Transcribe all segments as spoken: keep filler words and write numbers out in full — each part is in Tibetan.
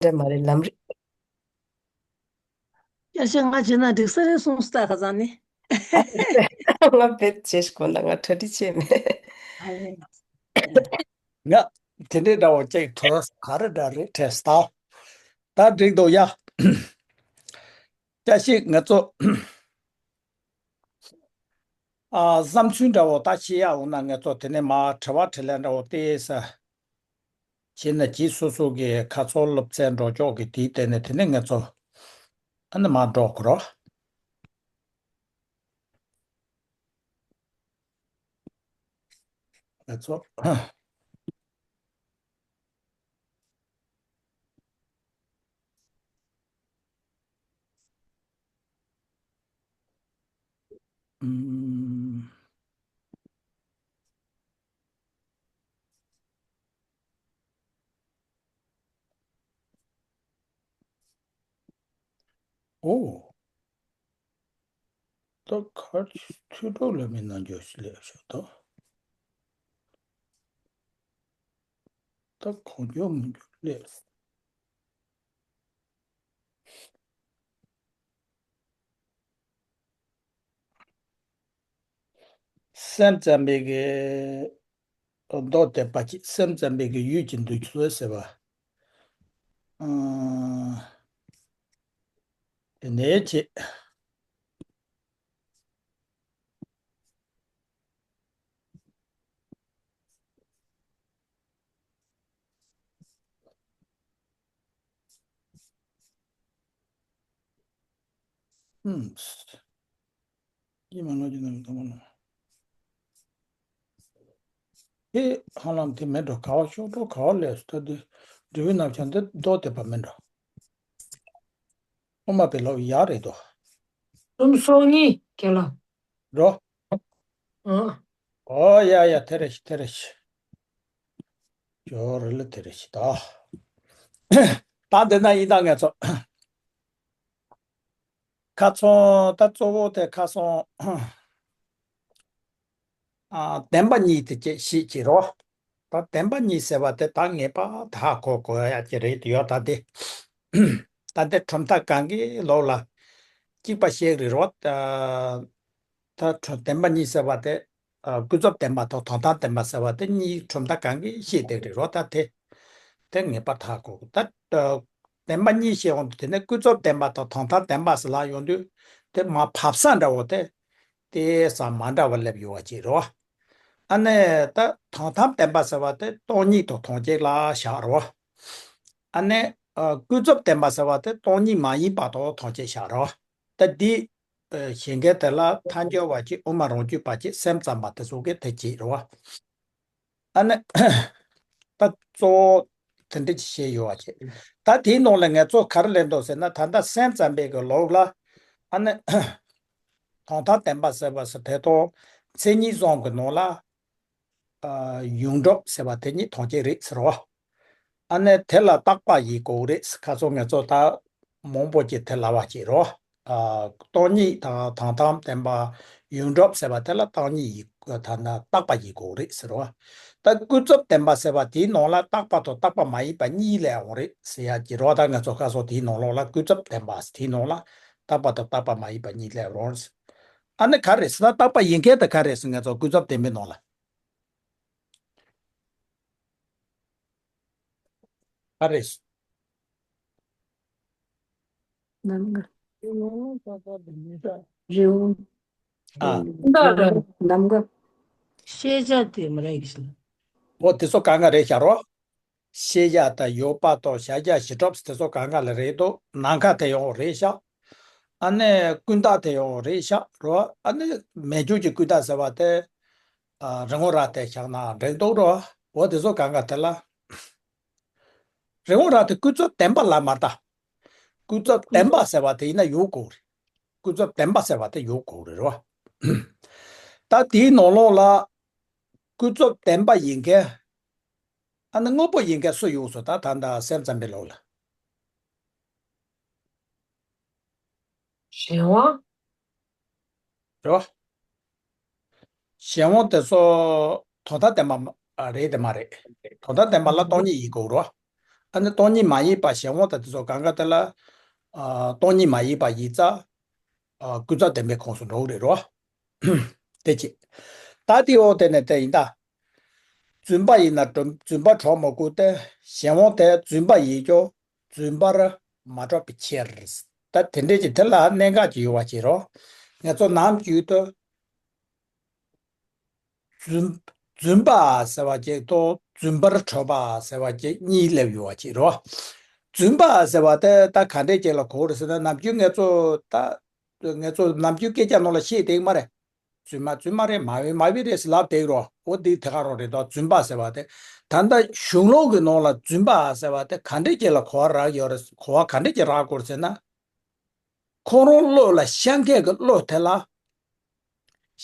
འདྲ་མ་རེད། ལམ་རིམ། སྐྱར་བཤད་ང་བྱས་ན་འགྲིག་ས་རེད་གསུངས་སོང་ད། ཁ་སང་ནི། ང་བེད་བྱེད་ཤི་གོ་ན་ང་གྲ་སྒྲིག་བྱས་མེད། ཨ་ལེ། ང་དེ་འདྲའི་འདྲ་བོ་ཅིག་དོ་ག་རེ་འདྲ་རེད་དྲན་སོང་ད། ད་འགྲིག་འདུག་ཡ། སྐྱར་ཞིག་ང་ཚོ། ཨ། བསམ་ཚུལ་འདྲ་བོ་ད་བཤད་ཡ་འོང་ན་ང་ཚོ་དེ་ནས་མར་དྲི་བ་དྲིས་ལན་འདྲ་བོ་ཏོག་ཙམ་བྱས་ན་གྱིས། སོ་སོ་གི་ཁ་ཚོན་སློབ་ཚན་འགྲོ་ཕྱོགས་ཀྱི་དེའི་སྟེང་ནས་དེ་ནས་ང་ཚོ་ཨ་ནི་མར་འགྲོ་དགོས་རོགས། ང་ཚོ། ཨུམ། ཨོ། ད་གར་ཆུ་གྲོགས་ལ་མི་ནང་འཇོག་ཞིག་ལས་ཤོག་ད། ད་གང་འཇོག་མི་འཇོག་ལས། སེམས་ཙམ་པའི་གི་མདོ་དེ་པ་ཅིག་སེམས་ཙམ་པའི་གི་ཡུལ་གྱི་འདུ་ཚུལ་ཟེར་བ། ཨང་། དེ་ནས་ཅིག་ཨུམ། ཡིད་མ་ནོར་གྱི་ནང་དུ་མ་ནོར། དེ་ཧ་ལམ་དེ་མེད་འགྲོ། ག་བ་ཤོག་གྲོགས་ག་བ་ལས་སུ་ལྟ་དུས་འབྲས་བུའི་རྣམ་གཞག་འདི་མདོ་དེ་པ་མེད་འགྲོ། ཨོ་མ་པའི་ལོ་ཡག་རེད་དོ། སུམ་སོ་གཉིས་རྒན་ལགས། འགྲོ། ཨ། ཨོ་ཡ་ཡ་དེ་རེད་ཤི་དེ་རེད་ཤི། ཇོ་རི་ལི་དེ་རེད་ཤི་ད། ད་འདི་ན་ཡིན་ད་ངས་ཚོ། ཁ་ཚོན་ད་གཙོ་བོ་དེ་ཁ་སང་། ཨ། བདེན་པ་གཉིས་དེ་ཅེས་ཤིག་ཅེས་རོ། ད་བདེན་པ་གཉིས་ཟེར་བ་དེ་ད་ངེས་པར་ད་ཧ་གོ་དགོས་ཡ་ཅིག་རེད་དེ་ཡོད་ད་དེ། ད་དེ་གྲུབ་མཐའ་གང་གི་ལོགས་ལ་གཅིག་པ་ཞིག་རེད་རོ། ད་གྲུབ་བདེན་པ་གཉིས་ཟེར་བ་དེ། ཨ། ཀུན་རྫོབ་བདེན་པ་དང་དོན་དམ་བདེན་པ་ཟེར་བ་དེ་གཉིས་གྲུབ་མཐའ་གང་གི་ཤེས་བསྡད་རེད་རོ། ད་དེ་དེ་ངེས་པར་ད་ཧ་གོ་དགོས་ད། བདེན་པ་གཉིས་ཞེས་འོང་དུས་དེ་ནས་ཀུན་རྫོབ་བདེན་པ་དང་དོན་དམ་བདེན་པ་ཟེར་ལ་ཡོང་དུས་དེ་མར་ཕབ་ས་འདྲ་བོ་དེ་དེ་ཙམ་མ་འདྲ་བ་སླེབས་ཡོད་པ་ཅིག་རེད་བ། ཨ་ནི་ད་དོན་དམ་བདེན་པ་ཟེར་བ་དེ་སྟོང་ཉིད་དང་དོན་གཅིག་ལ་བཞག་རེད་བ། ཨ་ནི་ཨ་ཀུན་རྫོབ་བདེན་པ་ཟེར་བ་དེ་སྟོང་ཉིད་མ་ཡིན་པ་དང་དོན་གཅིག་བཞག་རེད་བ། ད་འདི་ཨ་བཞེད་མཁན་དེ་ལ་ཐལ་འགྱུར་བ་ཅིག་དབུ་མ་རང་རྒྱུད་པ་ཅིག་སེམས་ཙམ་པ་དེ་ཚོ་གིས་དེ་བྱེད་རེད་བ། ཨ་ནི། ད་གཙོ་བོ་དེ་འདྲ་ཅིག་བཤད་ཡོད་པ་བྱས། ད་དེའི་ནང་ལ་ང་ཚོ་ག་རེ་ལེན་འདུག་ཟེར་ན་ད་ལྟ་སེམས་ཙམ་པའི་གི་ལོགས་ལ། ཨ་ནི། དོན་དམ་བདེན་པ་ཟེར་བ་ཟེར་དེ་དང་མཚན་ཉིད་གསུམ་གི་ནང་ལ། ཨ། ཡོངས་གྲུབ་ཟེར་བ་དེ་གཉིས་དོན་གཅིག་རེད་ཟེར་བ། ཨ་ནི་དེ་ལ་རྟག་པ་ཡིན་དགོས་རེད་ཟེར། ཁ་སང་ང་ཚོ་ད་མང་པོ་ཅིག་དེ་ལབ་པ་ཅིག་རེད། ཨ། སྟོང་ཉིད་དང་དོན་དམ་བདེན་པ་ཡོངས་གྲུབ་ཟེར་བ་དེ་ལ་སྟོང་ཉིད་ཡིན་དགོས། ཐ་ན་རྟག་པ་ཡིན་དགོས་རེད་ཟེར་བ། ད་ཀུན་རྫོབ་བདེན་པ་ཟེར་བ་དེའི་ནང་ལ་རྟག་པ་དང་རྟག་པ་མ་ཡིན་པ་གཉིས་སླེབས་ཡོང་རེད་ཟེར་ཡ་ཅིག་རེད། ད་ང་ཚོ་ཁ་སང་དེའི་ནང་ལོགས་ལ་ཀུན་རྫོབ་བདེན་པ་དེའི་ནང་ལ་རྟག་པ་དང་རྟག་པ་མ་ཡིན་པ་གཉིས་སླེབས་ཡོང་རེད། ཨ་ནི་ག་རེ་ཟེར་ན་རྟག་པ་ཡིན་མཁན་དེ་ག་རེ་ཟེར། ང་ཚོ་ཀུན་རྫོབ་བདེན་པའི་ནང་ལ། ཨ་རེད། ནམ་མཁའ། རི་བོ། ཨ། ནམ་མཁའ། ཤེས་བྱ་དེ་མ་རེད་གི། འོ་དེ་ཚོ་གང་ག་རེད་ཤག་རོ། ཤེས་བྱ་དང་ཡོད་པ་དང་གཞལ་བྱ་གཞི་གྲུབ་དེ་ཚོ་གང་ག་ལ་རེད་འདུག་ནམ་མཁའ་དེ་ཡང་རེད་ཤག་ཨ་ནི་ཀུན་བརྟགས་དེ་ཡང་རེད་ཤག་རོ། ཨ་ནི་མེད་བྱུང་གི་ཀུན་བརྟགས་ཟེར་བ་དེ། ཨ། རི་བོང་རྭ་དེ་བཞག་ན་འགྲིག་འདུག་རོ། འོ་དེ་ཚོ་གང་ག་དེ་ལ། རི་བོང་རྭ་དེ་ཀུན་རྫོབ་བདེན་པ་ལ་མ་ལྟ། ཀུན་རྫོབ་བདེན་པ་ཟེར་བ་དེ་ཡིན་ན་ཡོད་དགོས་རེད། ཀུན་རྫོབ་བདེན་པ་ཟེར་བ་དེ་ཡོད་དགོས་རེད་རོ། ད་དེའི་ནང་ལོགས་ལ་ཀུན་རྫོབ་བདེན་པ་ཡིན་མཁན། ཨ་ནི་དངོས་པོ་ཡིན་མཁན་སུ་ཡོད་སོང་ད་ད་ལྟ་སེམས་ཙམ་པའི་ལོགས་ལ། གཞན་དབང་། རེད་བ། གཞན་དབང་དེ་ཚོ་དོན་དམ་བདེན་པ་རེད་དེ་མ་རེད། དོན་དམ་བདེན་པ་ལ་སྟོང་ཉིད་ཡིན་དགོས་རེད་བ། ཨ་ནི་སྟོང་ཉིད་མ་ཡིན་པ་གཞན་དབང་དང་དེ་ཚོ་གང་ག་དེ་ལ་ཨ་སྟོང་ཉིད་མ་ཡིན་པ་ཡིན་ཙང་ཨ་ཀུན་རྫོབ་བདེན་པའི་ཁོངས་སུ་འགྲོ་གི་རེད་རོ། དེ་གཅིག་ད་དེའི་འོག་དེ་ནས་དེ་ཡིན་ད། རྫུན་པ་ཡིན་ན་རྫུན་རྫུན་པ་གྲོགས་མ་དགོས་ཏེ་གཞན་དབང་དེ་རྫུན་པ་ཡིན་ཀྱང་རྫུན་པར་མ་གྲགས་པའི་ཕྱིར། ད་དེ་འདྲས་ཀྱི་དེ་ལ་གནད་འགག་ཅིག་ཡོད་པ་བྱེད་རོགས། ང་ཚོ་ནམ་རྒྱུན་དུ་རྫུན་རྫུན་པ་ཟེར་བ་ཅིག་དང་རྫུན་པར་གྲགས་པ་ཟེར་བ་ཅིག་གཉིས་སླེབས་ཡོད་པ་བྱེད་རོགས། རྫུན་པ་ཟེར་བ་དེ་ད་ག་འདྲས་ཅིག་ལ་གོ་རེད་ཟེར་ན། ནམ་རྒྱུན་ང་ཚོ་ད་ང་ཚོ་ནམ་རྒྱུན་སྐད་ཆ་ནང་ལ་བཤད་བསྡད་ཀྱི་མ་རེད། རྫུན་མ་རྫུན་མ་རེད། མ་འོས་མ་འོས་རེད་ཟེར་ལབ་བསྡད་རོགས། འོ་འདི་དེ་ག་རང་རེད་དོ། རྫུན་པ་ཟེར་བ་དེ། ད་ལྟ་གཞུང་ལུགས་ཀྱི་ནང་ལ་རྫུན་པ་ཟེར་བ་དེ་ག་འདྲས་ཅིག་ལ་གོ་བ་རག་ཡོད་རེད། གོ་བ་ག་འདྲས་ཅིག་རག་དགོས་རེད་ཟེར་ན། ཁོ་རང་བློ་ལ་ཤར་མཁན་གྱི་བློ་དེ་ལ་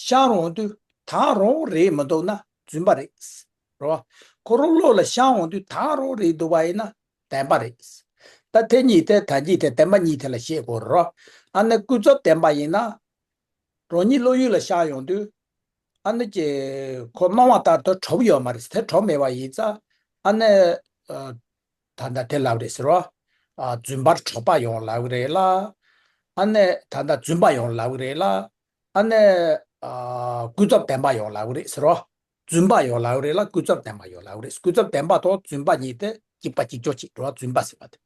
ཤར་འོང་དུས་ད་རུང་རེད་མི་འདུག་ན་རྫུན་པ་རེད། རེད་བ། ཁོ་རང་བློ་ལ་ཤར་འོང་དུས་ད་རུང་རེད་འདུག་པ་ཡིན་ན་བདེན་པ་རེད། ད་དེ་གཉིས་དེ་ད་གཉིས་དེ་བདེན་པ་གཉིས་དེ་ལ་བཤད་དགོས་རེད་རོ། ཨ་ནི་ཀུན་རྫོབ་བདེན་པ་ཡིན་ན། རང་ཉིད་བློ་ཡུལ་ལ་ཤར་ཡོང་དུས། ཨ་ནི་ཀྱེ་ཁོ་སྣང་བ་ལྟར་དུ་གྲུབ་ཡོད་མ་རེད། དེ་གྲུབ་མེད་པ་ཡིན་ཙང་། ཨ་ནི་ཨ་ད་ལྟ་དེ་ལབ་རེད་ཟེར་བ། ཨ་རྫུན་པར་གྲགས་པ་ཡང་ལབ་རེད་ལ། ཨ་ནི་ད་ལྟ་རྫུན་པ་ཡང་ལབ་རེད་ལ། ཨ་ནི་ཨ་ཀུན་རྫོབ་བདེན་པ་ཡང་ལབ་རེད་ཟེར་བ། རྫུན་པ་ཡང་ལབ་རེད་ལ། ཀུན་རྫོབ་བདེན་པ་ཡང་ལབ་རེད། ཀུན་རྫོབ་བདེན་པ་དང་རྫུན་པ་གཉིས་དེ་གཅིག་པ་གཅིག་རྐྱང་གཅིག་རེད་བ། རྫུན་པ་ཟེར་བ་དེ།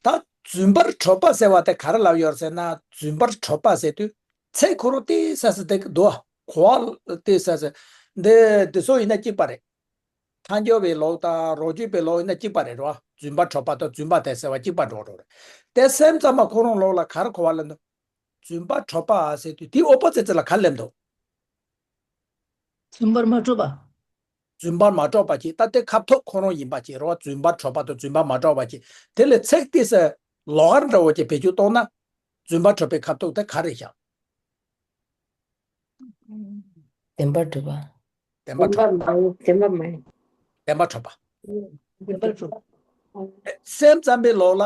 ད་རྫུན་པར་གྲགས་པ་ཟེར་བ་དེ་ག་རེ་ལབ་ཡོད་ཟེར་ན། རྫུན་པར་གྲགས་པ་ཟེར་དུས་ཚེ་ཁོ་རང་ཏོག་ཙམ་ཟེར་དེ་གི་འདུག་གོ་བ་ཏོག་ཙམ་ཟེར། འདི་འདི་ཚོ་ཡིན་ན་གཅིག་པ་རེད། ཐལ་འགྱུར་བའི་ལུགས་དང་རང་རྒྱུད་པའི་ལུགས་ཡིན་ན་གཅིག་པ་རེད་རོ། རྫུན་པར་གྲགས་པ་དང་རྫུན་པ་དེ་ཟེར་བ་གཅིག་པ་འགྲོ་འགྲོ་རེད། དེ་སེམས་ཙམ་པ་ཁོ་རང་ལུགས་ལ་ག་རེ་གོ་བ་ལེན་འདུག་རྫུན་པར་གྲགས་པ་ཟེར་དུས་དེའི་ཨོ་པོ་ཛིཊ་ལ་ག་རེ་སླེབས་འདུག་རྫུན་པར་མ་གྲགས་པ། རྫུན་པར་མ་གྲགས་པ་ཅིག་ད་དེ་ཁ་ཐུག་ཁོ་རང་ཡིན་པ་ཅིག་རེད་བ། རྫུན་པར་གྲགས་པ་དང་རྫུན་པར་མ་གྲགས་པ་ཅིག་དེ་ལས་ཚིག་ཏོག་ཙམ་ལོགས་ཀ་འདྲ་བོ་ཅིག་བེད་སྤྱོད་གཏོང་ན། རྫུན་པར་གྲགས་པའི་ཁ་ཐུག་དེ་ག་རེ་བཞག་བདེན་པར་གྲགས་པ། བདེན་པར་གྲགས་པ། བདེན་པ་མ་ཡིན། བདེན་པ་མ་ཡིན། བདེན་པར་གྲགས་པ། བདེན་པར་གྲགས་པ། སེམས་ཙམ་པའི་ལུགས་ལ་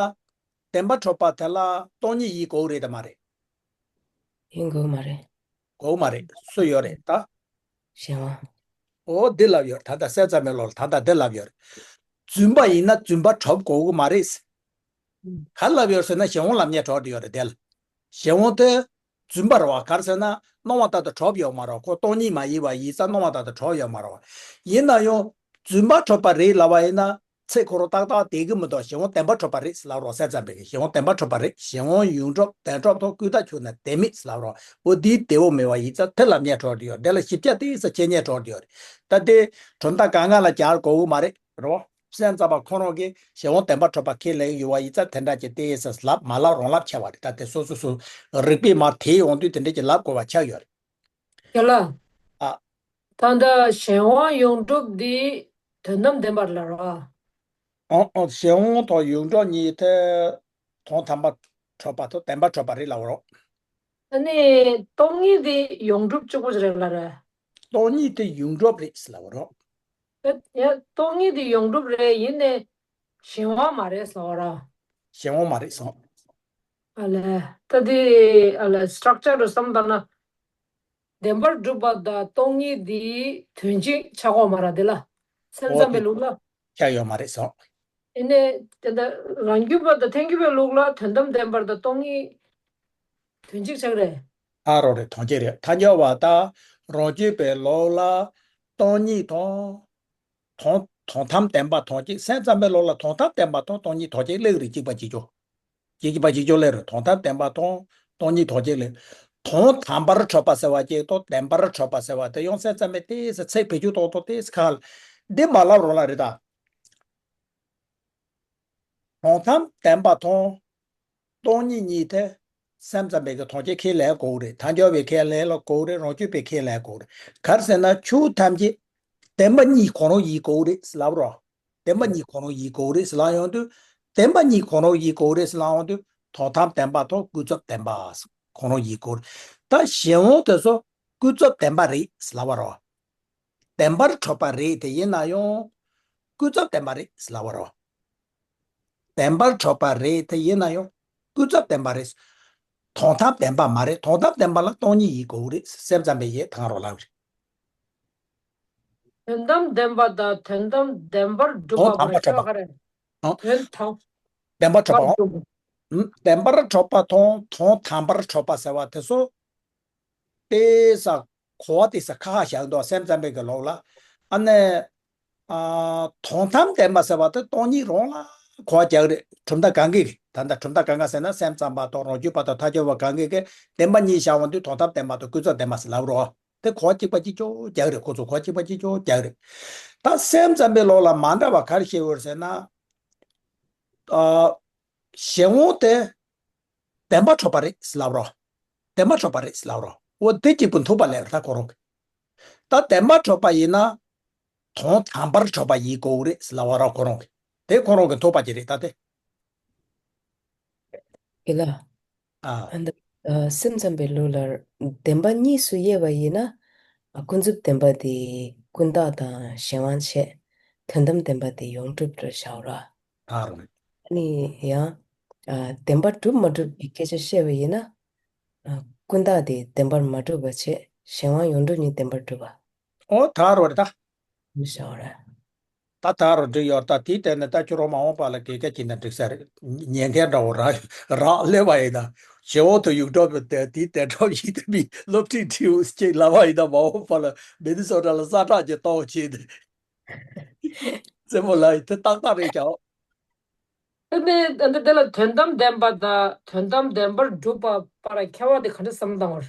བདེན་པར་གྲགས་པ་དེ་ལ་སྟོང་ཉིད་ཡིན་དགོས་རེད་དམ་མ་རེད། ཡིན་དགོས་མ་རེད། དགོས་མ་རེད། སུ་ཡོད་རེད་ད། གཞན་དབང་། འོ་འདི་ལབ་ཡོད་རེད། ད་ལྟ་སེམས་ཙམ་པའི་ལུགས་ལ་ད་ལྟ་འདི་ལབ་ཡོད་རེད། རྫུན་པ་ཡིན་ན་རྫུན་པར་གྲགས་དགོས་ཀྱི་མ་རེད། ག་རེ་ལབ་ཡོད་ཟེར་ན་གཞན་དབང་ལབ་མཁན་གྲགས་བསྡད་ཡོད་རེད་དེ་ལ། གཞན་དབང་དེ་རྫུན་པ་རེད་བ། ག་རེ་ཟེར་ན་སྣང་བ་ལྟར་དུ་གྲགས་ཡོད་མ་རེད། ཁོ་སྟོང་ཉིད་མ་ཡིན་པ་ཡིན་ཙང་སྣང་བ་ལྟར་དུ་གྲགས་ཡོད་མ་རེད་བ། ཡིན་ན་ཡང་རྫུན་པར་གྲགས་པ་རེད་ལབ་པ་ཡིན་ན། ཚེ་ཁོ་རང་ཏག་ཏག་བསྡད་ཀྱི་མི་འདུག་གཞན་དབང་བདེན་པར་གྲགས་པ་རེད་ལབ་རོགས། སེམས་ཙམ་པས་གཞན་དབང་བདེན་པར་གྲགས་པ་རེད། གཞན་དབང་ཡོངས་གྲུབ་བདེན་གྲུབ་ཐོག་ཀུན་བརྟགས་ཆོས་རྣམས་བདེན་མེད་ལབ་རོགས། འོ་འདིའི་བདེ་བོ་མེད་པ་ཡིན་ཙང་དེ་ལབ་མཁན་གྲགས་བསྡད་ཡོད། དེ་ལ་ཞིབ་ཆ་ཏོག་ཙམ་འཆད་མཁན་གྲགས་བསྡད་ཡོད་རེད། ད་དེ་གྲུབ་མཐའ་གང་ག་ལ་སྦྱར་དགོས་ཀྱི་མ་རེད་རོ། སེམས་ཙམ་པ་ཁོ་རང་གིས་གཞན་དབང་བདེན་པར་གྲགས་པ་ཁས་ལེན་ཡོད་པ་ཡིན་ཙང་དེ་འདྲ་ཅིག་ཏོག་ཙམ་ལབ་མ་ལབ་རང་ལབ་ཆགས་པ་རེད། ད་དེ་སོ་སོ་སོ་རིགས་པས་མར་དེད་ཡོང་དུས་དེ་འདྲ་ཅིག་ལབ་དགོས་པ་ཆགས་ཡོད་རེད། རྒན་ལགས། ཨ། ད་ལྟ་གཞན་དབང་ཡོངས་གྲུབ་འདི་དོན་དམ་བདེན་པར་ལབ་རོ། ཨོ་ཨོ། གཞན་དབང་དང་ཡོངས་གྲུབ་གཉིས་དེ་དོན་དམ་པར་གྲགས་པ་དང་བདེན་པར་གྲགས་པ་རེད་ལབ་རོ། ཨ་ནི་སྟོང་ཉིད་དེ་ཡོངས་གྲུབ་གཅིག་པུ་རེད་ལབ་རེད། སྟོང་ཉིད་དེ་ཡོངས་གྲུབ་རེད་ལབ་རོ། ཡ། སྟོང་ཉིད་དེ་ཡོངས་གྲུབ་རེད། ཡིན་ནའི་གཞན་དབང་མ་རེད་ཟེར་བ་ར། གཞན་དབང་མ་རེད་ཟེར། ཨ་ལས། ད་དེ་ཨ་ལས་སི་ཊྲག་ཅར་དུ་བསམ་བཏང་ན། བདེན་པར་གྲུབ་པ་དང་སྟོང་ཉིད་དེ་དོན་གཅིག་ཆགས་ཀྱི་ཡོད་མ་རེད་དེ་ལ། སེམས་ཨོ་ཙམ་དེ་པའི་ལུགས་ལ། ཆགས་ཡོད་མ་རེད་ཟེར། ཡིན་ནའི་དེ་འདྲ་རང་རྒྱུད་པ་དང་ཐལ་འགྱུར་བའི་ལུགས་ལ་དོན་དམ་བདེན་པར་དང་སྟོང་ཉིད་དོན་གཅིག་ཆགས་རེད། ཨ་རོ་རེད། དོན་གཅིག་རེད། ཐལ་འགྱུར་བ་དང་རང་རྒྱུད་པའི་ལུགས་ལ་སྟོང་ཉིད་དང་། དོན་དོན་དམ་བདེན་པ་དོན་གཅིག་སེམས་ཙམ་པའི་ལུགས་ལ་དོན་དམ་བདེན་པ་དང་སྟོང་ཉིད་དོན་གཅིག་སླེབས་རེད། གཅིག་པ་གཅིག་རྐྱང་། གཅིག་པ་གཅིག་རྐྱང་སླེབས་རེད། དོན་དམ་བདེན་པ་དང་སྟོང་ཉིད་དོན་གཅིག་སླེབས། དོན་དམ་པར་གྲགས་པ་ཟེར་བ་གཅིག་དང་བདེན་པར་གྲགས་པ་ཟེར་བ་དེ་ཡང་སེམས་ཙམ་པའི་ཏོག་ཙམ་ཚིག་བེད་སྤྱོད་གཏོང་སྟངས་ཏོག་ཙམ་ཁག་ལ། འདི་མ་ལབ་རོགས་ལ་རེད་ད། དོན་དམ་བདེན་པ་དང་སྟོང་ཉིད་གཉིས་དེ་སེམས་ཙམ་པའི་གི་དོན་གཅིག་ཁས་ལེན་དགོས་རེད། ཐལ་འགྱུར་བའི་ཁས་ལེན་ལ་དགོས་རེད། རང་རྒྱུད་པའི་ཁས་ལེན་དགོས་རེད། ག་རེ་ཟེར་ན་ཆོས་ཐམས་ཅད་བདེན་པ་གཉིས་གང་རུང་ཡིན་དགོས་རེད་ལབ་རོ། བདེན་པ་གཉིས་གང་རུང་ཡིན་དགོས་རེད་ལབ་ཡོང་དུས། བདེན་པ་གཉིས་གང་རུང་ཡིན་དགོས་རེད་ལབ་ཡོང་དུས། དོན་དམ་བདེན་པ་དང་ཀུན་རྫོབ་བདེན་པ་གང་རུང་ཡིན་དགོས་རེད། ད་གཞན་དབང་དེ་ཚོ་ཀུན་རྫོབ་བདེན་པ་རེད་ལབ་པ་རོ། བདེན་པར་གྲགས་པ་རེད་དེ་ཡིན་ན་ཡང་། ཀུན་རྫོབ་བདེན་པ་རེད་ལབ་པ་རོ། བདེན་པར་གྲགས་པ་རེད་དེ་ཡིན་ན་ཡང་ཀུན་རྫོབ་བདེན་པ་རེད། དོན་དམ་བདེན་པ་མ་རེད། དོན་དམ་བདེན་པ་ལ་སྟོང་ཉིད་ཡིན་དགོས་རེད། སེམས་ཙམ་པའི་ཡས་དང་རོ་ལབ་རེད། དོན་དམ་བདེན་པ་དང་དོན་དམ་བདེན་པར་གྲགས་པ་དང་དམ་པར་གྲགས་པ། ག་རེ། ཨ། དོན་དམ་བདེན་པར་གྲུབ་པའོ། པར་འགྲུབ། ཨུམ། བདེན་པར་གྲུབ་པ་དང་དོན་དམ་པར་གྲུབ་པ་ཟེར་བ་དེ་ཚོ། དེ་ས་གོ་བ་དེ་ས་ཁ་ཁ་བཞག་འདུག་སེམས་ཙམ་པའི་གི་ལུགས་ལ། ཨ་ནི། ཨ། དོན་དམ་བདེན་པ་ཟེར་བ་དེ་སྟོང་ཉིད་རང་ལ་གོ་བ་རྒྱག་རེད། གྲུབ་མཐའ་གང་གིས། ད་ལྟ་གྲུབ་མཐའ་གང་ག་ཟེར་ན་སེམས་ཙམ་པ་དང་རང་རྒྱུད་པ་དང་ཐལ་འགྱུར་བ་གང་གིས་གི་བདེན་པ་གཉིས་བཞག་པ་འདི་དོན་དམ་བདེན་པ་དང་ཀུན་རྫོབ་བདེན་པ་ཟེར་ལབ་རོ། དེ་གོ་བ་གཅིག་པ་གཅིག་ཀྱང་རྒྱག་རེད། ཁོ་ཚོ་གོ་བ་གཅིག་པ་གཅིག་ཀྱང་རྒྱག་རེད། ད་སེམས་ཙམ་པའི་ལུགས་ལ་མ་འདྲ་བ་ག་རེ་བཤད་ཡོད་ཟེར་ན། ཨ། གཞན་དབང་དེ་བདེན་པར་གྲུབ་པ་རེད་ཟེར་ལབ་རོ། བདེན་པར་གྲུབ་པ་རེད་ཟེར་ལབ་རོ། འོ་དེ་གཅིག་པུ་མཐུན་པ་ལས་ད་ཁོ་རང་གི། ད་བདེན་པར་གྲུབ་པ་ཡིན་ན། དོན་དམ་པར་གྲུབ་པ་ཡིན་དགོས་རེད་ཟེར་ལབ་པ་ར་ཁོ་རང་གི། དེ་ཁོ་རང་གི་མཐུན་པ་ཅིག་རེད་ད་དེ། ཡིན་ལ། ཨ། ཨ་འདི། ཨ། སེམས་ཙམ་པའི་ལུགས་ལ་བདེན་པ་གཉིས་སུ་དབྱེ་བ་ཡིན་ན། ཨ། ཀུན་རྫོབ་བདེན་པ་དེ་ཀུན་བརྟགས་དང་གཞན་དབང་བྱས། དོན་དམ་བདེན་པ་དེ་ཡོངས་གྲུབ་ཏུ་བཞག་ར། ཨ་རུང་། ཨ་ནི་ཡང་། ཨ། བདེན་པར་གྲུབ་མ་གྲུབ་ཀྱི་སྐད་ཆ་བཤད་པ་ཡིན་ན། ཨ། ཀུན་བརྟགས་དེ་བདེན་པར་མ་གྲུབ་པ་བྱས། གཞན་དབང་ཡོངས་གྲུབ་ཉིད་བདེན་པར་གྲུབ་པ། ཨོ་ད་རོ་རེད་ད། མི་ཤོར་ར། ད་ད་རོ་འགྲིག་ཡོད་ད། དེའི་སྟེང་ནས་ད་ཁྱོད་རང་མ་འོངས་པ་ལ་དགེ་རྒན་གྱིས་ན་འགྲིག་ས་རེད། ཉན་མཁན་འདྲ་བོ་རག་རག་སླེབས་པ་ཡིན་ན། ཇེ་འོ་དུ་ཡུག་འགྲོ་བའི་དེ་དེའི་དེ་འགྲོ་ཡིན་དེ་མི་སློབ་ཁྲིད་ཁྲིད་ཅིག་ལབ་པ་ཡིན་ན། མ་འོངས་པ་ལ་མི་ནི་སོ་ཊ་ལ་ས་ཁྲག་གི་གཏོང་བྱེད་དེ། རྩེ་མོ་ལ་ཡི་དེ་ཏག་ཏག་རེད་ཀྱང་། དེ་ནས་འདི་དེ་ལ་དོན་དམ་བདེན་པ་དང་དོན་དམ་བདེན་པར་གྲུབ་པ་བར་ཁྱད་པར་དེ་ག་འདྲ་བསམ་བཏང་བར།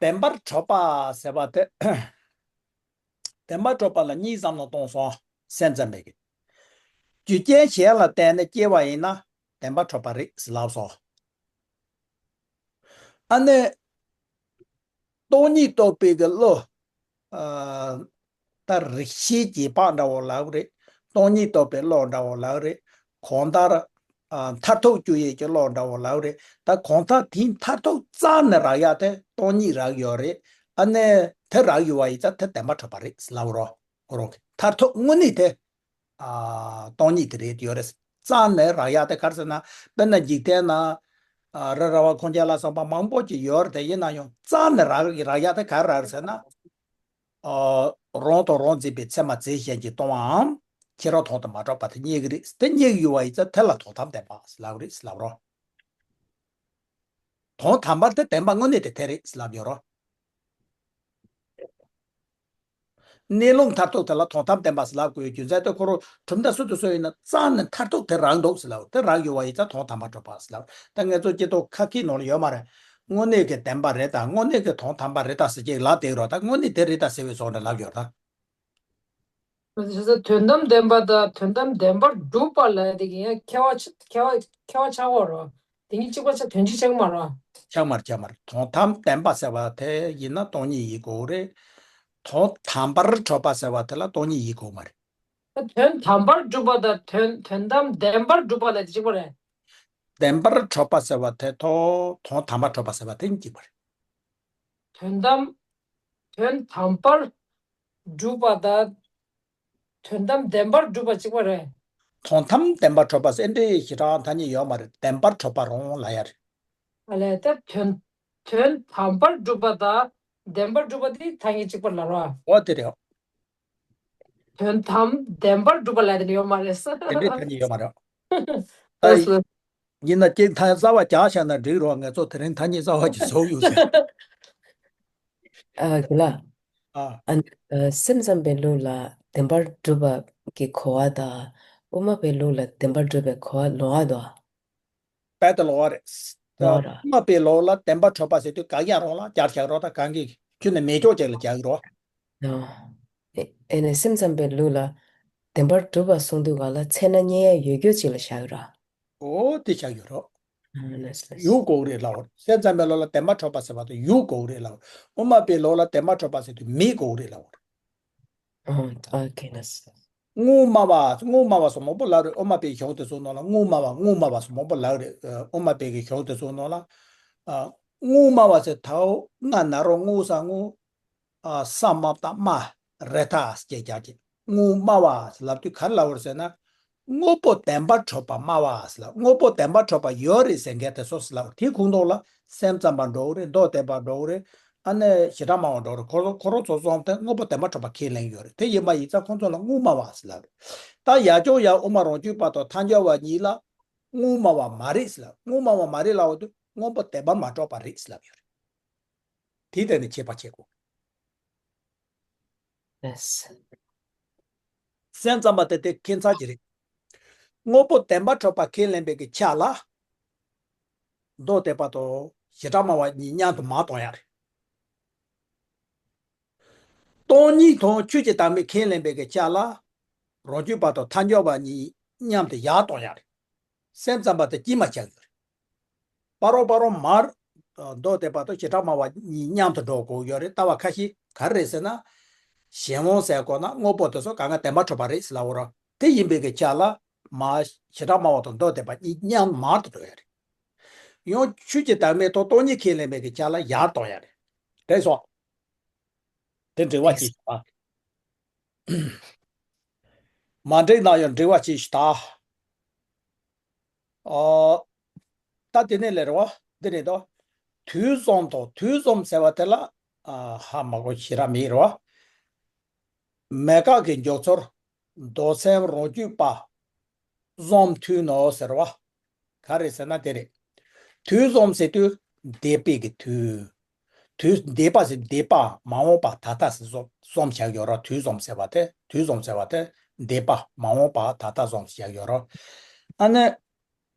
བདེན་པར་གྲུབ་པ་ཟེར་བ་དེ། བདེན་པར་གྲུབ་པ་ལ་གཉིས་བསམ་བློ་གཏོང་སོང་། སེམས་ཙམ་པའི་གི། རྒྱུ་རྐྱེན་གཞན་ལ་བརྟེན་ནས་སྐྱེ་བ་ཡིན་ན་བདེན་པར་གྲུབ་པ་རེད་ཟེར་ལབ་སོང་། ཨ་ནི། སྟོང་ཉིད་རྟོགས་པའི་གི་བློ། ཨ། ད་རིགས་ཤེས་རྗེས་དཔག་འདྲ་བོ་ལབ་རེད། སྟོང་ཉིད་རྟོགས་པའི་བློ་འདྲ་བོ་ལབ་རེད། གང་ལྟར། ཨ། མཐར་ཐུག་བཅུག་ཡས་ཀྱི་བློ་འདྲ་བོ་ལབ་རེད། ད་གང་ལྟར་དེའི་མཐར་ཐུག་རྩ་ནས་རག་ཡ་དེ་སྟོང་ཉིད་རག་ཡོད་རེད། ཨ་ནི་དེ་རག་ཡོད་པ་ཡིན་ཙང་དེ་བདེན་པར་གྲུབ་པ་རེད་ལབ་རོགས། ཁོ་རང་གི་མཐར་ཐུག་དངོས་གནས་དེ། ཨ། སྟོང་ཉིད་དེ་རེད་ཡོད་རེད། རྩ་ནས་རག་ཡ་དེ་ག་རེ་ཟེར་ན། དཔེར་ན་འཇིག་རྟེན་ན། ཨ། རི་ར་བ་ཁོང་ཁྱེར་ལ་སོགས་པ་མང་པོ་ཅིག་ཡོད་རེད། དེ་ཡིན་ན་ཡང་རྩ་ནས་རག་རག་ཡ་དེ་ག་རེ་རག་རེད་ཟེར་ན། ཨ། རང་དང་རང་འཛིན་པའི་མཚན་མ་རྫས་གཞན་གྱིས་སྟོང་བའམ། ཁྱེད་རང་དོན་དུ་མ་གྲུབ་པ་དེ་རྙེད་ཀྱི་རེད། དེ་རྙེད་ཀྱི་ཡོད་པ་ཡིན་ཙང་དེ་ལ་དོན་དམ་བདེན་པ་ལབ་རེད་ལབ་རོགས། དོན་དམ་པར་དེ་བདེན་པ་དངོས་གནས་དེ་དེ་རེད་ལབ་ཡོད་རོགས། གནས་ལུགས་མཐར་ཐུག་དེ་ལ་དོན་དམ་བདེན་པ་ཟེར་ལབ་དགོས་ཡོད་རྒྱུ་མཚན་དེ། ཁོ་རང་གྲུབ་མཐའ་སུ་དང་སུ་ཡིན་ན་རྩ་ནས་མཐར་ཐུག་དེ་རག་འདུག་ཟེར་ལབ། དེ་རག་ཡོད་པ་ཡིན་ཙང་དོན་དམ་པར་གྲུབ་པ་ཟེར་ལབ། ད་ངེད་ཚོ་སྤྱི་ཚོགས་ཁ་སྐད་ནང་ལ་ཡོད་མ་རེད། དངོས་གནས་ཀྱི་བདེན་པ་རེད་ད། དངོས་གནས་ཀྱི་དོན་དམ་པ་རེད་ད་ཟེར་ཅིག་ལབ་བསྡད་རོགས། ད་དངོས་གནས་དེ་རེད་ད་ཟེར་བའི་བཟོ་འདྲ་ལབ་ཡོད་ད། དོན་དམ་བདེན་པ་དང་དོན་དམ་བདེན་པར་གྲུབ་པ་ལབ་དེ་གི་ཡང་ཁྱད་པར་ཁྱད་པར་ཁྱད་པར་ཆགས་ཡོད་རོགས། དེ་གཉིས་གཅིག་པ་ཆགས། དོན་གཅིག་ཆགས་མ་རེད། ཆགས་མ་རེད། ཆགས་མ་རེད། དོན་དམ་བདེན་པ་ཟེར་བ་དེ་ཡིན་ན་སྟོང་ཉིད་ཡིན་དགོས་རེད། དོན་དམ་པར་གྲུབ་པ་ཟེར་བ་དེ་ལ་སྟོང་ཉིད་ཡིན་དགོས་མ་རེད། དོན་དམ་པར་གྲུབ་པ་དང་དོན་དོན་དམ་བདེན་པར་གྲུབ་པ་ལབ་དེ་གཅིག་པ་རེད། བདེན་པར་གྲུབ་པ་ཟེར་བ་དེ་དང་དོན་དམ་པར་གྲུབ་པ་ཟེར་བ་དེ་གཉིས་གཅིག་པ་རེད། དོན་དམ། དོན་དམ་པར་གྲུབ་པ་དང་། དོན་དམ་བདེན་པར་གྲུབ་པ་གཅིག་པ་རེད། དོན་དམ་བདེན་པར་གྲུབ་པ་ཟེར་འདི་ཞེ་དྲག་ཐ་སྙད་ཡོད་མ་རེད། བདེན་པར་གྲུབ་པ་རང་ལ་ཡ་རེད། ཨ་ལས་ད་དོན་དོན་དམ་པར་གྲུབ་པ་དང་བདེན་པར་གྲུབ་པ་དེ་ཐ་སྙད་གཅིག་པ་ལ་རོ། འོ་དེ་རེད། དོན་དམ་བདེན་པར་གྲུབ་པ་ལ་དེ་ཡོད་མ་རེད་ས། དེ་འདྲའི་ཐ་སྙད་ཡོད་མ་རེད། ལགས་སོ། ཡིན་ན་ཅིག་ཐ་རྩ་བ་རྒྱག་བཞག་ན་འགྲིག་རོགས། ང་ཚོ་དེ་རིང་ཐ་སྙད་རྩ་བ་ཅིག་བཟོ་ཡོད་ཟེར། ཨ་གི་ལ། ཨ། ཨ། སེམས་ཙམ་པའི་ལུགས་ལ་བདེན་པར་གྲུབ་པ་གི་གོ་བ་དང་། དབུ་མ་པའི་ལུགས་ལ་བདེན་པར་གྲུབ་པའི་གོ་བ་ལོགས་ཀ་འདུག་རྦད་དེ་ལོགས་ཀ་རེད། ལོགས་ཀ་ར། དབུ་མ་པའི་ལུགས་ལ་བདེན་པར་གྲུབ་པ་ཟེར་དུས་ག་ཡང་རོགས་ལ་རྒྱག་རྒྱག་རོགས། ད་གང་གི་ཁྱོད་ནས་མེད་ཕྱོགས་ཅིག་ལ་རྒྱག་རོགས། ཨ། ཨེ་ཨེ་ནས་སེམས་ཙམ་པའི་ལུགས་ལ་བདེན་པར་གྲུབ་པ་གསུང་དུས་ག་ལ་ཚེ་ན་རྙེད་ཡ་ཡོད་རྒྱུ་ཅིག་ལ་བཞག་ཡོད་ར། ཨོ་དེ་བཞག་ཡོད་རོགས། ཨ་ལགས་སོ་ལགས་སོ། ཡོད་དགོས་རེད་ལབ་པ་རེད། སེམས་ཙམ་པའི་ལུགས་ལ་བདེན་པར་གྲུབ་པ་ཟེར་བ་དེ་ཡོད་དགོས་རེད་ལབ་པ་རེད། དབུ་མ་པའི་ལུགས་ལ་བདེན་པར་གྲུབ་པ་ཟེར་དུས་མེད་དགོས་རེད་ལབ་པ་རེད། ཨོ་ཨོ་ཁེ་ལགས་སོ། དངོས་སྨྲ་བ། དངོས་སྨྲ་བ་སོགས་མང་པོ་ལབ་རེད། དབུ་མ་པའི་གཞུང་དེ་ཚོ་ནང་ལ་དངོས་སྨྲ་བ། དངོས་སྨྲ་བ་སོགས་མང་པོ་ལབ་རེད། ཨ། དབུ་མ་པའི་གི་གཞུང་དེ་ཚོ་ནང་ལ། ཨ། དངོས་སྨྲ་བ་ཟེར་དུས་སྔ་ན་རོ་དངོས་ས་དངོས། ཨ། ས་མ་བཏགས་སྨྲ། རེ་ད་ཞེས་རྒྱག་གི། དངོས་སྨྲ་བ་ལབ་དུས་ག་རེ་ལབ་པ་རེད་ཟེར་ན། དངོས་པོ་བདེན་པར་གྲུབ་པ་སྨྲ་བ་ཟེར་ལབ། དངོས་པོ་བདེན་པར་གྲུབ་པ་ཡོད་རེད་ཟེར་མཁན་དེ་ཚོ་ཟེར་ལབ། དེའི་ཁོངས་གཏོགས་ལ་སེམས་ཙམ་པ་འགྲོ་གི་རེད། མདོ་སྡེ་པ་འགྲོ་གི་རེད། ཨ་ནི་བྱེ་བྲག་སྨྲ་བ་འགྲོ་གི་རེད། ཁོ་ཁོ་རང་ཚོ་ཚང་མ་དེ་དངོས་པོ་བདེན་པར་གྲུབ་པ་ཁས་ལེན་གྱི་ཡོད་རེད། དེ་ཡིན་པ་ཡིན་ཙང་ཁོང་ཚོ་ལ་དངོས་སྨྲ་བ་ཟེར་ལབ་རེད། ད་ཡ་ཅོག་ཡ་དབུ་མ་རང་རྒྱུད་པ་དང་ཐལ་འགྱུར་བ་གཉིས་ལ་དངོས་སྨྲ་བ་མ་རེད་ཟེར་ལབ། དངོས་སྨྲ་བ་མ་རེད་ལབ་འོ་དུས་སྔོན་པོ་བདེན་པར་མ་གྲུབ་པ་རེད་ཟེར་ལབ་ཡོད་རེད། དེའི་སྟེང་ནས་དཔྱད་པ་བྱེད་དགོས། ལགས། སེམས་ཙམ་པ་དེ་དེ་ཁྱད་མཚར་གྱི་རེད། དངོས་པོ་བདེན་པར་གྲུབ་པ་ཁས་ལེན་པའི་གི་ཆ་ལ། མདོ་སྡེ་པ་དང་བྱེ་བྲག་སྨྲ་བ་གཉིས་མཉམ་དུ་མར་གཏོང་ཡ་རེད། སྟོང་ཉིད་དང་ཆོས་ཀྱི་བདག་མེད་ཁས་ལེན་པའི་གི་ཆ་ལ། རང་རྒྱུད་པ་དང་ཐལ་འགྱུར་བ་གཉིས་མཉམ་དུ་ཡར་གཏོང་ཡ་རེད། སེམས་ཙམ་པ་དེ་དཀྱིལ་མ་བཞག་ཡོད་རེད། སྤ་རོ་སྤ་རོ་མར། མདོ་སྡེ་པ་དང་བྱེ་བྲག་སྨྲ་བ་གཉིས་མཉམ་དུ་འགྲོ་དགོས་ཡོད་རེད། ལྟ་བ་ཁ་ཤས་ག་རེ་རེད་ཟེར་ན། གཞན་དབང་ཟེར་དགོས་ན་དངོས་པོ་དེ་ཚོ་གང་ག་བདེན་པར་གྲུབ་པ་རེད་ཟེར་ལབ་ཡོད་རེད། དེ་ཡིན་པའི་གི་ཆ་ལ། མར་བྱེ་བྲག་སྨྲ་བ་དང་མདོ་སྡེ་པ་གཉིས་མཉམ་མར་དུ་འགྲོ་ཡ་རེད། ཡང་ཆོས་ཀྱི་བདག་མེད་དང་སྟོང་ཉིད་ཁས་ལེན་པའི་གི་ཆ་ལ་ཡར་གཏོང་ཡ་རེད། དེ་སོགས། དེ་འགྲེལ་བ་ཅིག་ཞུ་ཨ། མ་འགྲིག་ན་ཡང་འགྲེལ་བ་ཅིག་ཞུ་ད། ཨོ། ད་དེ་ནས་ལས་རེད་བ། འདི་ནས་དོ། དུས་གསུམ་དང་དུས་གསུམ་ཟེར་བ་དེ་ལ། ཨ་ཧ་མ་གོ་ཞེ་དྲག་མེད་རེད་བ། མེད་དགག་གི་འཇོག་ཚུལ། མདོ་སེམས་རང་རྒྱུད་པ། གསུམ་མཐུན་ནོ་ཟེར་བ། ག་རེ་ཟེར་ན་དེ་རེད། དུས་གསུམ་ཟེར་དུས་འདས་པའི་གི་དུས། དུས་འདས་པ་ཟེར་འདས་པ་མ་འོངས་པ་ད་ལྟ་ཟེར་གསུམ་གསུམ་བཞག་ཡོད་ར། དུས་གསུམ་ཟེར་བ་དེ་དུས་གསུམ་ཟེར་བ་དེ་འདས་པ་མ་འོངས་པ་ད་ལྟ་གསུམ་བཞག་ཡོད་ར། ཨ་ནི།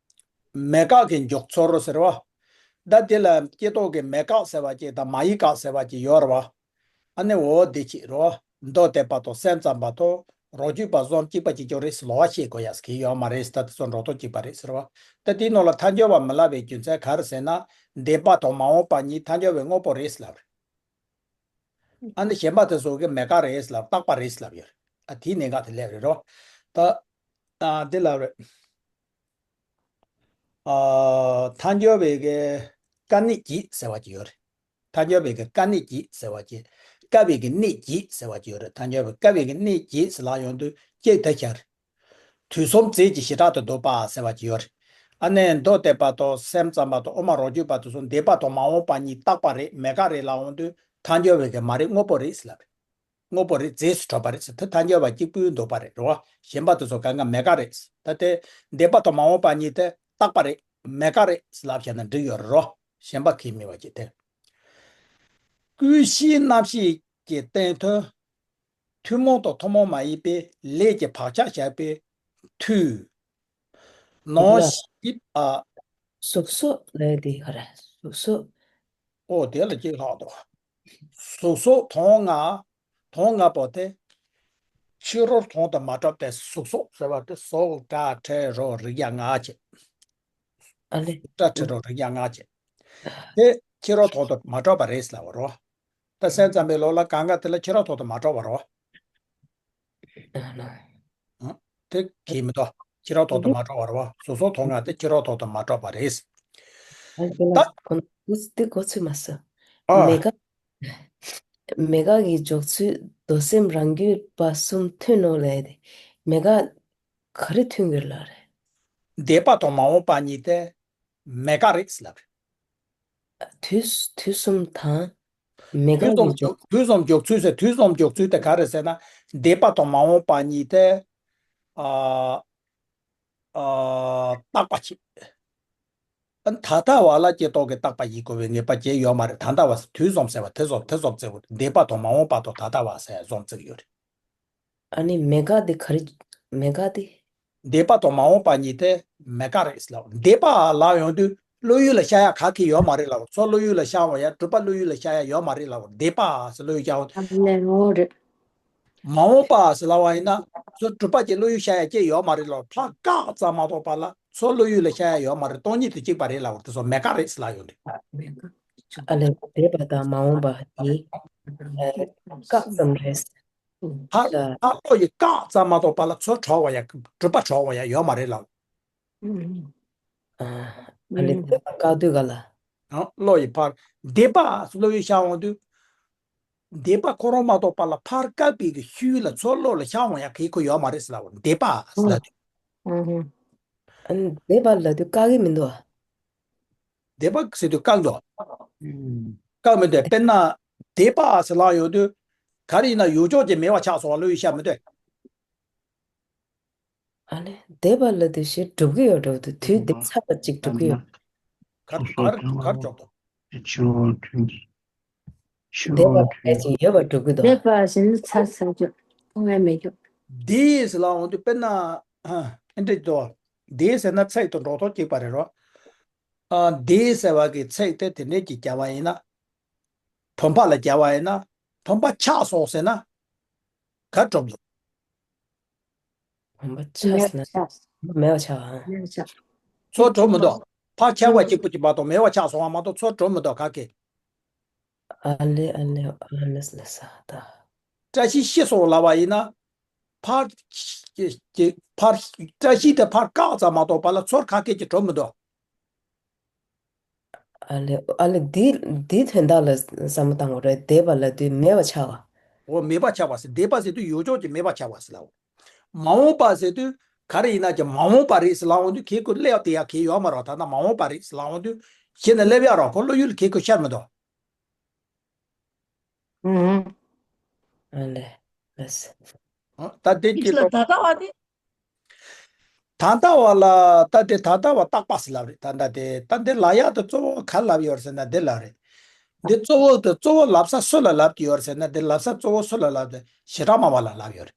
མེད་དགག་གི་འཇོག་ཚུལ་ཟེར་བ། ད་དེ་ལ་སྐྱེ་རྟོགས་ཀྱི་མེད་དགག་ཟེར་བ་ཅིག་དང་མ་ཡིན་དགག་ཟེར་བ་ཅིག་ཡོད་ར་བ། ཨ་ནི་འོ་དེ་ཅིག་རོ། མདོ་སྡེ་པ་དང་སེམས་ཙམ་པ་དང་རང་རྒྱུད་པ་གསུམ་གཅིག་པ་གཅིག་རྐྱང་རེད་ཟེར་ལོག་པ་བཤད་དགོས་ཡ་ཟེར་གྱི་ཡོད་མ་རེད་ཟེར། ད་དེ་ཚོ་འགྲོ་སྟངས་གཅིག་པ་རེད་ཟེར་བ། ད་དེའི་ནང་ལ་ཐལ་འགྱུར་བ་མི་སླ་བའི་རྒྱུ་མཚན་ག་རེ་ཟེར་ན། འདས་པ་དང་མ་འོངས་པ་གཉིས་ཐལ་འགྱུར་བའི་དངོས་པོ་རེད་ཟེར་ལབ་རེད། ཨ་ནི་གཞན་པ་དེ་ཚོ་གི་མེད་དགག་རེད་ཟེར་ལབ། རྟག་པ་རེད་ཟེར་ལབ་ཡོད་རེད། ཨ་དེའི་གནད་འགག་དེ་སླེབས་རེད་རོ། ད། ཨ་དེ་ལབ་རེད། ཨ་ཐལ་འགྱུར་བའི་གི་དཀའ་གནད་ཀྱིས་ཟེར་བ་ཅིག་ཡོད་རེད། ཐལ་འགྱུར་བའི་གི་དཀའ་གནད་ཀྱིས་ཟེར་བ་ཅིག་དཀའ་བའི་གི་གནད་ཀྱིས་ཟེར་བ་ཅིག་ཡོད་རེད། ཐལ་འགྱུར་བའི་དཀའ་བའི་གི་གནད་ཀྱིས་ཟེར་ལབ་ཡོང་དུས་ཅིག་དེ་ཤར། དུས་གསུམ་རྫས་ཀྱི་བྱེ་བྲག་ཏུ་འདོད་པ་ཟེར་བ་ཅིག་ཡོད་རེད། ཨ་ནི་མདོ་སྡེ་པ་དང་སེམས་ཙམ་པ་དང་དབུ་མ་རང་རྒྱུད་པ་དེ་ཚོ་འདས་པ་དང་མ་འོངས་པ་གཉིས་རྟག་པ་རེད་མེད་དགག་རེད་ལབ་ཡོང་དུས་ཐལ་འགྱུར་བའི་གི་མ་རེད་དངོས་པོ་རེད་ཟེར་ལབ་རེད། དངོས་པོ་རེད་རྫས་སུ་གྲུབ་པ་རེད་ཟེར། དེ་ཐལ་འགྱུར་བ་གཅིག་པུའི་འདོད་པ་རེད་རེད་བ། གཞན་པ་དེ་ཚོ་གང་ག་མེད་དགག་རེད་ཟེར། ད་དེ་འདས་པ་དང་མ་འོངས་པ་གཉིས་དེ་རྟག་པ་རེད་མེད་དགག་རེད་ཟེར་ལབ་བྱས་ན་འགྲིག་ཡོད་རེད་རོ། གཞན་པ་གང་ཡང་མེད་པ་ཅིག་དེ། ཀུན་ཤེས་རྣམ་ཤེས་ཀྱི་སྟེང་དུ། ཐུན་མོང་དང་ཐུན་མོང་མ་ཡིན་པའི་ལས་ཀྱི་བག་ཆགས་བཞག་པའི་མཐུས། ནང་ལ་ཞིབ་ཨ། གཟུགས་སོགས་ལས་དེ་ག་རེ་གཟུགས་སོགས། ཨོ་དེ་ལ་གཅིག་ལྷག་འདུག་གཟུགས་སོགས་དོན་ལྔ། དོན་ལྔ་པོ་དེ། ཕྱི་རོལ་དོན་དུ་མ་གྲུབ་པའི་གཟུགས་སོགས་ཟེར་བ་དེ་གཟུགས་སྒྲ་དྲི་རོ་རེག་བྱ་ལྔ་བྱས། ཨ་ལེ། སྒྲ་དྲི་རོ་རེག་བྱ་ལྔ་བྱས། དེ་ཕྱི་རོལ་དོན་དུ་མ་གྲུབ་པ་རེད་ཟེར་ལབ་པ་རེད། ད་སེམས་ཙམ་པའི་བློ་ལ་གང་ག་དེ་ལ་ཕྱི་རོལ་དོན་དུ་མ་གྲུབ་པ་རེད། ཨ་ལེ། ཨ། དེ་གལ་མི་འདུག་ཕྱི་རོལ་དོན་དུ་མ་གྲུབ་པ་རེད་བ། གཟུགས་སོགས་དོན་ལྔ་དེ་ཕྱི་རོལ་དོན་དུ་མ་གྲུབ་པ་རེད། ཨ་ལེ། ད། ཁོ་ན་འདི་འགོ་ཚུགས་མ་སོང་། ཨ། མེད་དགག་མེད་དགག་གི་འཇོག་ཚུལ་མདོ་སེམས་རང་རྒྱུད་པ་གསུམ་མཐུན་ནོ་ལབ་དེ། མེད་དགག་ག་རེ་མཐུན་དགོས་ལབ་རེད། འདས་པ་དང་མ་འོངས་པ་གཉིས་དེ་མེད་དགག་རེད་ལབ་རེད། དུས་དུས་གསུམ་དང་། མེད་དགག་དུས་གསུམ་གི་འཇོག་དུས་གསུམ་འཇོག་ཚུལ་ཟེར། དུས་གསུམ་འཇོག་ཚུལ་དེ་ག་རེ་ཟེར་ན། འདས་པ་དང་མ་འོངས་པ་གཉིས་དེ། ཨ། ཨ། རྟག་པ་ཅིག་ཨ། ད་ལྟ་བ་ལ་སྐྱེ་རྟོགས་ཀྱི་རྟག་པ་ཡིན་དགོས་པའི་ངེས་པ་ཅིག་ཡོད་མ་རེད། ད་ལྟ་བ་ཟེར་དུས་གསུམ་ཟེར་བ་དེ་གསུམ་དེ་གསུམ་བརྩི་དགོས་རེད། འདས་པ་དང་མ་འོངས་པ་དང་ད་ལྟ་བ་ཟེར་གསུམ་བརྩི་གི་ཡོད་རེད། ཨ་ནི་མེད་དགག་དེ་ག་རེ། མེད་དགག་དེ། འདས་པ་དང་མ་འོངས་པ་གཉིས་དེ་མེད་དགག་རེད་ལབ། འདས་པ་ལབ་ཡོང་དུས་བློ་ཡུལ་ལ་ཤར་ཡ་ག་གེ་ཡོད་མ་རེད་ལབ། ཚུར་བློ་ཡུལ་ལ་ཤར་འོང་ཡ་སྒྲུབ་པ་བློ་ཡུལ་ལ་ཤར་ཡ་ཡོད་མ་རེད་ལབ། འདས་པ་ཟེར་བློ་ཡུལ་ཤར་འོང་དུས། ཨ་ལེ་འོ་རེད། མ་འོངས་པ་ཟེར་ལབ་པ་ཡིན་ན་ཚུར་སྒྲུབ་པ་ཅིག་བློ་ཡུལ་ཤར་ཡ་ཅིག་ཡོད་མ་རེད་ལབ། ཕར་བཀག་ཙམ་མ་གཏོགས་པ་ལ་ཚུར་བློ་ཡུལ་ལ་ཤར་ཡ་ཡོད་མ་རེད། སྟོང་ཉིད་དེ་གཅིག་པ་རེད་ལབ། དེ་ཚོ་མེད་དགག་རེད་ལབ་ཡོང་དུས། ཨ་ལེ། འདས་པ་དང་མ་འོངས་པ་ནི་བཀག་ཙམ་རེད། ཕར་ཕར་བློ་ཡིས་བཀག་ཙམ་མ་གཏོགས་པ་ལ་ཚུར་གྲོལ་བ་ཡ་སྒྲུབ་པ་གྲོལ་བ་ཡ་ཡོད་མ་རེད་ལབ། ཨ་ཨ་ནི་ཚོད་དཔག་བཀག་དུས་ག་ལ། ཨ། བློ་ཡིས་ཕར་འདས་པ་བློ་ཡུལ་ཤར་འོང་དུས། འདས་པ་ཁོ་རང་མ་གཏོགས་པ་ལ་ཕར་བཀག་པའི་གི་ཤུལ་ལ་ཚུར་བློ་ལ་ཤར་འོང་ཡ་གི་ཁོ་ཡོད་མ་རེད་ཟེར་ལབ། འདས་པ་ཟེར་ལབ་དུས། ཨ་ནི་འདས་པ་ལབ་དུས་བཀག་གི་མི་འདུག་འདས་པ་ཟེར་དུས་བཀག་འགྲོ། ཨུམ། བཀག་མི་འདོད། དཔེར་ན། འདས་པ་ཟེར་ལབ་ཡོང་དུས། ག་རེ་ཡིན་ན་ཡོད་ཕྱོགས་ཀྱི་མེད་པ་ཆགས་སོང་བ་བློ་ཡུལ་ཤར་མི་འདོད། ཨ་ནི་འདས་པ་ལབ་དུས་ཞེ་སྒྲུབ་ཀྱི་ཡོད་འགྲོ་འདུག་དུས་འདི་ཚར་བ་གཅིག་སྒྲུབ་ཀྱི་ཡོད། གར་གར་གར་འཇོག་དོ། འདས་པ་ལ་ཅིག་ཡོད་པ་སྒྲུབ་ཀྱི་འདུག་འདས་པ་ཟེར་ན་ཚར་ཚར་འཇོག་ཐུང་བས་མི་འཇོག་འདས་ཟེར་ལ་འོང་དུས་དཔེར་ན་ཨ་འདྲ་དོ། འདས་ཟེར་ན་ཚིག་དང་འགྲོ་སྟངས་གཅིག་པ་རེད་རོ། ཨ་འདས་ཟེར་བ་གི་ཚིག་དེ་དེ་འདྲས་ཀྱི་རྒྱབ་པ་ཡིན་ན། བུམ་པ་ལ་རྒྱབ་པ་ཡིན་ན། བུམ་པ་ཆག་སོང་ཟེར་ན། ག་གྲུབ་འདུག་བུམ་པ་ཆག་ཟེར་ན་མེད་པ་ཆགས་པ། མེད་པ་ཆགས། ཚུར་གྲུབ་མི་འདུག་ཕར་ཆག་པ་གཅིག་པུ་གཅིག་མ་གཏོགས་མེད་པ་ཆགས་སོང་བ་མ་གཏོགས་ཚུར་གྲུབ་མི་འདུག་ག་གི། ཨ་ལེ་ཨ་ལེ་ཨ་ལེ་ལ་ས་ད། བཀྲ་ཤིས་ཤི་སོང་ལབ་པ་ཡིན་ན། ཕར་ཕར་བཀྲ་ཤིས་དེ་ཕར་བཀག་ཙམ་མ་གཏོགས་ཕར་ལ་ཚུར་ག་གི་གཅིག་གྲུབ་མི་འདུག་ཨ་ལེ་ཨ་ལེ་འདི་འདི་དོན་དག་ལ་བསམ་བློ་བཏང་དགོས་རེད། འདས་པ་ལབ་དུས་མེད་པ་ཆགས་པ། འོ་མེད་པ་ཆགས་པ་ཟེར། འདས་པ་ཟེར་དུས་ཡོད་ཆོག་གི་མེད་པ་ཆགས་པ་ཟེར་ལ། འོ། མ་འོངས་པ་ཟེར་དུས་ག་རེ་ཡིན་ན་ཀྱང་མ་འོངས་པ་རེད་ཟེར་ལ་འོང་དུས་ཁྱེད་ཁོ་སླེབས་དེ་ཡ་གི་ཡོད་མ་རེད། ད་ལྟ་མ་འོངས་པ་རེད་ཟེར་ལ་འོང་དུས་གཞི་ནས་སླེབས་ཡ་རོགས་ཁོ་བློ་ཡུལ་ཁྱེད་ཁོ་ཤར་མི་འདུག་ཨ་ལེ། ལགས། ད་དེ་ཅི་ལ་ད་ལྟ་བ་དེ། ད་ལྟ་བ་ལ་ད་དེ་ད་ལྟ་བ་རྟག་པ་ཟེར་ལབ་རེད། ད་ལྟ་དེ་ད་འདི་ལ་ཡག་ཏུ་གཙོ་བོ་ག་ལབ་ཡོད་ཟེར་ན་འདི་ལབ་རེད། འདི་གཙོ་བོ་དེ་གཙོ་བོ་ལབ་ས་སུ་ལ་ལབ་ཀྱི་ཡོད་ཟེར་ན་འདི་ལབ་ས་གཙོ་བོ་སུ་ལ་ལབ་དེ་བྱེ་བྲག་སྨྲ་བ་ལ་ལབ་ཡོད་རེད།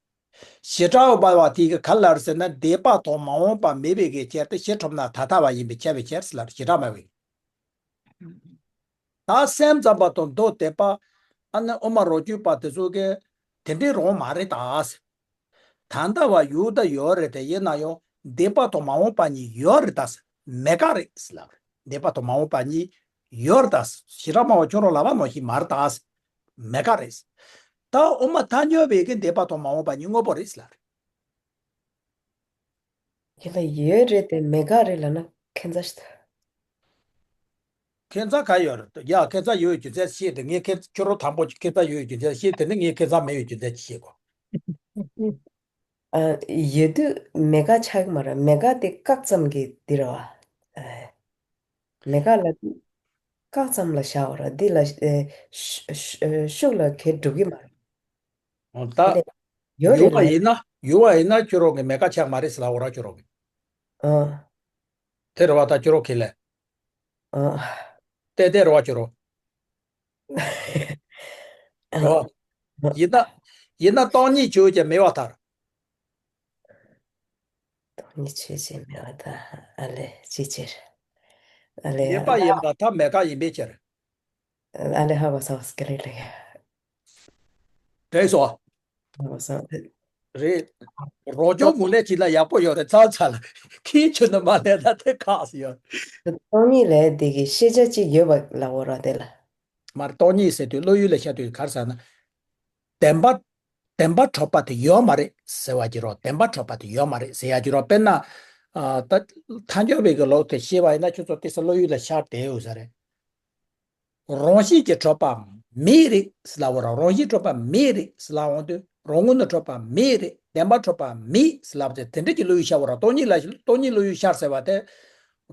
བྱེ་བྲག་སྨྲ་བ་དེ་གི་ག་ལབ་ཟེར་ན་འདས་པ་དང་མ་འོངས་པ་མེད་པའི་གི་ཕྱིར་དུ་ཞེ་ཁྲོམ་ན་ད་ལྟ་བ་ཡིན་པའི་ཁྱབ་པའི་ཕྱིར་ཟེར་ལབ་རེད། བྱེ་བྲག་སྨྲ་བའི། ད་སེམས་ཙམ་པ་དང་མདོ་སྡེ་པ། ཨ་ནི་དབུ་མ་རོ་སྐྱོད་པ་དེ་ཚོ་གིས་དེ་འདྲའི་རང་མ་རེད་ད་ཟེར། ད་ལྟ་བ་ཡོད་ད་ཡོད་རེད་དེ་ཡིན་ན་ཡང་འདས་པ་དང་མ་འོངས་པ་གཉིས་ཡོད་རེད་ད་ཟེར་མེད་ག་རེད་ཟེར་ལབ་རེད། འདས་པ་དང་མ་འོངས་པ་གཉིས་ཡོད་རེད་ད་ཟེར། བྱེ་བྲག་སྨྲ་བ་ཁྱོད་རང་ལབ་པ་ནང་བཞིན་མ་རེད་ད་ཟེར་མེད་ག་རེད་ཟེར། ད་དབུ་མ་ཐལ་འགྱུར་བས་ཀྱི་འདས་པ་དང་མ་འོངས་པ་གཉིས་དངོས་པོ་རེད་ཟེར་ལབ་རེད། ཁྱེད་ལ་ཡོད་རེད་དེ་མེད་ག་རེད་ལབ་ན་ཁྱད་མཚར་ཞིག་འདུག་ཁྱད་མཚར་ག་ཡོད་རེད། ཡ་ཁྱད་མཚར་ཡོད་རྒྱུ་མཚན་ཤེས་དེ་ངས་ཁྱེད་ཁྱོད་རང་དང་པོ་ཁྱད་མཚར་ཡོད་རྒྱུ་མཚན་ཤེས་དེ་ནི་ངས་ཁྱད་མཚར་མེད་ཡོད་རྒྱུ་མཚན་ཅིག་ཤེས་དགོས། ཨ། ཡོད་དུས་མེད་ག་ཆགས་ཀྱི་མ་རེད། མེད་ག་དེ་བཀག་ཙམ་གྱི་འདི་རེད་བ། ཨ། མེད་ག་ལ་བཀག་ཙམ་ལ་བཞག་པ་རེད། འདི་ལ་ཨེ་ཤུ་ཤུ་ཤུགས་ལ་གས་འགྲུབ་ཀྱི་མ་རེད། འོ་ད། ཡོད་ཡོད་རེད་པ་ལ། ཡིན་ན་ཡོད་པ་ཡིན་ན་ཁྱོད་རང་གི་མེད་ཀ་ཆགས་མ་རེད་ཟེར་ལབ་འོ་ར་ཁྱོད་རང་གི། ཨ། དེ་རེད་བ་ད་ཁྱོད་རང་གི་ལས། ཨ། དེ་དེ་རེད་བ་ཁྱོད་རང་། ཨ། འོ། ཡིན་ན་ཡིན་ན་སྟོང་ཉིད་ཆོས་ཅན་མེད་པར་ཐལ། སྟོང་ཉིད་ཆོས་ཅན་མེད་པར་ཐལ། ཨ་ལེ་ཅི་ཕྱིར། ཨ་ལེ། མེད་པ་ཡིན་པར་ཐལ། མེད་ཀ་ཡིན་པའི་ཕྱིར། ཨ་ལེ་ཧ་གོ་སོང་སྐད་རིགས་ལ། དྲན་སོང་། ཧ་གོ་སོང་། རེད། རོགས་སྐྱོར་མུ་ལེ་བྱས་ན་ཡག་པོ་ཡོད་རེད། ཚར་ཚར་ལ་ཁྱིའི་ཆུ་ནི་མ་ལས་ན་དེ་ཁག་སུ་ཡོད། སྟོང་ཉིད་ལས་དེ་གི་ཤེས་བྱ་གཅིག་ཡོད་པ་ལ་འོ་ར་དེ་ལ། མར་སྟོང་ཉིད་ཟེར་དུས་བློ་ཡུལ་ལ་ཤར་དུས་གར་ཟ་ན། བདེན་པ། བདེན་པ་གྲུབ་པ་དེ་ཡོད་མ་རེད་ཟེར་བ་གྱི་རོ། བདེན་པ་གྲུབ་པ་དེ་ཡོད་མ་རེད་ཟེར་ཡ་གྱི་རོ། དཔེར་ན། ཨ། ད་ཐལ་འགྱུར་བའི་གི་ལུགས་དེ་ཤེས་པ་ཡིན་ན་ཁྱོད་ཚོ་དེ་ས་བློ་ཡུལ་ལ་ཤར་བསྡད་ཡོད་ས་རེད། རང་བཞིན་གྱིས་གྲུབ་པ་མེད་རེད་ཟེར་ལབ་པ་ར། རང་བཞིན་གྲུབ་པ་མེད་རེད་ཟེར་ལབ་འོང་དུས་རང་ངོས་ནས་གྲུབ་པ་མེད་རེད། བདེན་པ་གྲུབ་པ་མེད་ཟེར་ལབ་དེ་དེ་འདྲ་གྱི་བློ་ཡུལ་ཤར་བ་ར། སྟོང་ཉིད་ལ་སྟོང་ཉིད་བློ་ཡུལ་ཤར་ཟེར་བ་དེ།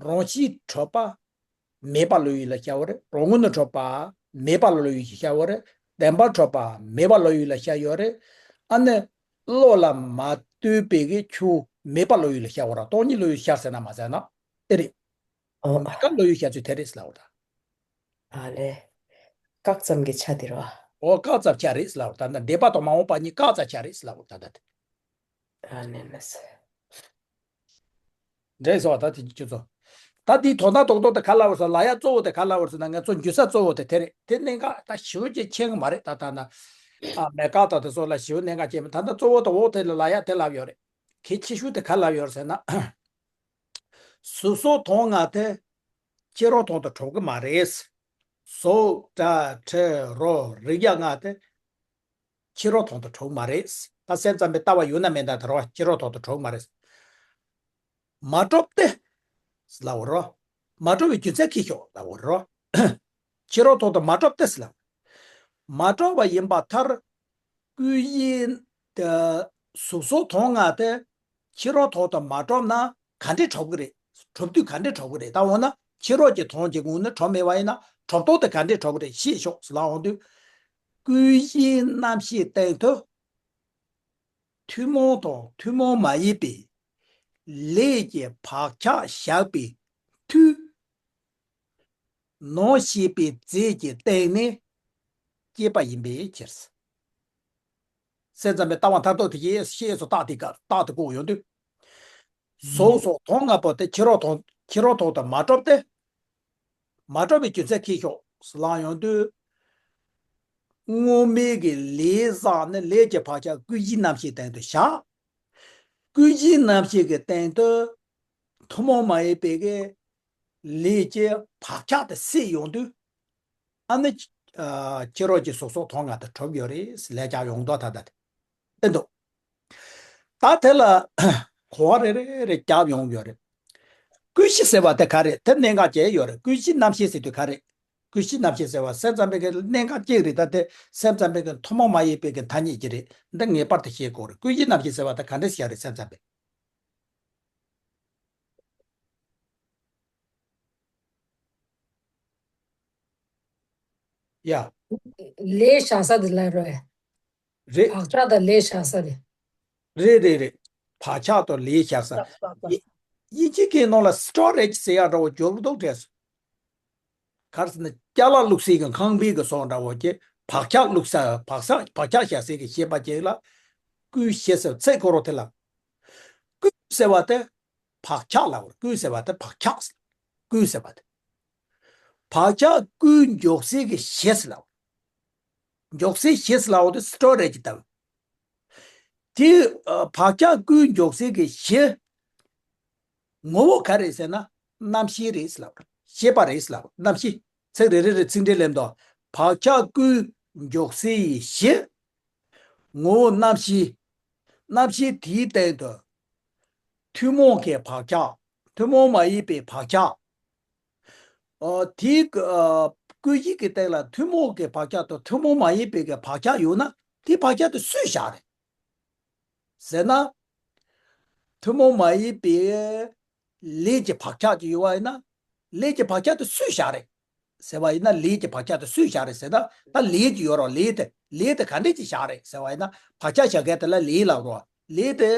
རང་བཞིན་གྲུབ་པ་མེད་པ་བློ་ཡུལ་ལ་ཤར་བ་རེད། རང་ངོས་ནས་གྲུབ་པ་མེད་པ་བློ་ཡུལ་ཤར་བ་རེད། བདེན་པ་གྲུབ་པ་མེད་པ་བློ་ཡུལ་ལ་ཤར་ཡོད་རེད། ཨ་ནི་བློ་ལ་མ་ལྟོས་པའི་གི་ཆོས་མེད་པ་བློ་ཡུལ་ལ་ཤར་བ་ར། སྟོང་ཉིད་བློ་ཡུལ་ཤར་ཟེར་ན་མ་ཟེར་ན་དེ་རེད། ཨོ། མེད་ཀ་བློ་ཡུལ་ཤར་ཚུལ་དེ་རེད་ཟེར་ལབ་པ་ད། ཨ་ལེ། བཀག་ཙམ་གྱི་ཆ་དེ་རེད་བ། ཨོ་བཀག་ཙམ་ཆ་རེད་ཟེར་ལབ་པ་ད། ད་འདས་པ་དང་མ་འོངས་པ་གཉིས་བཀག་ཙམ་ཆ་རེད་ཟེར་ལབ་པ་ད་ད་དེ། ཨ་ལེ་ལགས་སོ། འདྲེས་སོ་ད་དེ་ཁྱོད་ཚོ། ད་དེའི་དོན་དག་རྡོག་རྡོག་དེ་ག་ལབ་པ་རེད་ཟེར་ལབ་ཡ་གཙོ་བོ་དེ་ག་ལབ་པ་རེད་ཟེར་ན་ང་ཚོ་འཇུ་ས་གཙོ་བོ་དེ་དེ་རེད། དེ་གནད་འགག་ད་ཞེ་པོ་ཅིག་ཆེ་གི་མ་རེད། ད་ད་ན། ཨ་མེད་ཀ་ད་དེ་ཚོ་ལ་ཞེ་པོ་གནད་འགག་ཆེ་མ། ད་ད་གཙོ་བོ་དེ་འོག་དེ་ལ་ལབ་ཡ་དེ་ལབ་ཡོད་རེད། གལ་ཆེ་ཤོས་དེ་ག་ལབ་ཡོད་རེད་ཟེར་ན། གཟུགས་སོགས་དོན་ལྔ་དེ་ཕྱི་རོལ་དོན་དུ་གྲུབ་ཀྱི་མ་རེད། གཟུགས་སྒྲ་དྲི་རོ་རེག་བྱ་ལྔ་དེ་ཕྱི་རོལ་དོན་དུ་གྲུབ་མ་རེད། ད་སེམས་ཙམ་པའི་ལྟ་བ་ཡོད་ན་མེད་ན་ད་རེད་བ། ཕྱི་རོལ་དོན་དུ་གྲུབ་མ་རེད། མ་གྲུབ་སྟེ། ལབ་པ་རེད། མ་གྲུབ་པའི་རྒྱུ་མཚན་ཁྱེར་ཤོག་ལབ་པ་རེད། ཕྱི་རོལ་དོན་དུ་མ་གྲུབ་སྟེ་ལབ། མ་གྲུབ་པ་ཡིན་པར་ཐལ། ཀུན་གཞི། གཟུགས་སོགས་དོན་ལྔ་དེ་ཕྱི་རོལ་དོན་དུ་མ་གྲུབ་ན་ག་འདྲས་གྲུབ་ཀྱི་རེད། གྲུབ་དུས་ག་འདྲས་གྲུབ་ཀྱི་རེད། ད་འོ་ན་ཕྱི་རོལ་གྱི་དོན་གྱི་ངོས་ནས་གྲུབ་མེད་པ་ཡིན་ན་གྲུབ་རྟོགས་དེ་ག་འདྲས་གྲུབ་ཀྱི་རེད་ཤེས་ཤོག་ཟེར་ལབ་འོང་དུས། ཀུན་གཞིའི་རྣམ་ཤེས་སྟེང་དུ། ཐུན་མོང་དང་ཐུན་མོང་མ་ཡིན་པའི་ ལས་ཀྱི་བག་ཆགས་བཞག་པའི་མཐུས། ནང་ཤེས་པའི་རྫས་ཀྱི་སྟེང་ནས་སྐྱེས་པ་ཡིན་པའི་ཕྱིར། སེམས་ཙམ་པའི་ལྟ་བ་མཐར་ཐུག་དེ་ཡིས་ཤེས་སུ་བཏགས་ཏེ་བཀག་བཏགས་ཏེ་བཀོད་ཡོང་དུས། གཟུགས་སོགས་དོན་ལྔ་པོ་དེ་ཕྱི་རོལ་དོན་ཕྱི་རོལ་དོན་དུ་མ་གྲུབ་སྟེ། མ་གྲུབ་པའི་རྒྱུ་མཚན་ཁྱེར་ཤོག་ལབ་ཡོང་དུས། སྔོན་མའི་གི་ལས་བསགས་ནས་ལས་ཀྱི་བག་ཆགས་ཀུན་གཞིའི་རྣམ་ཤེས་སྟེང་དུ་བཞག་ཀུན་གཞིའི་རྣམ་ཤེས་ཀྱི་སྟེང་དུ་ཐུན་མོང་མ་ཡིན་པའི་གི་ལས་ཀྱི་བག་ཆགས་དེ་སད་ཡོང་དུས། ཨ་ནི། ཨ། ཕྱི་རོལ་གྱི་གཟུགས་སོགས་དོན་ལྔ་དེ་གྲུབ་ཡོད་རེད་ལས་རྒྱག་ཡོང་མདོག་ད་ལྟ་དེ་ཨེ་འདུག་ད་དེ་ལ་གོ་བ་རེ་རེ་རེ་རྒྱབ་ཡོང་གི་ཡོད་རེད། ཀུན་གཞི་ཟེར་བ་དེ་ག་རེད། དེ་གནད་འགག་ཅིག་ཡོད་རེད། ཀུན་གཞིའི་རྣམ་ཤེས་ཟེར་དུས་ག་རེད། ཀུན་གཞིའི་རྣམ་ཤེས་ཟེར་བ་སེམས་ཙམ་པའི་གི་གནད་འགག་ཅིག་རེད། ད་དེ་སེམས་ཙམ་པའི་གི་ཐུན་མོང་མ་ཡིན་པའི་གི་ཐ་སྙད་ཅིག་རེད། འདི་ངེས་པར་དུ་ཤེས་དགོས་རེད། ཀུན་གཞིའི་རྣམ་ཤེས་ཟེར་བ་དེ་ག་འདྲ་ཞིག་རེད། སེམས་ཙམ་པས། ཡ། ལས་བྱ་ས་དེ་ལ་རོལ། རེད། བག་ཆགས་དང་ལས་བྱ་ས་དེ། རེད་རེད་རེད། བག་ཆགས་དང་ལས་བྱ་ས། ཡི་དབྱིན་ཇི་སྐད་ནང་ལ་སི་ཊོ་རེཇ་ཟེར་ཡག་འདྲ་བོ་འཇོག་འདུག་དྲན་སོང་། ག་རེ་ཟེར་ན་ཅ་ལག་བླུགས་སའི་གི་ཁང་པའི་གི་བཟོ་འདྲ་བོ་ཅིག་བག་ཆགས་བླུགས་ས་བག་ས་བག་ཆགས་བཞག་སའི་གི་ཤེས་པ་ཅིག་ལ། ཀུན་ཞེས་ཟེར། ཚེ་འཁོར་བ་དེ་ལ། ཀུན་ཟེར་བ་དེ་བག་ཆགས་ལ་བར། ཀུན་ཟེར་བ་དེ་བག་ཆགས། ཀུན་ཟེར་བ་དེ། བག་ཆགས་ཀུན་འཇོག་སའི་གི་གཞི་ཟེར་ལ་བར། འཇོག་སའི་གཞི་ཟེར་ལ་བར་དེ་སི་ཊོ་རེཇ་ལྟ་བུ། དེ་ཨ། བག་ཆགས་ཀུན་འཇོག་སའི་གི་གཞི། ངོ་བོ་ག་རེད་ཟེར་ན་རྣམ་ཤེས་རེད་ཟེར་ལབ། ཤེས་པ་རེད་ཟེར་ལབ། རྣམ་ཤེས། ཚིག་རེ་རེ་རེ་ཚིག་འགྲེལ་ལེན་དང་། བག་ཆགས་ཀུན་འཇོག་སའི་གཞི། ངོ་བོ་རྣམ་ཤེས། རྣམ་ཤེས་དེའི་སྟེང་དུ་ཐུན་མོང་གི་བག་ཆགས། ཐུན་མོང་མ་ཡིན་པའི་བག་ཆགས། ཨ། དེའི་ཨ། ཀུན་གཞི་གི་སྟེང་ལ་ཐུན་མོང་གི་བག་ཆགས་དང་ཐུན་མོང་མ་ཡིན་པའི་གི་བག་ཆགས་ཡོད་ན། དེའི་བག་ཆགས་དེ་སུས་བཞག་རེད་ཟེར་ན། ཐུན་མོང་མ་ཡིན་པའི་ལས་ཀྱི་བག་ཆགས་ཅིག་ཡོད་པ་ཡིན་ན། ལས་ཀྱི་བག་ཆགས་དེ་སུས་བཞག་རེད་ཟེར་བ་ཡིན་ན། ལས་ཀྱི་བག་ཆགས་དེ་སུས་བཞག་རེད་ཟེར་ན། ད་ལས་ཀྱི་ཡོད་རོགས། ལས་དེ་ལས་དེ་ག་འདྲས་ཀྱིས་བཞག་རེད་ཟེར་བ་ཡིན་ན། བག་ཆགས་བཞག་མཁན་དེ་ལ་ལས་ལབ་རོགས། ལས་དེ་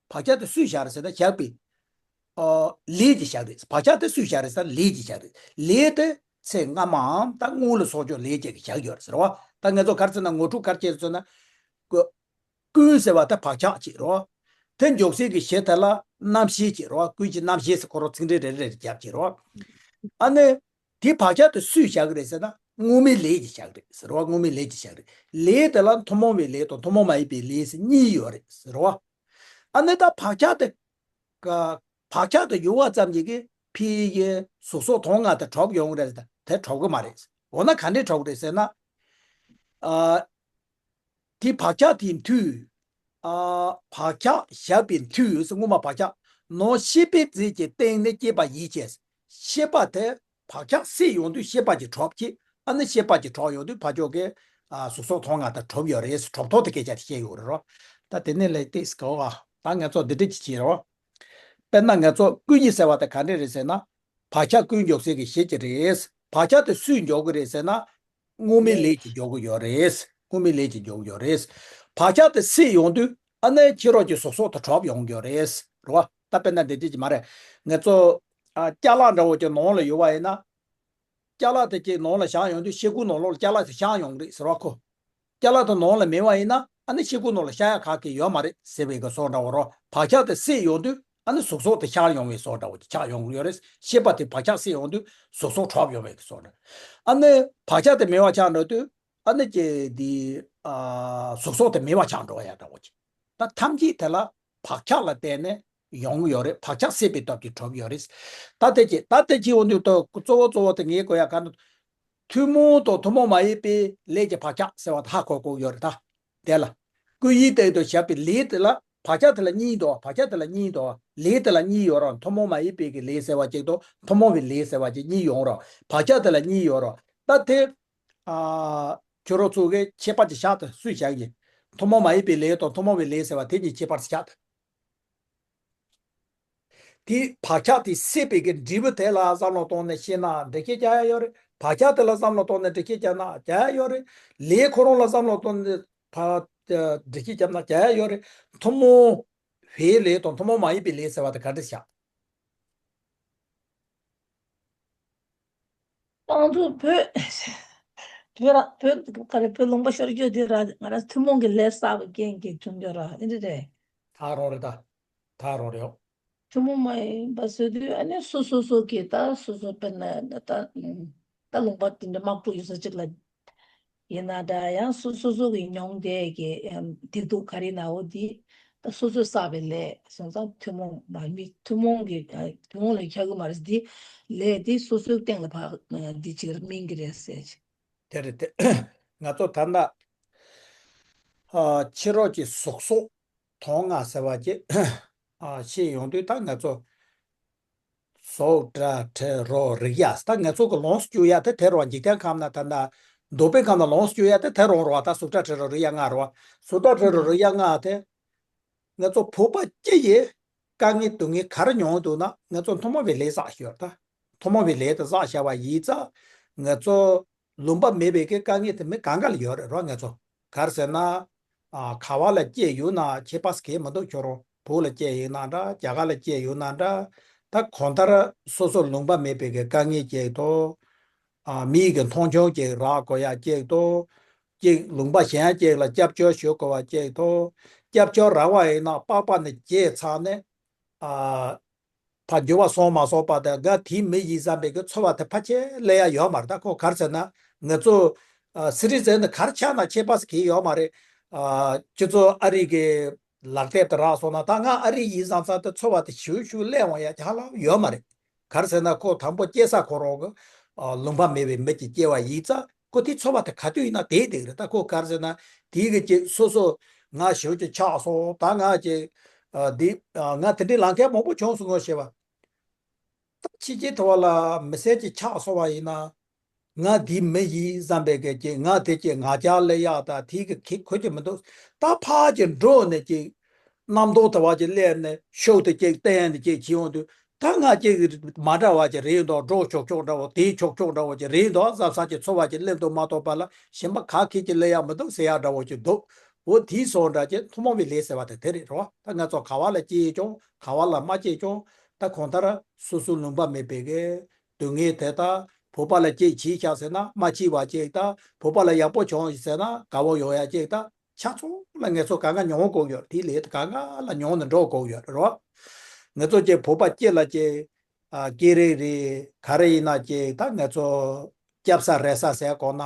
བག་ཆགས་དེ་སུས་བཞག་རེད་ཟེར་ན། བཞག་པའི་ཨ། ལས་ཀྱིས་བཞག་རེད། བག་ཆགས་དེ་སུས་བཞག་རེད་ཟེར་ན། ལས་ཀྱིས་བཞག་རེད། ལས་དེ་ཚེ་སྔ་མའམ་ད་སྔོན་ལ་སོགས་ཀྱང་ལས་ཀྱིས་བཞག་ཡོད་རེད་ཟེར་བ། ད་ང་ཚོ་ག་རེ་ཟེར་ན། ངོ་སྤྲོད་ག་རེ་བྱས་ཟེར་ན། ཀུན་ཟེར་བ་དེ་བག་ཆགས་ཅིག་རེད། དེ་འཇོག་སའི་གི་གཞི་དེ་ལ་རྣམ་ཤེས་ཅིག་རེད། ཀུན་གྱི་རྣམ་ཤེས་ཟེར། ཁོ་རང་ཚིག་འགྲེལ་རེ་རེ་རེ་རྒྱབ་ཅིག་རེད། ཨ་ནི། དེའི་བག་ཆགས་དེ་སུས་བཞག་གི་རེད་ཟེར་ན། སྔོན་མའི་ལས་ཀྱིས་བཞག་གི་རེད་ཟེར་བ། སྔོན་མའི་ལས་ཀྱིས་བཞག་གི་རེད། ལས་དེ་ལ་ཐུན་མོང་བའི་ལས་དང་ཐུན་མོང་མ་ཡིན་པའི་ལས་ཟེར་གཉིས་ཡོད་རེད་ཟེར་བ། ཨ་ནི་ད་བག་ཆགས་དེ། བག་ཆགས་དེ་ཡོད་པ་ཙམ་གྱིས་ཀྱི་ཕ་གི་གཟུགས་སོགས་དོན་ལྔ་དེ་གྲུབ་ཡོང་གི་རེད་ཟེར་ན། དེ་གྲུབ་ཀྱི་མ་རེད། འོ་ན་ག་འདྲས་གྲུབ་ཀྱི་རེད་ཟེར་ན། ཨ། དེ་བག་ཆགས་དེའི་མཐུས། ཨ། བག་ཆགས་བཞག་པའི་མཐུས་སྔོན་མ་བག་ཆགས། ནང་ཤེས་པའི་རྫས་ཀྱི་སྟེང་ནས་སྐྱེས་པ་ཡིན་ཞེས། ཤེས་པ་དེ་བག་ཆགས་སད་ཡོང་དུས་ཤེས་པ་ཅིག་གྲུབ་ཀྱི། ཨ་ནི་ཤེས་པ་ཅིག་གྲུབ་ཡོང་དུས་ཕར་ཕྱོགས་ཀྱི། ཨ། གཟུགས་སོགས་དོན་ལྔ་དེ་གྲུབ་ཡོད་རེད། གྲུབ་ཐོག་དེ་སྐད་ཆ་དེ་བཤད་ཡོད་རེད་རོ། ད་དེ་ནས་ལས་ཏེས་གོ་བ། ད་ང་ཚོ་འདི་འདྲས་ཅིག་བྱེད་རོ། དཔེར་ན་ང་ཚོ་ཀུན་གཞི་ཟེར་བ་དེ་ག་འདྲས་རེད་ཟེར་ན། བག་ཆགས་ཀུན་འཇོག་སའི་གི་གཞི་ཅིག་རེད། བག་ཆགས་དེ་སུས་འཇོག་གི་རེད་ཟེར་ན། སྔོན་མའི་ལས་ཀྱིས་འཇོག་གི་ཡོད་རེད། སྔོན་མའི་ལས་ཀྱིས་འཇོག་གི་ཡོད་རེད། བག་ཆགས་དེ་སད་ཡོང་དུས་ཨ་ནི་ཕྱི་རོལ་གྱི་གཟུགས་སོགས་དེ་གྲུབ་ཡོང་གི་ཡོད་རེད། རེད་བ། ད་དཔེར་ན་འདི་འདྲས་ཅིག་མ་རེད། ང་ཚོ། ཨ། ཅ་ལག་འདྲ་བོ་ཅིག་ནང་ལ་ཡོད་པ་ཡིན་ན། ཅ་ལག་དེ་ཅིག་ནང་ལ་བཞག་ཡོང་དུས་ཤེལ་སྒོ་ནང་ལོགས་ལ་ཅ་ལག་དེ་ཤར་ཡོང་གི་རེད་ཟེར་བ་ཁོ། ཅ་ལག་དེ་ནང་ལ་མེད་པ་ཡིན་ན་ཨ་ནི་ཤེལ་སྒོ་ནང་ལ་ཤར་ཡག་ག་གེ་ཡོད་མ་རེད་ཟེར་བའི་གི་བཟོ་འདྲ་བོ་རོ། བག་ཆགས་དེ་སད་ཡོང་དུས་ཨ་ནི་གཟུགས་སོགས་དེ་ཤར་ཡོང་བའི་བཟོ་འདྲ་བོ་ཅིག་ཆགས་ཡོང་གི་ཡོད་རེད། ཤེས་པ་དེ་བག་ཆགས་སད་ཡོང་དུས་གཟུགས་སོགས་གྲུབ་ཡོང་བའི་གི་བཟོ་འདྲ། ཨ་ནི་བག་ཆགས་དེ་མེད་པ་ཆགས་འགྲོ་དུས་ཨ་ནི་ཀྱེ་དེ། ཨ། གཟུགས་སོགས་དེ་མེད་པ་ཆགས་འགྲོ་ཡག་འདྲ་བོ་ཅིག་ད་ཐམས་ཅད་དེ་ལ་བག་ཆགས་ལ་བརྟེན་ནས་ཡོང་གི་ཡོད་རེད། བག་ཆགས་སད་པའི་སྟབས་ཀྱིས་གྲུབ་ཡོད་རེད། ད་དེ་ཅི། ད་དེ་ཅི་འོ་འདུག་ད་གཙོ་བོ་གཙོ་བོ་དེ་ངས་གོ་ཡག་ག་ནི། ཐུན་མོང་དང་ཐུན་མོང་མ་ཡིན་པའི་ལས་ཀྱི་བག་ཆགས་ཟེར་བ་དེ་ཧ་གོ་དགོས་ཡོད་རེད་ད། དེ་ལ། ཀུན་གཞིའི་སྟེང་དུ་བཞག་པའི་ལས་དེ་ལ་བག་ཆགས་དེ་ལ་གཉིས་འདུག་བག་ཆགས་དེ་ལ་གཉིས་འདུག་ལས་དེ་ལ་གཉིས་ཡོད་རེད། ཐུན་མོང་མ་ཡིན་པའི་གི་ལས་ཟེར་བ་ཅིག་དང་ཐུན་མོང་བའི་ལས་ཟེར་བ་ཅིག་གཉིས་ཡོད་རེད། བག་ཆགས་དེ་ལ་གཉིས་ཡོད་རེད། ད་དེ། ཨ། ཁྱོད་རང་ཚོ་གིས་ཁྱད་པར་ཅིག་བཞག་དང་། སུས་བཞག་ཡིན། ཐུན་མོང་མ་ཡིན་པའི་ལས་དང་ཐུན་མོང་བའི་ལས་ཟེར་བ་དེ་གཉིས་ཁྱད་པར་ཅིག་བཞག་དང་། དེ་བག་ཆགས་དེ་སད་པའི་གི་འབྲས་བུ་དེ་ལ་བསམ་བློ་བཏང་ནས་ཤེས་ན་འགྲེལ་བཤད་རྒྱག་ཡག་ཡོད་རེད། བག་ཆགས་དེ་ལ་བསམ་བློ་བཏང་ནས་འགྲེལ་བཤད་རྒྱག་ན་རྒྱག་ཡག་ཡོད་རེད། ལས་ཁོ་རང་ལ་བསམ་བློ་བཏང་ནས་ཕ། འགྲེལ་བཤད་རྒྱབ་ན་རྒྱག་ཡག་ཡོད་རེད། ཐུན་མོང་ བོད་ལས་དང་ཐུན་མོང་མ་ཡིན་པའི་ལས་ཟེར་བ་དེ་ག་འདྲ་བཞག་ད་ང་ཚོ་བོད་བོད་ར་བོད་ག་རེ་བོད་ལུང་པ་ཤོར་རྒྱུ་དེ་ར་ང་རང་ཐུན་མོང་གི་ལས་བསགས་པའི་རྐྱེན་གྱིས་བྱུང་རྒྱུ་ར་ཨེ་འདྲ་རེད། ད་རོགས་རེད་ད། ད་རོགས་རེད། ཐུན་མོང་མ་ཡིན་པ་བཟོ་དུས་ཨ་ནི་སོ་སོ་སོ་གི་ད་སོ་སོ་དཔེར་ན་ད་ད་ལུང་པ་དེ་འདྲ་དམག་འཁྲུག་ཡོད་ས་གཅིག་ལ་ཡིན་ན་འདྲ་ཡང་སོ་སོ་སོ་གི་མྱོང་བསྡད་ཀྱི་བདེ་སྡུག་ག་རེ་ན་འོ་དེ་ད་སོ་སོས་བསགས་པའི་ལས་སོང་ཙང་ཐུན་མོང་མ་མི་ཐུན་མོང་གི་ཐུན་མོང་ལ་ཁྱབ་ཀྱི་མ་རེད། དེ་ལས་དེ་སོ་སོའི་སྟེང་ལ་ཕར་འདི་ཅིག་སྨིན་གྱི་རེད་ཟེར། དེ་རེད་དེ། ང་ཚོ་ད་ལྟ་ཨ་ཕྱི་རོལ་གྱི་གཟུགས་སོགས་དོན་ལྔ་ཟེར་བ་ཅིག་ཨ་ཤེས་ཡོང་དུས་ད་ང་ཚོ་གཟུགས་སྒྲ་དྲི་རོ་རེག་ཡ་ད་ང་ཚོ་གི་ལོངས་སུ་སྤྱོད་ཡ་དེ་དེ་རེད་བ། འཇིག་རྟེན་ཁམས་ན་ད་ལྟ་འདོད་པའི་ཁམས་ན་ལོངས་སུ་སྤྱོད་ཡ་དེ་དེ་རང་རེད་བ། ད་གཟུགས་སྒྲ་དྲི་རོ་རེག་ཡ་ལྔ་རེད་བ། གཟུགས་སྒྲ་དྲི་རོ་རེག་ཡ་ལྔ་དེ་ང་ཚོ་ཕོ་པ་སྐྱེ་ཡི་དཀའ་ངལ་སྡུག་བསྔལ་ག་རེ་མྱོང་འདུག་ན་ང་ཚོ་ཐུན་མོང་བའི་ལས་བསགས་ཤོར་ད། ཐུན་མོང་བའི་ལས་དེ་བསགས་བཞག་པ་ཡིན་ཙང་ང་ཚོ་ལུང་པ་མེད་པའི་གི་དཀའ་ངལ་དེ་མི་གང་ག་ལ་ཡོད་རེད་རོ། ང་ཚོ་ག་རེ་ཟེར་ན་ཨ་ག་བ་ལ་སྐྱེས་ཡོད་ན་ཁྱད་པར་གང་མི་འདུག་ཁྱོད་རང་བོད་ལ་སྐྱེས་ཡོད་ན་འདྲ་རྒྱ་གར་ལ་སྐྱེས་ཡོད་ན་འདྲ། ད་གང་ལྟར་སོ་སོ་ལུང་པ་མེད་པའི་གི་དཀའ་ངལ་སྐྱེས་འདུག་ཨ་མི་ཡི་གི་མཐོང་ཆུང་ཅིག་རག་དགོས་ཡ་ཅིག་དང་། ཅིག་ལུང་པ་གཞན་ཅིག་ལ་སྐྱབས་བཅོལ་ཞུ་དགོས་པ་ཅིག་དང་། སྐྱབས་བཅོལ་རག་པ་ཡིན་ན་པགས་པ་ནས་བརྗེད་ཚར་ནས་ཨ་ཕར་འགྱུར་བ་སོང་མ་སོང་བར་དུ་ང་དེའི་མི་ཡིན་བསམ་པའི་གི་ཚོར་བ་དེ་ཕལ་ཆེར་སླེབས་ཡ་ཡོད་མ་རེད། ད་ཁོ་ག་རེ་ཟེར་ན་ང་ཚོ་ཨ་སི་ཊི་ཛེན་ནི་ག་རེ་ཆགས་ན་ཁྱད་པར་གང་ཡོད་མ་རེད། ཨ་ཁྱེད་ཚོ་ཨ་རི་གི་ལག་དེབ་དེ་རག་སོང་ན་ད་ང་ཨ་རི་ཡིན་བསམ་ས་དེ་ཚོར་བ་དེ་ཞུ་ཞུ་སླེབས་འོང་ཡ་ཅིག་ཧ་ལམ་ཡོད་མ་རེད། ག་རེ་ཟེར་ན་ཁོ་དང་པོ་སྐྱེ་ས་ཁོ་རང་གི་ཨ་ལུང་པ་མེད་པའི་མི་ཅིག་སྐྱེ་བ་ཡིན་ཙང་ཁོ་དེ་ཚོར་བ་དེ་ག་དུས་ཡིན་ན་དེ་དེ་རེད། ད་ཁོ་ག་རེ་ཟེར་ན་དེའི་གི་ཅིག་སོ་སོ་ང་ཞེ་པོ་ཅིག་ཆགས་སོང་ད་ང་ཅིག་ཨ་འདི་ཨ་ང་དེ་འདྲའི་ལང་མཁན་མང་པོ་བྱུང་སོང་ངོ་ཤེས་པ། ད་ཕྱི་རྒྱལ་དུ་བ་ལ་མི་སེར་ཅིག་ཆགས་སོང་བ་ཡིན་ན། ང་འདི་མི་ཡིན་བསམ་པའི་གི་ཅིག་ང་དེ་ཅིག་ང་རྒྱལ་ལ་ཡག་ད་དེ་གི་ཁེ་ཁོ་ཅིག་མི་འདུག་ད་ཕར་ཅིག་འགྲོ་ནས་ཅིག་རྣམ་རྟོག་དུ་བ་ཅིག་སླེབས་ནས་ཤུགས་དེ་ཅིག་བསྟན་ནས་ཅིག་བྱེད་ཡོང་དུས་ད་ང་ཅིག་མ་འདྲ་བ་ཅིག་རེད་འདུག་འགྲོ་ཆོག་ཆོག་འདྲ་བོ་དེ་ཆོག་ཆོག་འདྲ་བོ་ཅིག་རེད་འདུག་བསམ་བསམ་ཅིག་ཚོར་བ་ཅིག་སླེབས་འདུག་མ་གཏོགས་པ་ལ་གཞན་པ་ག་གེ་ཅིག་སླེབས་ཡག་མི་འདུག་ཟེར་ཡག་འདྲ་བོ་ཅིག་འདུག་འོ་དེའི་སོང་འདྲ་ཅིག་ཐུན་མོང་བའི་ལས་ཟེར་བ་དེ་དེ་རེད་རོ། ད་ང་ཚོ་ག་བ་ལ་སྐྱེས་ཀྱང་ག་བ་ལ་མ་སྐྱེས་ཀྱང་ད་གང་ལྟར་སོ་སོའི་ལུང་པ་མེད་པའི་གི་སྡུག་བསྔལ་དེ་ད་བོད་པ་ལ་སྐྱེས་འཆི་ཤག་ཟེར་ན་མ་འཆི་བ་ཅིག་ད་བོད་པ་ལ་ཡག་པོ་བྱུང་ཟེར་ན་དགའ་བོ་ཡོང་ཡ་ཅིག་ད་ཆ་ཚང་ལ་ངེད་ཚོ་གང་ག་མྱོང་དགོས་ཡོད། དེ་ལས་གང་ག་ལ་མྱོང་ནས་འགྲོ་དགོས་ཡོད་རོ། ངེད་ཚོ་ཅིག་བོད་པ་སྐྱེས་ལ་ཅིག་ཨ་སྐད་རིགས་རེད་ག་རེ་ཡིན་ན་ཅིག་ད་ངེད་ཚོ་སྐྱབས་ས་རེད་ས་ཟེར་དགོས་ན་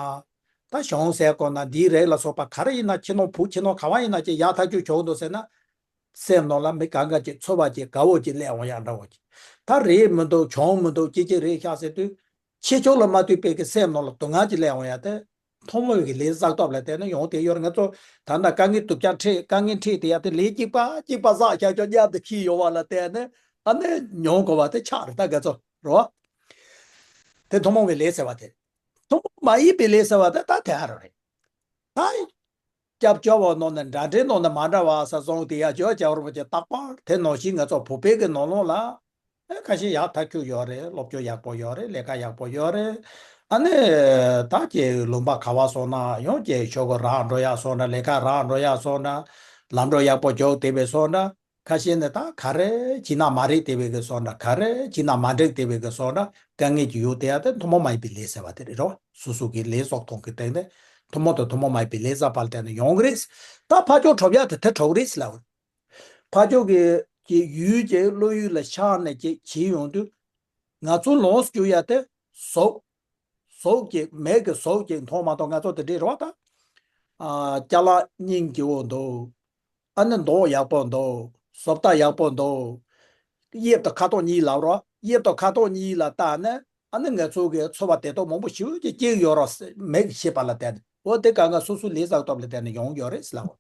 ད་གཞུང་ཟེར་དགོས་ན་འདིའི་རིགས་ལ་སོགས་པ་ག་རེ་ཡིན་ན་ཕྱི་ནང་བོད་ཕྱི་ནང་ག་བ་ཡིན་ན་ཅིག་ཡག་ཐག་ཆོད་བྱུང་འདུག་ཟེར་ན། སེམས་ནང་ལ་མི་གང་ག་ཅིག་ཚོར་བ་ཅིག་དགའ་བོ་ཅིག་སླེབས་འོང་ཡག་འདྲ་བོ་ཅིག་ད་རེད་མི་འདུག་བྱུང་མི་འདུག་ཅི་ཅི་རེད་ཤག་ཟེར་དུས། ཕྱི་ཕྱོགས་ལ་མ་ལྟོས་པའི་གི་སེམས་ནང་ལ་སྡུག་བསྔལ་ཅིག་སླེབས་འོང་ཡག་དེ། ཐུན་མོང་གི་ལས་བསགས་སྟོབས་ལ་བརྟེན་ནས་ཡོང་དེ་ཡོད་རེད། ང་ཚོ་ད་ལྟ་དཀའ་ངལ་སྡུག་ཅག་འཕྲད་དཀའ་ངལ་འཕྲད་དེ་ཡག་དེ་ལས་གཅིག་པ་གཅིག་པ་བསགས་ཤག་ཅོག་མཉམ་དུ་འཁྱེར་ཡོང་བ་ལ་བརྟེན་ནས་ཨ་ནི་མྱོང་དགོས་པ་དེ་ཆགས་རེད། ད་ང་ཚོ་རོ། དེ་ཐུན་མོང་གི་ལས་ཟེར་བ་དེ། ཐུན་མོང་མ་ཡིན་པའི་ལས་ཟེར་བ་དེ་ད་དེ་ཨ་རོ་རེད། ད། སྐྱབས་བཅོལ་བ་ནང་ནས་འདྲ་འདྲའི་ནང་ནས་མ་འདྲ་བ་ས་བཟུང་དེ་ཡ་བཅོལ་བཅོལ་བ་ཅིག་རྟག་པར་དེ་ནང་བཞིན་ང་ཚོ་བོད་པའི་གི་ནང་ལོགས་ལ་ཨེ་ཁ་ཤས་ཡག་ཐག་ཆོད་ཡོད་རེད། སློབ་སྦྱོང་ཡག་པོ་ཡོད་རེད། ལས་ཀ་ཡག་པོ་ཡོད་རེད། ཨ་ནི་ད་ཀྱི་ལུང་པ་ག་བ་སོང་ན་ཡང་ཀྱི་ཆོས་སྒོ་རག་འགྲོ་ཡག་སོང་ན་ལས་ཀ་རག་འགྲོ་ཡག་སོང་ན་ལམ་འགྲོ་ཡག་པོ་འཇོག་བསྡད་པའི་སོང་ན། ཁ་ཤས་ནི་ད་ག་རེ་བྱས་ན་མ་འགྲིག་བསྡད་པའི་གི་སོང་ན་ག་རེ་བྱས་ན་མ་འགྲིག་བསྡད་པའི་གི་སོང་ན་དཀའ་ངལ་གྱི་ཡོད་དེ་ཡ་དེ་ཐུན་མོང་མ་ཡིན་པའི་ལས་ཟེར་བ་དེ་རེད་རོ། སོ་སོ་གི་ལས་བསགས་སྟངས་ཀྱི་སྟེང་ནས་ཐུན་མོང་དང་ཐུན་མོང་མ་ཡིན་པའི་ལས་བསགས་པ་ལ་བརྟེན་ནས་ཡོང་གི་རེད། ད་ཕར་ཕྱོགས་གྲུབ་ཡ་དེ་དེ་གྲུབ་རེད་ལ། ཕར་ཕྱོགས་ཀྱི་ཀྱི་ཡུལ་གྱི་བློ་ཡུལ་ལ་ཤར་ནས་ཀྱི་བྱེད་ཡོང་དུས་ང་ཚོ་ལོངས་སུ་སྤྱོད་ཡ་དེ་གཟུགས་གཟུགས་ཀྱི་མིག་གི་གཟུགས་ཀྱི་མཐོང་མ་མཐོང་ང་ཚོ་དེ་འདྲའི་རེད་བ་ད། ཨ་ཅ་ལག་སྙིང་རྗེ་བོ་འདུག་ཨ་ནི་མདོག་ཡག་པོ་འདུག་བཟོ་ལྟ་ཡག་པོ་འདུག་གཡས་དང་ཁ་ཐོག་གཉིས་ལབ་རོགས། གཡས་དང་ཁ་ཐོག་གཉིས་ལ་ལྟ་ནས་ཨ་ནི་ང་ཚོ་གི་ཚོར་བ་དེ་དག་མང་པོ་ཞིག་གི་སྐྱེ་ཡོད་རོགས། མིག་ཤེས་པ་ལ་བརྟེན་ནས་འོ་དེ་གང་ག་སོ་སོའི་ལས་བསགས་སྟོབས་ལ་བརྟེན་ནས་ཡོང་ཡོད་རེད་ཟེར་ལབ།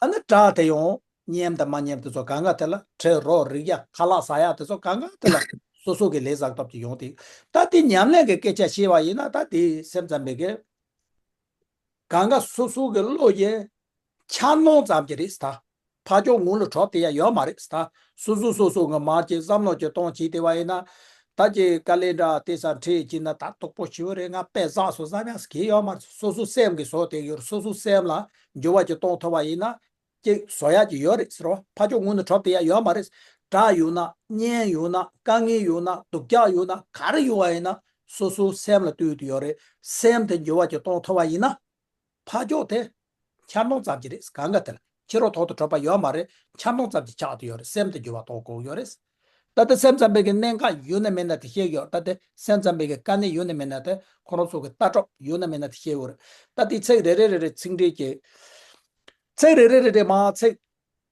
ཨ་ནི་སྒྲ་དེ་ཡང་སྙན་དང་མ་སྙན་དེ་ཚོ་གང་ག་དེ་ལ་དྲི་རོ་རེག་ཡ་ཁ་ལག་ཟ་ཡ་དེ་ཚོ་གང་ག་དེ་ལ་སོ་སོ་གི་ལས་བསགས་སྟོབས་ཀྱིས་ཡོང་དེ། ད་དེ་ཉམས་ལེན་གྱི་སྐད་ཆ་བཤད་པ་ཡིན་ན་ད་དེ་སེམས་ཙམ་པའི་གི་གང་ག་སོ་སོ་གི་བློ་ཡི་འཆར་སྣང་ཙམ་གྱི་རེད་ད། ཕར་ཕྱོགས་ངོ་ལ་གྲོགས་དེ་ཡང་ཡོད་མ་རེད་ད། སོ་སོ་སོ་སོ་ངི་མར་གྱི་བསམ་བློ་གྱི་གཏོང་བྱེད་དེ་བ་ཡིན་ན། ད་ཀྱི་དཀའ་ལས་འདྲ་དེ་ས་འཕྲད་ཀྱི་ན་ད་དོག་པོ་ཞིག་རེད། ང་དཔེ་བཟང་སོ་བཟང་ཡང་གི་ཡོད་མ་རེད། སོ་སོ་སེམས་ཀྱི་བཟོ་དེ་ཡོད་རེད། སོ་སོ་སེམས་ལ་འགྱུར་བ་ཅིག་གཏོང་ཐུབ་པ་ཡིན་ན། ཅིག་བཟོ་ཡག་ཅིག་ཡོད་རེད་ཟེར་བ། ཕར་ཕྱོགས་ངོས་ནས་གྲུབ་བསྡད་ཡག་ཡོད་མ་རེད། དགྲ་ཡོང་ན། གཉེན་ཡོང་ན། དཀའ་ངལ་ཡོང་ན། སྡུག་ཅག་ཡོང་ན། ག་རེ་ཡོང་བ་ཡིན་ན་སོ་སོའི་སེམས་ལ་ལྟོས་ཀྱི་ཡོད་རེད། སེམས་དེ་འགྱུར་བ་ཅིག་གཏོང་ཐུབ་པ་ཡིན་ན། ཕར་ཕྱོགས་དེ་འཆར་སྣང་ཙམ་ཅིག་རེད། གང་ག་དེ་ལ་ཕྱི་རོལ་ཐོག་ཏུ་གྲུབ་པ་ཡོད་མ་རེད། འཆར་སྣང་ཙམ་ཅིག་ཆགས་བསྡད་ཡོད་རེད། སེམས་དེ་འགྱུར་བ་གཏོང་དགོས་ཡོད་རེད། ད་ལྟ་སེམས་ཙམ་པའི་གི་གནད་འགག་ཡོད་ན་མེད་ན་དེ་བཤད་ཡོད། ད་ལྟ་སེམས་ཙམ་པའི་གི་དཀའ་གནད་ཡོད་ན་མེད་ན་དེ་ཁོ་རང་ཚོ་གི་ལྟ་གྲུབ་ཡོད་ན་མེད་ན་དེ་བཤད་ཡོད་རེད། ད་དེ་ཚིག་རེ་རེ་རེ་རེ་ཚིག་འགྲེལ་གྱིས། ཚིག་རེ་རེ་རེ་རེ་མ་ཚིག་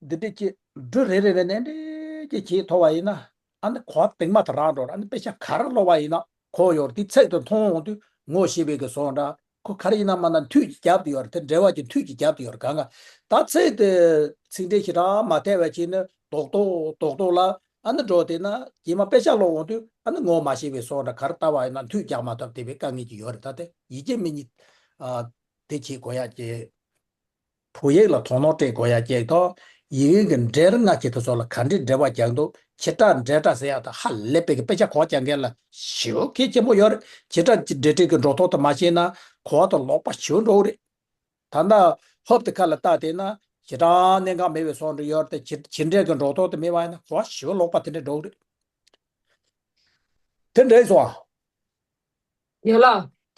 འདི་འདྲ་ཅིག་འབྲུ་རེ་རེ་རེ་ནས་འདྲེ་ཅིག་བྱེད་ཐུབ་པ་ཡིན་ན། ཨ་ནི་གོ་བ་གཏིང་མ་དེ་རག་འགྲོ་ར། ཨ་ནི་དཔེ་ཆ་ག་རེ་ཀློག་པ་ཡིན་ན་གོ་ཡོད་རེད། དེ་ཚིག་དེ་མཐོང་ཡོང་དུས་ངོ་ཤེས་པའི་གི་བཟོ་འདྲ། ཁོ་ག་རེ་ཡིན་ན་མ་ན་མཐུད་ཀྱིས་རྒྱབ་ཏུ་ཡོད་རེད། དེ་འགྲེལ་བ་གྱི་མཐུད་ཀྱིས་རྒྱབ་ཏུ་ཡོད་རེད། གང་ག་ད་ཚིག་དེ་ཚིག་འགྲེལ་ཞེ་དྲག་མ་ཐེབས་པ་བྱས་ནས་རྡོག་རྡོག་རྡོག་རྡོག་ལ་ཨ་ནི་འགྲོ་དེ་ན་རྗེས་མ་དཔེ་ཆ་ཀློག་འོང་དུས་ཨ་ནི་ངོ་མ་ཤེས་པའི་བཟོ་འདྲ། ག་རེ་ལྟ་བ་ཡིན་ན་མཐུད་རྒྱག་མ་ཐུབ་བསྡད་པའི་དཀའ་ངལ་ཅིག་ཡོད་རེད། ད་དེ་ཡིད་ཆེས་མི་ཉིད་ཨ་དེ་བྱེད་དགོས་ཡག་གི། བོད་ཡིག་ལ་དོ་སྣང་སྤྲད་དགོས་ཡ་གཅིག་དང་། ཡིན་གྱི་འབྲེལ་ང་ཁྱེད་ཚོ་ལ་ག་འདྲའི་འབྲེལ་བ་རྒྱག་འདུག་བྱེད་སྒྲ་འབྲེལ་སྒྲ་ཟེར་ཡ་ད་ཧ་ལས་པའི་གི་དཔེ་ཆ་གོ་རྒྱག་མཁན་ལ་ཞེ་པོ་གལ་ཆེན་པོ་ཡོད་རེད། བྱེད་སྒྲ་འབྲེལ་སྒྲ་གི་འགྲོ་ཐོག་དུ་མ་ཤེས་ན་གོ་བ་དང་ལོག་པ་ཞེ་པོ་འགྲོ་གི་རེད། ད་ལྟ་ཧོབ་དེ་ཁ་ལ་བལྟས་བསྡད་ན་ཞེ་དྲག་གནད་འགག་མེད་པའི་བཟོ་འདྲ་ཡོད་རེད་དེ། བྱེད་བྱེད་འབྲེལ་གི་འགྲོ་ཐོག་དུ་མེད་པ་ཡིན་ན་གོ་བ་ཞེ་པོ་ལོག་པ་དེ་འདྲ་འགྲོ་གི་རེད། དེ་འདྲ་སོང་ཨ། ཡ་ལ།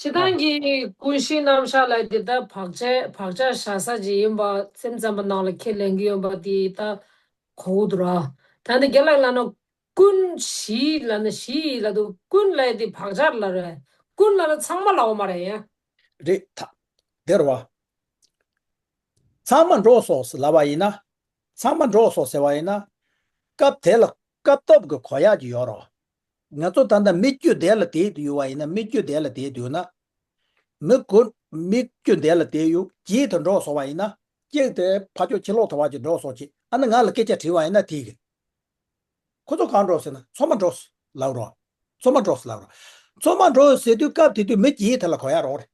སྤྱིར་བཏང་གི་ཀུན་གཞི་རྣམ་གཞག་ལ་དེ་ལྟར་བག་ཆགས་བག་ཆགས་བཞག་ས་ཅིག་ཡིན་པ་སེམས་ཙམ་པ་ནང་ལ་ཁས་ལེན་གྱི་ཡོད་པ་དེ་ད་གོ་འདུག་ར། ད་ནི་རྒན་ལགས་ལབ་ན་ཀུན་གཞི་ལབ་ན་གཞི་ལབ་འདུག་ཀུན་ལབ་དེ་བག་ཆགས་ལ་རེད། ཀུན་ལབ་ན་ཚང་མ་ལབ་པ་མ་རེད་ཡ། རེད་ད། དེ་རེད་བ། ཚང་མ་འགྲོ་སོང་ཟེར་ལབ་པ་ཡིན་ན། ཚང་མ་འགྲོ་སོང་ཟེར་བ་ཡིན་ན། སྐབས་དེ་ལ་སྐབས་ཐོབ་ཀྱི་གོ་ཡག་ཅིག་ཡོད་རོགས། ང་ཚོ་ད་ལྟ་མི་བཅུ་དེ་ལ་བསྡད་དུ་ཡོད་པ་ཡིན་ན། མི་བཅུ་དེ་ལ་བསྡད་དུ་ཡོད་ན། མི་དགུ། མི་བཅུ་དེ་ལ་བསྡད་ཡོད་བརྒྱད་དུ་འགྲོ་སོང་བ་ཡིན་ན། གཅིག་དེ་ཕར་ཕྱོགས་ཕྱི་ལོགས་ཐོག་བ་ཅིག་འགྲོ་སོང་ཅིག་ཨ་ནི་ང་ལ་སྐད་ཆ་དྲིས་པ་ཡིན་ན་དེ་གི་ཁོ་ཚོ་གང་འགྲོ་ཟེར་ན་ཚང་མ་འགྲོ་ལབ་རོགས། ཚང་མ་འགྲོ་ལབ་རོགས། ཚང་མ་འགྲོ་ཟེར་དུས་སྐབས་དེ་དུས་མི་བརྒྱད་དེ་ལ་གོ་ཡག་རོགས་རེད།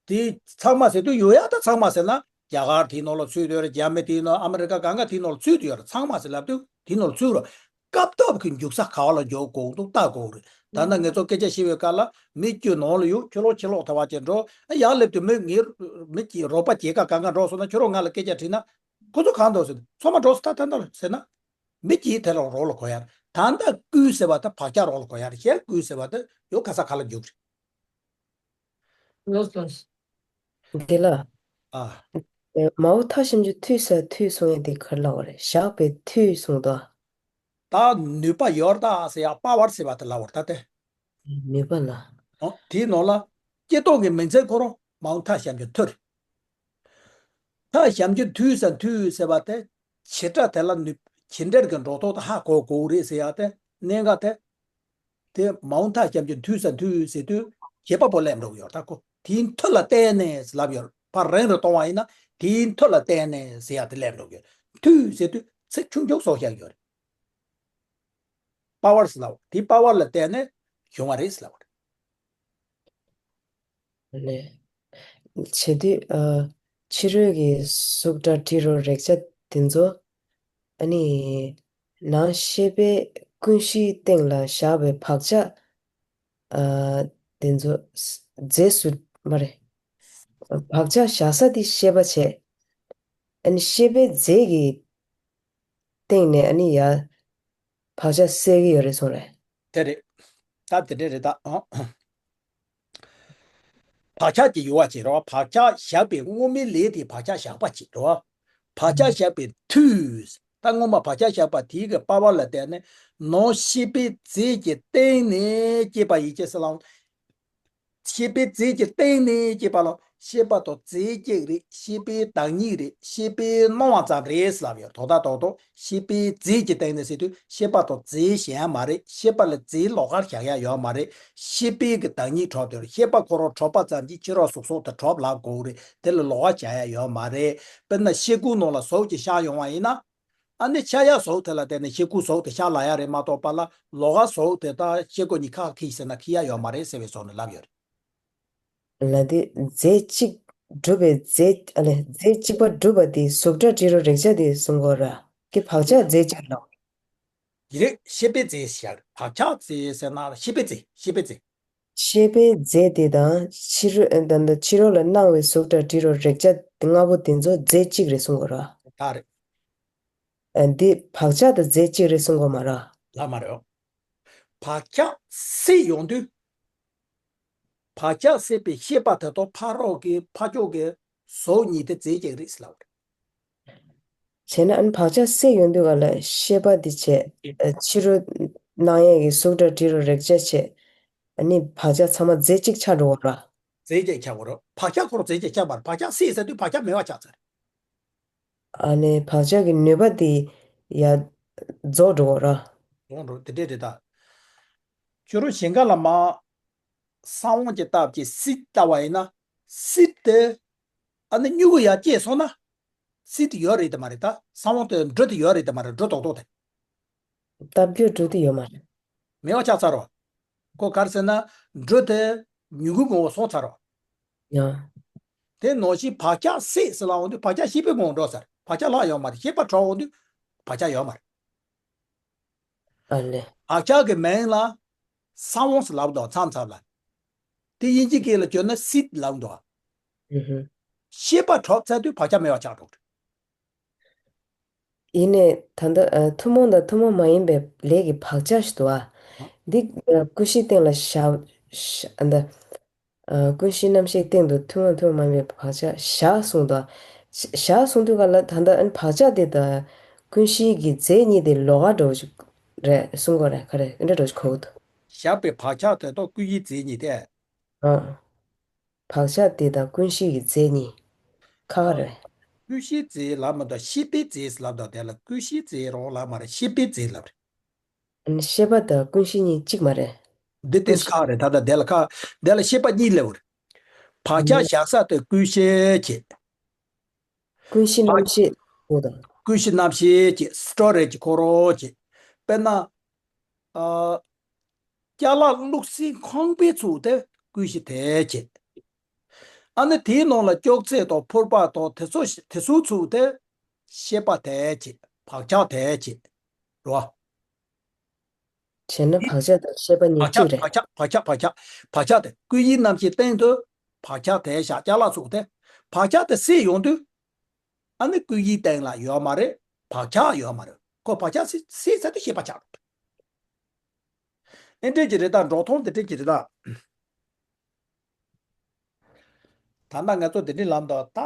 དེ་ཚང་མ་ཟེར་དུས་ཡོད་ཡག་ད་ཚང་མ་ཟེར་ན་རྒྱ་གར་དེའི་ནང་ལ་ཚུད་དུ་ཡོད་རེད། རྒྱ་མི་དེའི་ནང་ཨ་མི་རི་ཀ་གང་ག་དེའི་ནང་ལ་ཚུད་དུ་ཡོད་རེད། ཚང་མ་ཟེར་ལབ་དུས་དེའི་ནང་ལ་ཚུད་རོགས། སྐབས་ཐོབ་ཀྱི་འཇུག་ས་ག་བ་ལ་འཇོག་དགོས་འདུག་ལྟ་དགོས་རེད། ད་ལྟ་ངེད་ཚོ་སྐད་ཆ་བཤད་པའི་སྐབས་ལ་མི་བཅུ་ནང་ལ་ཡོད། ཕྱི་ལོགས་ཕྱི་ལོགས་ཐོག་བ་ཅིག་འགྲོ། ཡར་སླེབས་དུས་མི་ངའི་མི་གཅིག་རོགས་པ་སྐྱེས་ཀ་གང་ག་འགྲོ་སོང་ན་ཁྱོད་རང་ང་ལ་སྐད་ཆ་དྲིས་ན། ཁོ་ཚོ་གང་འདུག་ཟེར་ཚང་མ་འགྲོ་ས་ད་ད་འདུག་ཟེར་ན། མི་གཅིག་དེ་ལ་རོགས་ལ་གོ་ཡ་རེད། ད་ལྟ་ཀུན་ཟེར་བ་ད་བག་ཆགས་རོགས་ལ་གོ་ཡ་རེད། གཞན་ཀུན་ཟེར་བ་ད་ཡོད་ག་ས་ག་ལ་འཇུག་རེད། ལོས་ལོས། དེ་ལ། ཨ། མའོ་མཐའ་བཞི་མཆུ་མཐུད་ས་མཐུད་གསུང་ཡ་དེ་ག་རེ་ལབ་པ་རེད། བཞག་པའི་མཐུད་གསུང་དོ། ད་ནུས་པ་ཡོད་ད་ཟེར་ཡ་པ་ཝར་ཟེར་བ་དེ་ལབ་པ་རེད་ད་དེ། ནུས་པ་ལ། ཨོ། དེའི་ནང་ལ་སྐྱེ་སྟོབས་ཀྱི་མིང་ཚིག་ཁོ་རང་མའོ་མཐའ་བཞི་མཆུ་མཐུད་རེད། མཐའ་བཞི་མཆུ་མཐུད་ས་མཐུད་ཟེར་བ་དེ་བྱེད་སྒྲ་དེ་ལ་ནུས་བྱེད་འབྲེལ་གྱི་འགྲོ་ཐོག་ཏུ་ཧ་གོ་དགོས་རེད་ཟེར་ཡ་དེ་གནད་འགག་དེ། དེ་མའོ་མཐའ་བཞི་མཆུ་མཐུད་ས་མཐུད་ཟེར་དུས་བྱེད་པ་པོ་སླེབས་འགྲོ་གི་ཡོད་ད་ཁོ། དེའི་མཐུ་ལ་བརྟེན་ནས་ལབ་ཡོད། ཕར་རིང་རུ་གཏོང་བ་ཡིན་ན་དེའི་མཐུ་ལ་བརྟེན་ནས་ཟེར་ཡ་དེ་སླེབས་འགྲོ་གི་ཡོད། མཐུད་ཟེར་དུས་ཚིག་ཆུང་ཆུང་བཟོ་བཞག་ཡོད་རེད། པ་ཝར་ཟེར་ལབ་དེ་པ་ཝར་ལ་བརྟེན་ནས་བྱུང་བ་རེད་ཟེར་ལབ་པ་རེད། ལས། བྱེད་དུས་ཨ། ཕྱི་རོལ་གྱི་གཟུགས་སྒྲ་དྲི་རོ་རེག་བྱ་དེ་ཚོ། ཨ་ནི། ནང་ཤེས་པའི་ཀུན་གཞིའི་སྟེང་ལ་བཞག་པའི་བག་ཆགས། ཨ། དེ་ཚོ་རྫས་སུ་མ་རེད། བག་ཆགས་བཞག་ས་དེ་ཤེས་པ་བྱས། ཨ་ནི་ཤེས་པའི་རྫས་ཀྱི་སྟེང་ནས་ཨ་ནི་ཡ། བག་ཆགས་སད་ཀྱི་ཡོད་རེད་གསུངས་རེད། དེ་རེད། ད་དེ་འདྲ་རེད་ད། བག་ཆགས་ཀྱི་ཡུ་བ་བྱེད་རོགས། བག་ཆགས་བཞག་པའི་དངོས་མེད་ལས་དེ་བག་ཆགས་བཞག་པ་བྱེད་རོགས། བག་ཆགས་བཞག་པའི་མཐུས། ད་སྔོན་མ་བག་ཆགས་བཞག་པ་དེའི་གི་པ་ཝར་ལ་བརྟེན་ནས་ནང་ཤེས་པའི་རྫས་ཀྱི་སྟེང་ནས་སྐྱེས་པ་ཡིན་ཅེས་ཟེར་ལ། ཤེས་པའི་རྫས་ཀྱི་སྟེང་ནས་སྐྱེས་པ་ལ་ཤེས་པ་དང་རྫས་གཅིག་རེད། ཤེས་པའི་བདག་ཉིད་རེད། ཤེས་པས་སྣང་བ་ཙམ་རེད་ལབ་ཡོད། དོ་ད་དོ་དོ་ཤེས་པའི་རྫས་ཀྱི་སྟེང་ནས་ཟེར་དུས་ཤེས་པ་དང་རྫས་གཞན་མ་རེད། ཤེས་པ་ལ་རྫས་ལོགས་ཀར་བཞག་ཡ་ཡོད་མ་རེད། ཤེས་པའི་གི་བདག་ཉིད་གྲུབ་དེ་རེད། ཤེས་པ་ཁོ་རང་གྲུབ་པ་ཙམ་གྱིས་ཕྱི་རོལ་གཟུགས་སོགས་དེ་གྲུབ་ལབ་དགོས་རེད། དེ་ལ་ལོགས་ཀར་བཞག་ཡ་ཡོད་མ་རེད། དཔེར་ན་ཤེལ་སྒོའི་ནང་ལ་གཟུགས་ཅིག་ཤར་ཡོང་བ་ཡིན་ན། ཨ་ནི་ཆ་ཡ་གཟུགས་དེ་ལ་བརྟེན་ནས་ཤེལ་སྒོའི་གཟུགས་དེ་ཤར་ལ་ཡ་རེད་མ་གཏོགས་པ་ལ་ལོགས་ཀ་གཟུགས་དེ་དང་ཤེལ་སྒོ་གཉིས་ཁ་ཁ་ཁེལ་ཟེར་ན་ཁེལ་ཡ་ཡོད་མ་རེད་ཟེར་བའི་བཟོ་ནས་ལབ་ཡོད་རེད། ལ་དེ་རྫས་གཅིག་གྲུབ་པའི་རྫས་ཨ་ལས་རྫས་གཅིག་པ་གྲུབ་པ་དེ་གཟུགས་སྒྲ་དྲི་རོ་རེག་བྱ་དེ་གསུང་གོ་ར་ཀྱི་བག་ཆགས་རྫས་གཅིག་ལ། ཡིན་རེད། ཤེས་པའི་རྫས་ཤར་བག་ཆགས་རྫས་ཟེར་ན་ཤེས་པའི་རྫས་ཤེས་པའི་རྫས། ཤེས་པའི་རྫས་དེ་དང་ཕྱི་རོལ་ད་ལྟ་ཕྱི་རོལ་ལ་སྣང་བའི་གཟུགས་སྒྲ་དྲི་རོ་རེག་བྱ་དེ་ལྔ་པོ་དེ་ཚོ་རྫས་གཅིག་རེད་གསུང་གི་རེད། ད་རེད། ཨ་འདི་བག་ཆགས་དང་རྫས་གཅིག་རེད་གསུང་གི་མ་རེད། ལབ་མ་རེད། བག་ཆགས་སད་ཡོང་དུས། བག་ཆགས་སད་པའི་ཤེས་པ་དེ་དག་ཕ་རོལ་གྱི་ཕ་ཕྱོགས་ཀྱི་གཟུགས་ཉིད་དེ་རྫས་གཅིག་རེད་ཟེར་ལབ་རེད། བྱས་ན་ཨ་ནི་བག་ཆགས་སད་ཡོང་དུས་ག་ལ་ཤེས་པ་འདི་བྱས། ཨ་ཕྱི་རོལ་སྣང་ཡས་ཀྱི་གཟུགས་སྒྲ་དྲི་རོ་རེག་བྱ་བྱས། ཨ་ནི་བག་ཆགས་ཚང་མ་རྫས་གཅིག་ཆགས་འགྲོ་བ་ར། རྫས་གཅིག་ཆགས་པ་རེད། བག་ཆགས་ཁོ་རང་རྫས་གཅིག་ཆགས་པ་རེད། བག་ཆགས་སད་ཚར་དུས་བག་ཆགས་མེད་པ་ཆགས་ཚར། ཨ་ནི་བག་ཆགས་ཀྱི་ནུས་པ་དེ་ཡར་རྫོགས་འགྲོ་བ་ར། རྫོགས་འགྲོ་དེ་འདྲས་རེད་ད། ཁྱོད་རང་ཞིང་ཁ་ལ་མར་ས་བོན་གྱི་སྟབས་ཀྱིས་སིད་བཏབ་པ་ཡིན་ན། སིད་དེ་ཨ་ནི་མྱུ་གུ་ཡར་སྐྱེས་སོང་ན། སིད་དེ་ཡོད་རེད་དེ་མ་རེད་ད། ས་བོན་དེ་འབྲུ་དེ་ཡོད་རེད་དེ་མ་རེད། འབྲུ་རྡོག་རྡོག་དེ། སྟབས་ཀྱིས་འབྲུ་དེ་ཡོད་མ་རེད། མེད་པ་ཆགས་ཚར་བ། ཁོ་ག་རེ་ཟེར་ན། འབྲུ་དེ་མྱུ་གུ་ངོ་བོ་སོང་ཚར་བ། ཡང་། དེ་ནང་བཞིན་བག་ཆགས་སད་ཟེར་ལབ་འོང་དུས་བག་ཆགས་ཤེས་པའི་ངོ་བོ་འགྲོ་ཚར། བག་ཆགས་ལྷག་ཡོད་མ་རེད། ཤེས་པ་གྲོལ་འོང་དུས་བག་ཆགས་ཡོད་མ་རེད། ཨ་ལེ། བག་ཆགས་ཀྱི་མིང་ལ་ས་བོན་ཟེར་ལབ་འདུག་མཚམས་མཚམས་ལ། དེ་དབྱིན་ཇི་སྐད་ལ་བསྒྱུར་ན་སིད་ལབ་འདུག་ཨུ་ཧུ། ཤེས་པ་གྲོལ་ཚར་དུས་བག་ཆགས་མེད་པ་ཆགས་འགྲོ་གི་རེད། ཡིན་ནའི་ད་ལྟ་ཨ་ཐུན་མོང་དང་ཐུན་མོང་མ་ཡིན་པའི་ལས་ཀྱི་བག་ཆགས་ཤིག་འདུག་ཨ། འདི་ཨ་ཀུན་གཞིའི་སྟེང་ལ་བཞག་བཞག་ཨ་འདི། ཨ་ཀུན་གཞི་རྣམ་ཤེས་སྟེང་དུ་ཐུན་མོང་ཐུན་མོང་མ་ཡིན་པའི་བག་ཆགས་བཞག་གསུངས་འདུག་ཨ། བཞག་གསུངས་དུས་ག་ལ་ད་ལྟ་ཨ་ནི་བག་ཆགས་དེ་དང་ཀུན་གཞི་གི་རྫས་གཉིས་དེ་ལོགས་ཀ་འདྲ་བོ་ཞིག་རེད་གསུང་གི་རེད། ག་རེ་འདྲ་འདྲ་བོ་ཞིག་གོ་གི་འདུག་བཞག་པའི་བག་ཆགས་དེ་དག་ཀུན་གཞིའི་རྫས་གཉིས་ཏེ། ཨ། བག་ཆགས་དེ་དང་ཀུན་གཞི་ཡི་རྫས་གཉིས། ཁ་ཁ་རེད། ཀུན་གཞིའི་རྫས་ལབ་མ་གཏོགས་ཤེས་པའི་རྫས་ལབ་དང་དེ་ལ་ཀུན་གཞིའི་རྫས་རང་ལབ་མ་རེད། ཤེས་པའི་རྫས་ལབ་རེད། ཨ་ནི་ཤེས་པ་དང་ཀུན་གཞི་གཉིས་གཅིག་མ་རེད། འདི་ཏིས་ཁ་རེད། ད་ལྟ་དེ་ལ་ཁ་དེ་ལ་ཤེས་པ་གཉིས་སླེབས་རེད། བག་ཆགས་བཞག་ས་དེ་ཀུན་ཤེས་བྱེད། ཀུན་གཞི་རྣམ་ཤེས་འོ་དང་། ཀུན་གཞི་རྣམ་ཤེས་ཀྱི་སི་ཊོ་རེ་ཇི་ཁོ་རང་གྱི། དཔེར་ན། ཨ། ཅ་ལག་བླུགས་སའི་ཁང་པའི་ཚུལ་དེ་ཀུན་གཞི་དེ་བྱེད། ཨ་ནི་དེའི་ནང་ལ་ཅོག་ཙེ་དང་ཕོར་པ་དང་དེ་ཚོ་དེ་ཚོའི་ཚུལ་དེ་ཤེས་པ་དེ་བྱེད། བག་ཆགས་དེ་བྱེད། རོ། བྱས་ན་བག་ཆགས་དང་ཤེས་པ་གཉིས་བག་ཆགས་གཅིག་རེད། བག་ཆགས་བག་ཆགས་བག་ཆགས་བག་ཆགས་དེ་ཀུན་གཞིའི་རྣམ་ཤེས་སྟེང་དུ་བག་ཆགས་དེ་བཞག་ཅ་ལག་ཚུགས་དེ། བག་ཆགས་དེ་སད་ཡོང་དུས། ཨ་ནི་ཀུན་གཞིའི་སྟེང་ལ་ཡོད་མ་རེད། བག་ཆགས་ཡོད་མ་རེད། ཁོ་བག་ཆགས་སད་སད་ཚར་དུས་ཤེས་པ་ཆགས་འགྲོ། ཨེ་འདྲས་ཀྱི་རེད་ད། འགྲོ་སྟངས་དེ་འདྲས་ཀྱི་རེད་ད། ད་ལྟ་ང་ཚོ་དེ་འདྲས་ལབ་འདུག་ད།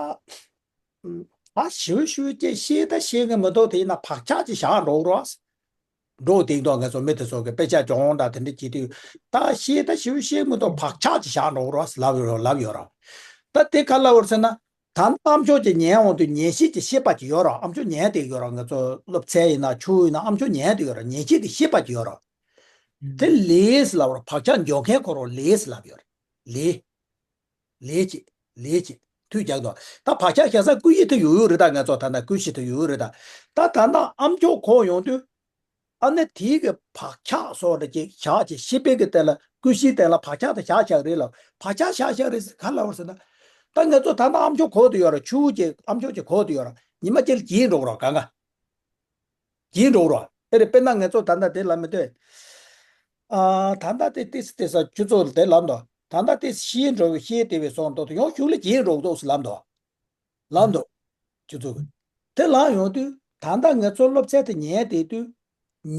ད་ཞིབ་ཞིབ་ཅིག་ཤེས་ད་ཤེས་ཀྱི་མི་འདུག་དེ་ཡིན་ན་བག་ཆགས་ཅིག་བཞག་འགྲོ་རོགས། འགྲོ་དེང་དུས་ང་ཚོ་མི་དེ་ཚོ་གི་དཔེ་ཆ་སྦྱོང་འདྲ་དེ་འདྲ་བྱེད་དུས་ད་ཤེས་ད་ཞིབ་ཤེས་མི་འདུག་བག་ཆགས་ཅིག་བཞག་འགྲོ་རོགས་ལབ་ཡོད་རོགས་ལབ་ཡོད་རོགས། ད་དེ་ག་ལབ་ཡོད་ཟེར་ན། ད་ནི་ཨ་མཆོག་ཅིག་ཉན་འོང་དུས་ཉན་ཤེས་ཀྱི་ཤེས་པ་ཅིག་ཡོད་རོགས། ཨ་མཆོག་ཉན་བསྡད་ཡོད་རོགས། ང་ཚོ་སློབ་ཚན་ཡིན་ན་ཆུ་ཡིན་ན་ཨ་མཆོག་ཉན་བསྡད་ཡོད་རོགས། ཉན་ཤེས་ཀྱི་ཤེས་པ་ཅིག་ཡོད་རོགས། དེ་ལས་ལབ་རོགས། བག་ཆགས་འཇོག་མཁན་ཁོ་རང་ལས་ལབ་ཡོད་རེད། ལས། ལས་ཀྱི། ལས་ཀྱི། མཐུད་རྒྱག་དོ། ད་བག་ཆགས་བཞག་ས་ཀུན་གཞི་དེ་ཡོད་ཡོད་རེད་ད། ང་ཚོ་ད་ལྟ་ཀུན་གཞི་དེ་ཡོད་ཡོད་རེད་ད། ད་ད་ལྟ་ཨ་མཆོག་གོ་ཡོང་དུས། ཨ་ནི་དེའི་གི་བག་ཆགས་སོགས་རེ་ཅིག་བཞག་ཅིག་ཤེས་པའི་གི་སྟེང་ལ་ཀུན་གཞིའི་སྟེང་ལ་བག་ཆགས་དེ་བཞག་བཞག་རེད་ལ། བག་ཆགས་བཞག་བཞག་རེད་ཟེར་ག་ལ་བར་ཟེར་ན། ད་ང་ཚོ་ད་ལྟ་ཨ་མཆོག་གོ་དུ་ཡོད་ར། ཆུ་བོ་ཅིག་ཨ་མཆོག་ཅིག་གོ་དུ་ཡོད་ར། ཉི་མ་གཅིག་ལ་གྱེས་འགྲོ་ར་གང་ག། གྱེས་འགྲོ་ར། ཨེ་རེད། དཔེར་ན་ང་ཚོ་ད་ལྟ་དེ་ལབ་མི་འདོད། ཨ་ད་ལྟ་དེ་ཏིས་ཏིས་ས་ཁྱུ་ཚོགས་དེ་ལབ་འདུག་ད་ལྟ་དེ་ཤེས་འགྲོ་བའི་ཤེས་དེ་བས་སོང་འདུག་ཡང་གཞུག་ལ་གྱེས་འགྲོ་འདུག་ལབ་འདུག་ལབ་འདུག་ཁྱོད་ཚོ་གི། དེ་ལབ་ཡོང་དུས་ད་ལྟ་ང་ཚོ་སློབ་ཚན་དེ་ཉན་བསྡད་དུས།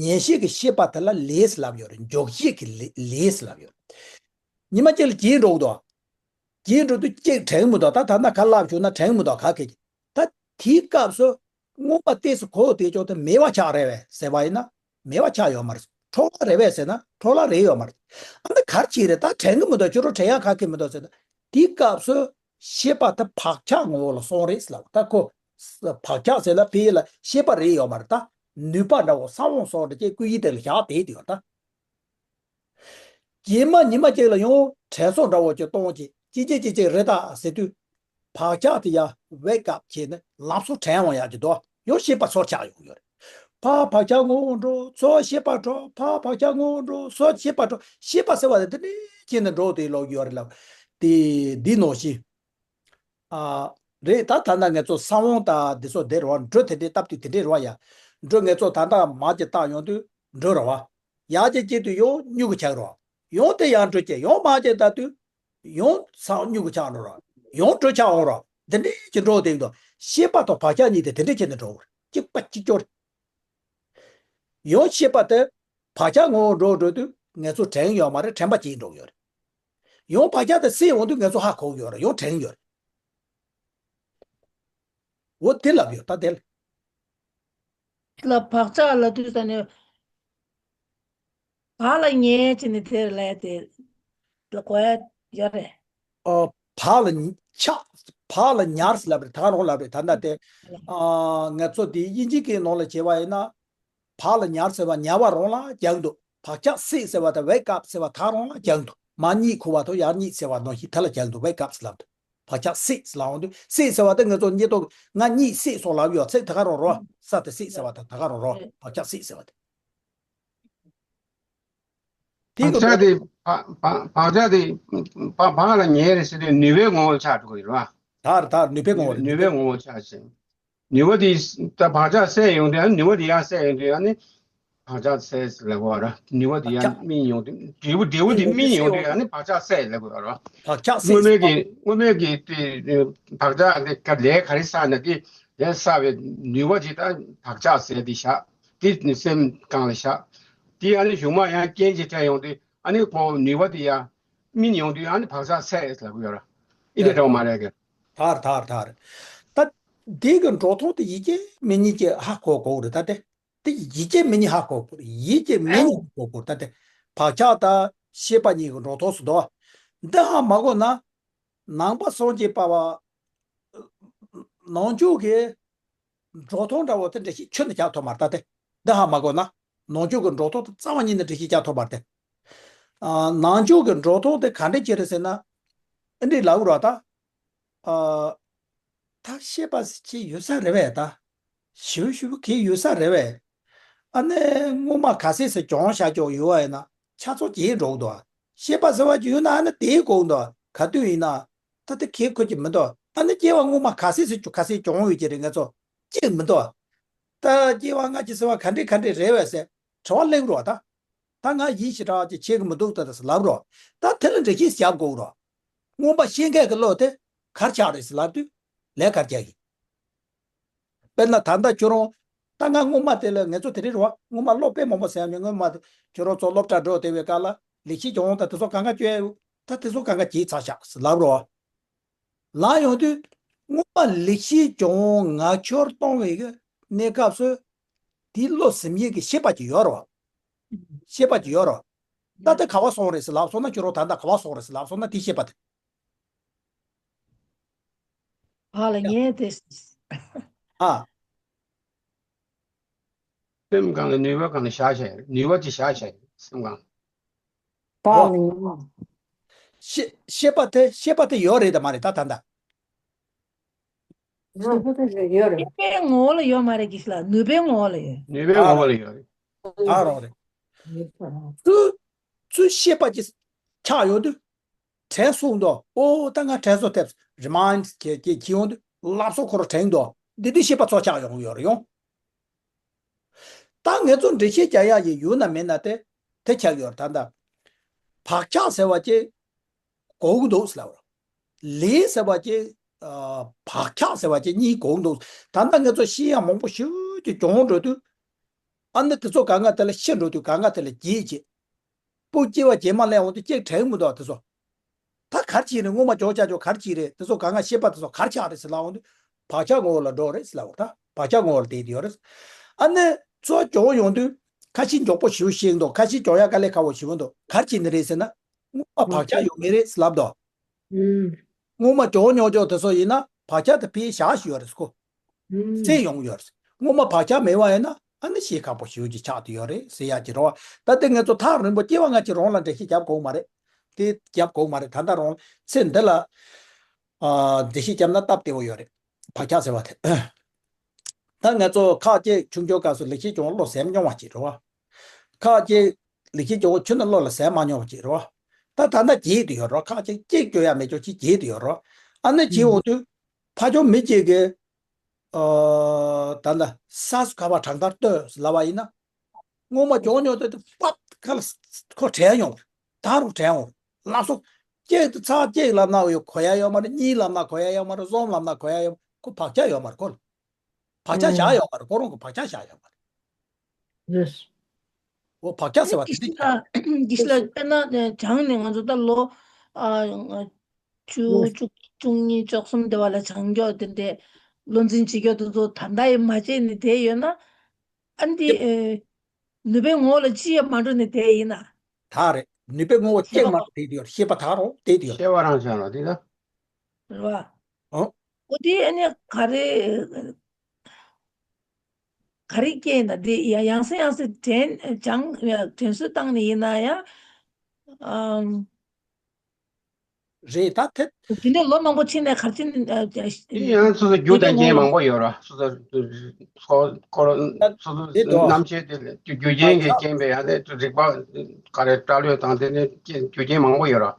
ཉན་ཤེས་ཀྱི་ཤེས་པ་དེ་ལ་ལས་ལབ་ཡོད་རེད། འཇོག་ཤེས་ཀྱི་ལས་ལས་ལབ་ཡོད་རེད། ཉི་མ་གཅིག་ལ་གྱེས་འགྲོ་གི་འདུག་གྱེས་འགྲོ་དུས་གཅིག་དྲན་གི་མི་འདུག་ད་ད་ལྟ་ག་ལབ་བྱུང་ན་དྲན་གི་མི་འདུག་ག་གེ་ད་དེའི་སྐབས་སུ་སྔོན་མ་ཏོག་ཙམ་གོ་བསྡད་ཆོག་དེ་མེད་པ་ཆགས་རེད་པས་ཟེར་བ་ཡིན་ན། མེད་པ་ཆགས་ཡོད་མ་རེད། འཕྲོ་བརླག་རེད་པས་ཟེར་ན་འཕྲོ་བརླག་རེད་ཡོད་མ་རེད། ཨ་ནི་ག་རེ་བྱས་རེད། ད་དྲན་གི་མི་འདུག་ཁྱོད་རང་དྲན་ཡག་ག་གེ་མི་འདུག་ཟེར་ན། དེའི་སྐབས་སུ་ཤེས་པ་དེ་བག་ཆགས་ངོ་བོ་ལ་སོང་རེད་ལབ། ད་ཁོ་བག་ཆགས་ཟེར་ལ་ཕ་ཡུལ་ལ་ཤེས་པ་རེད་ཡོད་མ་རེད། ད་ནུས་པ་འདྲ་བོ་ས་བོན་སོགས་འདྲ་ཅིག་ཀུན་གཞི་དེ་ལ་བཞག་བསྡད་ཡོད་ད། རྗེས་མ་ཉི་མ་གཅིག་ལ་ཡང་དྲན་གསོ་འདྲ་བོ་ཅིག་གཏོང་ཅིག་ཅི་ཅི་ཅི་ཅི་རེད་ད་ཟེར་དུས། བག་ཆགས་དེ་ཡར་wake up་བྱས་ནས་ལམ་སང་དྲན་འོང་ཡག་གི་འདུག་ཡང་ཤེས་པ་སོར་ཆགས་ཡོང་གི་ཡོད་རེད། ཕར་བག་ཆགས་ངོ་བོ་འགྲོ། ཚུར་ཤེས་པ་འགྲོ། ཕར་བག་ཆགས་ངོ་བོ་འགྲོ། ཚུར་ཤེས་པ་འགྲོ། ཤེས་པ་ཟེར་བ་དེ་དེ་འདྲས་བྱས་ནས་འགྲོ་བསྡད་ཡོད་རེད་ལབ། དེ་འདི་ནང་བཞིན། ཨ། རེད། ད་ད་ལྟ་ང་ཚོ་ས་བོན་དང་འདི་ཚོ་དེ་རེད་པ། འབྲུ་དེ་འདྲས་བཏབ་དུས་དེ་འདྲས་རེད་པ་ཡ། འབྲུ་ང་ཚོ་ད་ལྟ་མར་གྱི་བཏགས་ཡོང་དུས་འབྲུ་རེད་པ། ཡར་གྱི་སྐྱེ་དུས་ཡང་མྱུ་གུ་ཆགས་རེད་པ། ཡང་དེ་ཡང་འགྲོ་བྱེད་ཡང་མ་བྱེད་ད་དུས། ཡང་ཚང་སྨྱུ་གུ་ཆགས་འགྲོ་ར། ཡང་དྲོད་ཆགས་འོང་ར། འདི་འདྲས་ཀྱི་འགྲོ་དེ་དང་ཤེས་པ་དང་བག་ཆགས་གཉིས་དེ་དེ་འདྲས་བྱས་ནས་འགྲོ་གི་རེད། གཅིག་པ་གཅིག་རྐྱང་རེད། ཡང་ཤེས་པ་དེ་བག་ཆགས་ངོ་བོ་འགྲོ་འགྲོ་དུས་ངལ་གསོ་དྲན་ཡོད་མ་རེད། དྲན་པ་སྐྱེས་འགྲོ་གི་ཡོད་རེད། ཡང་བག་ཆགས་དེ་སད་འོང་དུས་ངལ་གསོ་ཧ་གོ་གི་ཡོད་རེད། ཡང་དྲན་ཡོད་རེད། འོ་དེ་ལབ་ཡོད་ད་དེ་ལ། ལ་བག་ཆགས་ལ་དུས་ས་ནས་བག་ལ་ཉལ་བྱས་ནས་དེར་ལས་དེ་ལ་གོ་ཡ་ཡོད་རེད། ཨོ། བག་ལ་ཉ་ཆགས། བག་ལ་ཉལ་ཟེར་ལབ་རེད། ད་ག་རང་ལབ་རེད། ད་ལྟ་དེ་ཨ་ང་ཚོ་དེ་དབྱིན་ཇི་སྐད་ནང་ལ་བྱས་པ་ཡིན་ན། བག་ལ་ཉལ་ཟེར་བ་ཉལ་བ་རང་ལ་རྒྱག་འདུག་བག་ཆགས་སད་ཟེར་བ་དང་wake up ཟེར་བ་ད་ག་རང་ལ་རྒྱག་འདུག་མར་གཉིད་ཁུག་པ་དང་ཡར་གཉིད་སད་པ་ནང་བཞིན་དེ་ལ་རྒྱག་འདུག wake up ཟེར་ལབ་འདུག་བག་ཆགས་སད་ཟེར་ལབ་འོང་དུས་སད་ཟེར་བ་དེ་ང་ཚོ་ཉིད་ཐོག་ང་གཉིད་སད་སོང་ལབ་ཡོད་ཚད་ད་ག་རང་རོ། ས་དེ་སད་ཟེར་བ་དང་ད་ག་རང་རོ། བག་ཆགས་སད་ཟེར་བ་དེ། དེ་བག་གི་ཆགས་དེ་བག་བག་བག་ཆགས་དེ་བག་བག་ལ་ཉལ་རེད་ཟེར་དུས་ནུས་པའི་ངོ་བོ་ཆགས་འགྲོ་གི་རེད་བ། དར་དར་ནུས་པའི་ངོ་བོ་རེད། ནུས་པའི་ངོ་བོ་ཆགས་ཟིན། ནུས་པ་དེ་ད་བག་ཆགས་སད་ཡོང་དུས་ནུས་པ་དེ་ཡང་སད་ཡོང་དུས་ཨ་ནི་བག་ཆགས་སད་ལབ་དགོས་ར། ནུས་པ་དེ་ཡང་སྨིན་ཡོང་དུས་འབྲས་བུ་འབྲས་བུ་དེ་སྨིན་ཡོང་དུས་ཨ་ནི་བག་ཆགས་སད་ལབ་དགོས་ར། བག་ཆགས་སད། སྔོན་མའི་གི་སྔོན་མའི་གི་དེ་བག་ཆགས་དེ་ག་ལས་ག་རེ་བསགས་ན་དེ་ལས་བསགས་པའི་ནུས་པ་དེ་ད་བག་ཆགས་སད་དེ་བཞག་དེ་ནི་སེམས་གང་ལ་བཞག་དེ་ཨ་ནི་གཞུག་མ་ཡང་རྐྱེན་གྱིས་འཕྲད་ཡོང་དུས་ཨ་ནི་ཁོ་ནུས་པ་དེ་ཡང་སྨིན་ཡོང་དུས་ཨ་ནི་བག་ཆགས་སད་ལབ་དགོས་ར། ཨི་དེ་འདྲ་བ་མ་རེད་གི། དར་དར་དར། ད་འདི་གི་འགྲོ་སྟངས་དེ་ཡིད་ཀྱི་མི་ཉིད་ཀྱི་ཧ་གོ་དགོས་རེད་ད་དེ། དེ་ཡིད་ཀྱི་མི་ཉིད་ཧ་གོ་དགོས་རེད། ཡིད་ཀྱི་མི་ཉིད་ཧ་གོ་དགོས་རེད་ད་དེ། བག་ཆགས་དང་ཤེས་པ་གཉིས་ཀྱི་འགྲོ་སྟངས་སུ་འདུག་འདི་ཧ་མ་གོ་ན། ནང་པ་སངས་རྒྱས་པ་བ། ནང་ཆོས་ཀྱི་འགྲོ་སྟངས་འདྲ་བོ་དེ་འགྲེལ་བཤད་ཁྱོན་ནས་རྒྱག་ཐུབ་མ་རེད་ད་དེ། འདི་ཧ་མ་གོ་ན། ནང་ཆོས་ཀྱི་འགྲོ་སྟངས་དེ་རྩ་བ་ཉིད་ནས་འགྲེལ་བཤད་རྒྱག་ཐུབ་མ་རེད་དེ། ཨ། ནང་ཆོས་ཀྱི་འགྲོ་སྟངས་དེ་ག་འདྲ་ཅིག་རེད་ཟེར་ན། ཨེ་འདྲ་ལབ་རོགས་ད། ཨ། ད་ཤེས་པ་ཅིག་ཡོད་ས་རེད་པས་ད། ཞིབ་ཞིབ་གི་ཡོད་ས་རེད་པས། ཨ་ནི་སྔོན་མ་ག་ཚད་ཟེར་སྦྱོང་བྱ་སྐྱོང་ཡོད་པ་ཡིན་ན་ཆ་ཚང་བརྗེད་འགྲོ་གི་འདུག་ཤེས་པ་ཟེར་བ་ཅིག་ཡོད་ན་ཨ་ནི་དེའི་གོང་དུ་ག་དུས་ཡིན་ན་ད་དེ་གལ་ཁུར་གྱི་མི་འདུག་ཨ་ནི་སྐྱེ་བ་སྔོན་མ་ག་ཚད་ཟེར་ག་ཚད་སྦྱོང་ཡོད་ཀྱི་རེད་ང་ཚོ་ཅིག་མི་འདུག་ད་སྐྱེ་བ་སྔ་ཕྱི་ཟེར་བ་ག་འདྲས་ག་འདྲས་རེད་པས་ཟེར་དྲི་བ་སླེབས་རོགས་ད། ད་ང་ཡིན་ཞེ་དྲག་ཅིག་བྱེད་ཀྱི་མི་འདུག་ད་ད་ཟེར་ལབ་རོགས། ད་དེ་ལ་འགྲེལ་བཤད་རྒྱབ་དགོས་རོགས། སྔོན་མ་ཤེས་མཁན་གྱི་བློ་དེ་གར་ཆགས་རེད་ཟེར་ལབ་དུས་ལས་གར་རྒྱག་གི། དཔེར་ན་ད་ལྟ་ཁྱོད་རང་ད་ང་སྔོན་མ་དེ་ལ་ངེད་ཚོ་དེ་རིང་རེད་བ། སྔོན་མ་བློ་དཔེ་མང་པོ་ཟེར་ཡ་མེད། སྔོན་མ་དེ་ཁྱོད་རང་ཚོ་སློབ་གྲྭ་འགྲོ་བསྡད་པའི་སྐབས་ལ་ལེགས་བཤད་ལྗོན་དབང་དང་དེ་ཚོ་གང་ག་བཅོས་ཡོད། ད་དེ་ཚོ་གང་ག་བརྗེད་ཚར་ཤག་ཟེར་ལབ་རོགས། ལབ་ཡོང་དུས་སྔོན་མ་ལེགས་བཤད་ལྗོན་དབང་ངག་འཁྱོལ་གཏོང་བའི་གི་གནས་སྐབས་སུ་དེའི་བློ་ཟིན་ཡས་ཀྱི་ཤེས་པ་ཅིག་ཡོད་རེད་བ། ཤེས་པ་ཅིག་ཡོད་རེད་བ། ད་དེ་ག་བ་སོང་རེད་ཟེར་ལབ་སོང་ན་ཁྱོད་རང་ད་ལྟ་ག་བ་སོང་རེད་ཟེར་ལབ་སོང་ན་དེ་ཤེས་པ་དེ། བག་ལ་ཉལ་ཏེ། ཨ། སེམས་གང་ལ་ནུས་པ་གང་ལ་བཞག་བྱས་ནུས་པ་དེ་བཞག་བྱས་སེམས་གང་། བག་ལ་ཉལ། ཤེས་ཤེས་པ་དེ་ཤེས་པ་དེ་ཡོད་རེད་དམ་མ་རེད་ད་ད་ལྟ། ཤེས་པ་དེ་ཡོད་རེད། ཤེས་པའི་ངོ་བོ་ལ་ཡོད་མ་རེད་ཀྱི་ལ་ནུས་པའི་ངོ་བོ་ལ་ཡོད། ནུས་པའི་ངོ་བོ་ལ་ཡོད་རེད། ད་རོགས་རེད། ཚུར་ཚུར་ཤེས་པ་ཅིག་ཆགས་ཡོང་དུས། དྲན་སོང་དོ། ཨོ་ད་ང་དྲན་གསོ་ཐེབས། རི་མའིན་ཌི་བྱེད་ཀྱི་ཁྱེར་ཡོང་དུས་ལབ་སོ་ཁོ་རང་དྲན་དོ། འདི་དུས་ཤེས་པ་ཚོ་ཆགས་ཡོང་ཡོད་རེད་ཡོང་། ད་ངེད་ཚོ་འགྲེལ་བཤད་རྒྱག་ཡག་ཡི་ཡོད་ན་མེད་ན་དེ་དེ་ཆགས་ཡོད་རེད་ད་ལྟ། བག་ཆགས་ཟེར་བ་ཅིག་གོ་གི་འདུག་ཟེར་ལབ་རོགས། ལས་ཟེར་བ་ཅིག་ཨ། བག་ཆགས་ཟེར་བ་ཅིག་གཉིས་གོ་གི་འདུག་ད་ལྟ་ངེད་ཚོ་ཤེས་ཡག་མང་པོ་ཞེ་པོ་ཅིག་སྦྱོང་འགྲོ་དུས། ཨ་ནི་དེ་ཚོ་གང་ག་དེ་ལ་ཤི་འགྲོ་དུས་གང་ག་དེ་ལ་བརྗེད་བྱེད། སྤུ་སྐྱེ་བ་རྗེས་མ་སླེབས་འོང་དུས་གཅིག་དྲན་མི་འདུག་དེ་ཚོ། ད་གར་ཕྱིན་རེད། སྔོན་མ་ཅོག་ཅག་ཅོག་གར་ཕྱིན་རེད། དེ་ཚོ་གང་ག་ཤེས་པ་དེ་ཚོ་གར་ཆགས་རེད་ཟེར་ལབ་འོང་དུས་བག་ཆགས་ངོ་བོ་ལ་འགྲོ་རེད་ཟེར་ལབ་འོང་། ད་བག་ཆགས་ངོ་བོ་ལ་བསྡད་ཡོད་རེད། ཨ་ནི་ཚོ་ཅོག་ཡོང་དུས་ཁ་ཤས་མགྱོགས་པོ་ཞེ་པོ་ཤེས་འདུག་ཁ་ཤས་ཅོག་ཡག་དཀའ་ལས་ཁག་པོ་ཞེ་པོ་འདུག་གར་ཕྱིན་ནི་རེད་ཟེར་ན་སྔོན་མ་བག་ཆགས་ཡོད་མེད་རེད་ཟེར་ལབ་འདུག་སྔོན་མ་ཅོག་ཉོག་ཅོག་དེ་ཚོ་ཡིན་ན་བག་ཆགས་དེ་ཕའི་བཞག་ཞུ་ཡོད་རེད་ཁོ། སེ་ཡོང་ཡོད་རེད། སྔོན་མ་བག་ཆགས་མེད་པ་ཡིན་ན་ཨ་ནི་ཤེས་ཁག་པོ་ཞེ་པོ་ཅིག་ཆགས་བསྡད་ཡོད་རེད་ཟེར་ཡག་ཅིག་རེད་བ། ད་ལྟ་ང་ཚོ་ཐག་རིང་པོ་སྐྱེ་བ་སྔ་ཕྱི་རང་ལ་འགྲེལ་བཤད་རྒྱབ་དགོས་མ་རེད། དེ་རྒྱབ་དགོས་མ་རེད། ད་ལྟ་རང་ཚེ་འདི་ལ་ཨ་འགྲེལ་བཤད་རྒྱབ་ན་སྟབས་བདེ་བོ་ཡོད་རེད། བག་ཆགས་ཟེར་བ་དེ། ད་ང་ཚོ་ཁག་ཅིག་ཆུང་ཆུང་སྐབས་སུ་ལེགས་བཤད་ལྗོན་དབང་བློ་ཟིན་མྱོང་བ་ཅིག་རེད་བ། ཁག་ཅིག་ལེགས་བཤད་ལྗོན་དབང་ཁྱོན་ནས་བློ་ལ་ཟིན་མ་མྱོང་བ་ཅིག་རེད་བ། ད་ད་ལྟ་བརྗེད་དུ་ཡོད་རེད། ཁག་ཅིག་གཅིག་བཅོས་ཡག་མེད་ཅོག་ཅིག་བརྗེད་དུ་ཡོད་རེད། ཨ་ནི་བརྗེད་འོང་དུས་ཕ་ཆོས་མི་གཅིག་གིས། ཨ། ད་ལྟ་ས་སུ་ཁ་བ་གྲང་ཐར་ལྟོས་ལབ་པ་ཡིན་ན། སྔོན་མ་ཅོག་ཉོག་ལྟོས་དུས་པབ་ཁ་ལ་ཁོ་དྲན་ཡོང་། ད་རུང་དྲན་འོང་། ལགས་སོ། གཅིག་ཏུ་ཚར་གཅིག་ལབ་ན་ཡོད་གོ་ཡ་ཡོད་མ་རེད། གཉིས་ལབ་ན་གོ་ཡ་ཡོད་མ་རེད། གསུམ་ལབ་ན་གོ་ཡ་ཡོད་མ་རེད། ཁོ་བག་ཆགས་ཡོད་མ་རེད། ཁོ་ལ་བག་ཆགས་བཞག་ཡོད་མ་རེད། ཁོ་རང་གི་བག་ཆགས་བཞག་ཡོད་མ་རེད། རེད། འོ་བག་ཆགས་ཟེར་བ་དེ་འདྲ་ཅིག་ཨ། དགེ་བཤེས་ལགས། དཔེར་ན་ཨ་བྱང་ནས་ང་ཚོ་ད་ལོ་ཨ་བཅུ་བཅུ་བཅུ་གཉིས་བཅུ་གསུམ་དེ་བ་ལ་བྱང་མགྱོགས་དེ་འདྲའི་བློ་འཛིན་བྱེད་མགྱོགས་དེ་ཚོ་ད་ལྟ་ཡི་མ་བྱས་ནས་བསྡད་ཡོད་ན། ཨ་འདི་ཨེ་ནུས་པའི་ངོ་བོ་ལ་ཅི་ཡང་མ་འགྲོ་ནས་བསྡད་ཡིན་ན། ད་རེད། ནུས་པའི་ངོ་བོ་ཅིག་མ་འགྲོ་བསྡད་དུ་ཡོད། ཤེས་པ་ད་རུང་བསྡད་དུ་ཡོད། ཤེས་པ་རང་བྱས་ལ་དེ་ལ། རེད་བ། ཨོ། འོ་དེ་ཨ་ནི་ག་རེ་ག་རེ་སྐྱེས་ན་དེ་ཡ་ཡང་སེ་ཡང་སེ་དྲན་སྦྱང་དྲན་གསོ་བཏང་ནས་ཡིན་ན་ཡང་། ཨམ། རེད་ད་དེ། དེ་འདྲའི་ལོ་མང་པོ་ཕྱིན་ནས་ག་རེ་ཕྱིན། ཨ། དེ་ཡང་སོ་སོ་རྒྱུ་དང་རྐྱེན་མང་པོ་ཡོད་ར། སོ་སོ་ཁོ་ཁོ་རང་ད་སོ་སོ་དེ་འདྲ་རྣམ་ཤེས་དེ་རྒྱུ་རྐྱེན་གྱི་རྐྱེན་པས་ཡང་དེ་རིག་པ་ག་རེ་སྐྲ་ལོས་དང་དེ་ནས་རྐྱེན་རྒྱུ་རྐྱེན་མང་པོ་ཡོད་ར།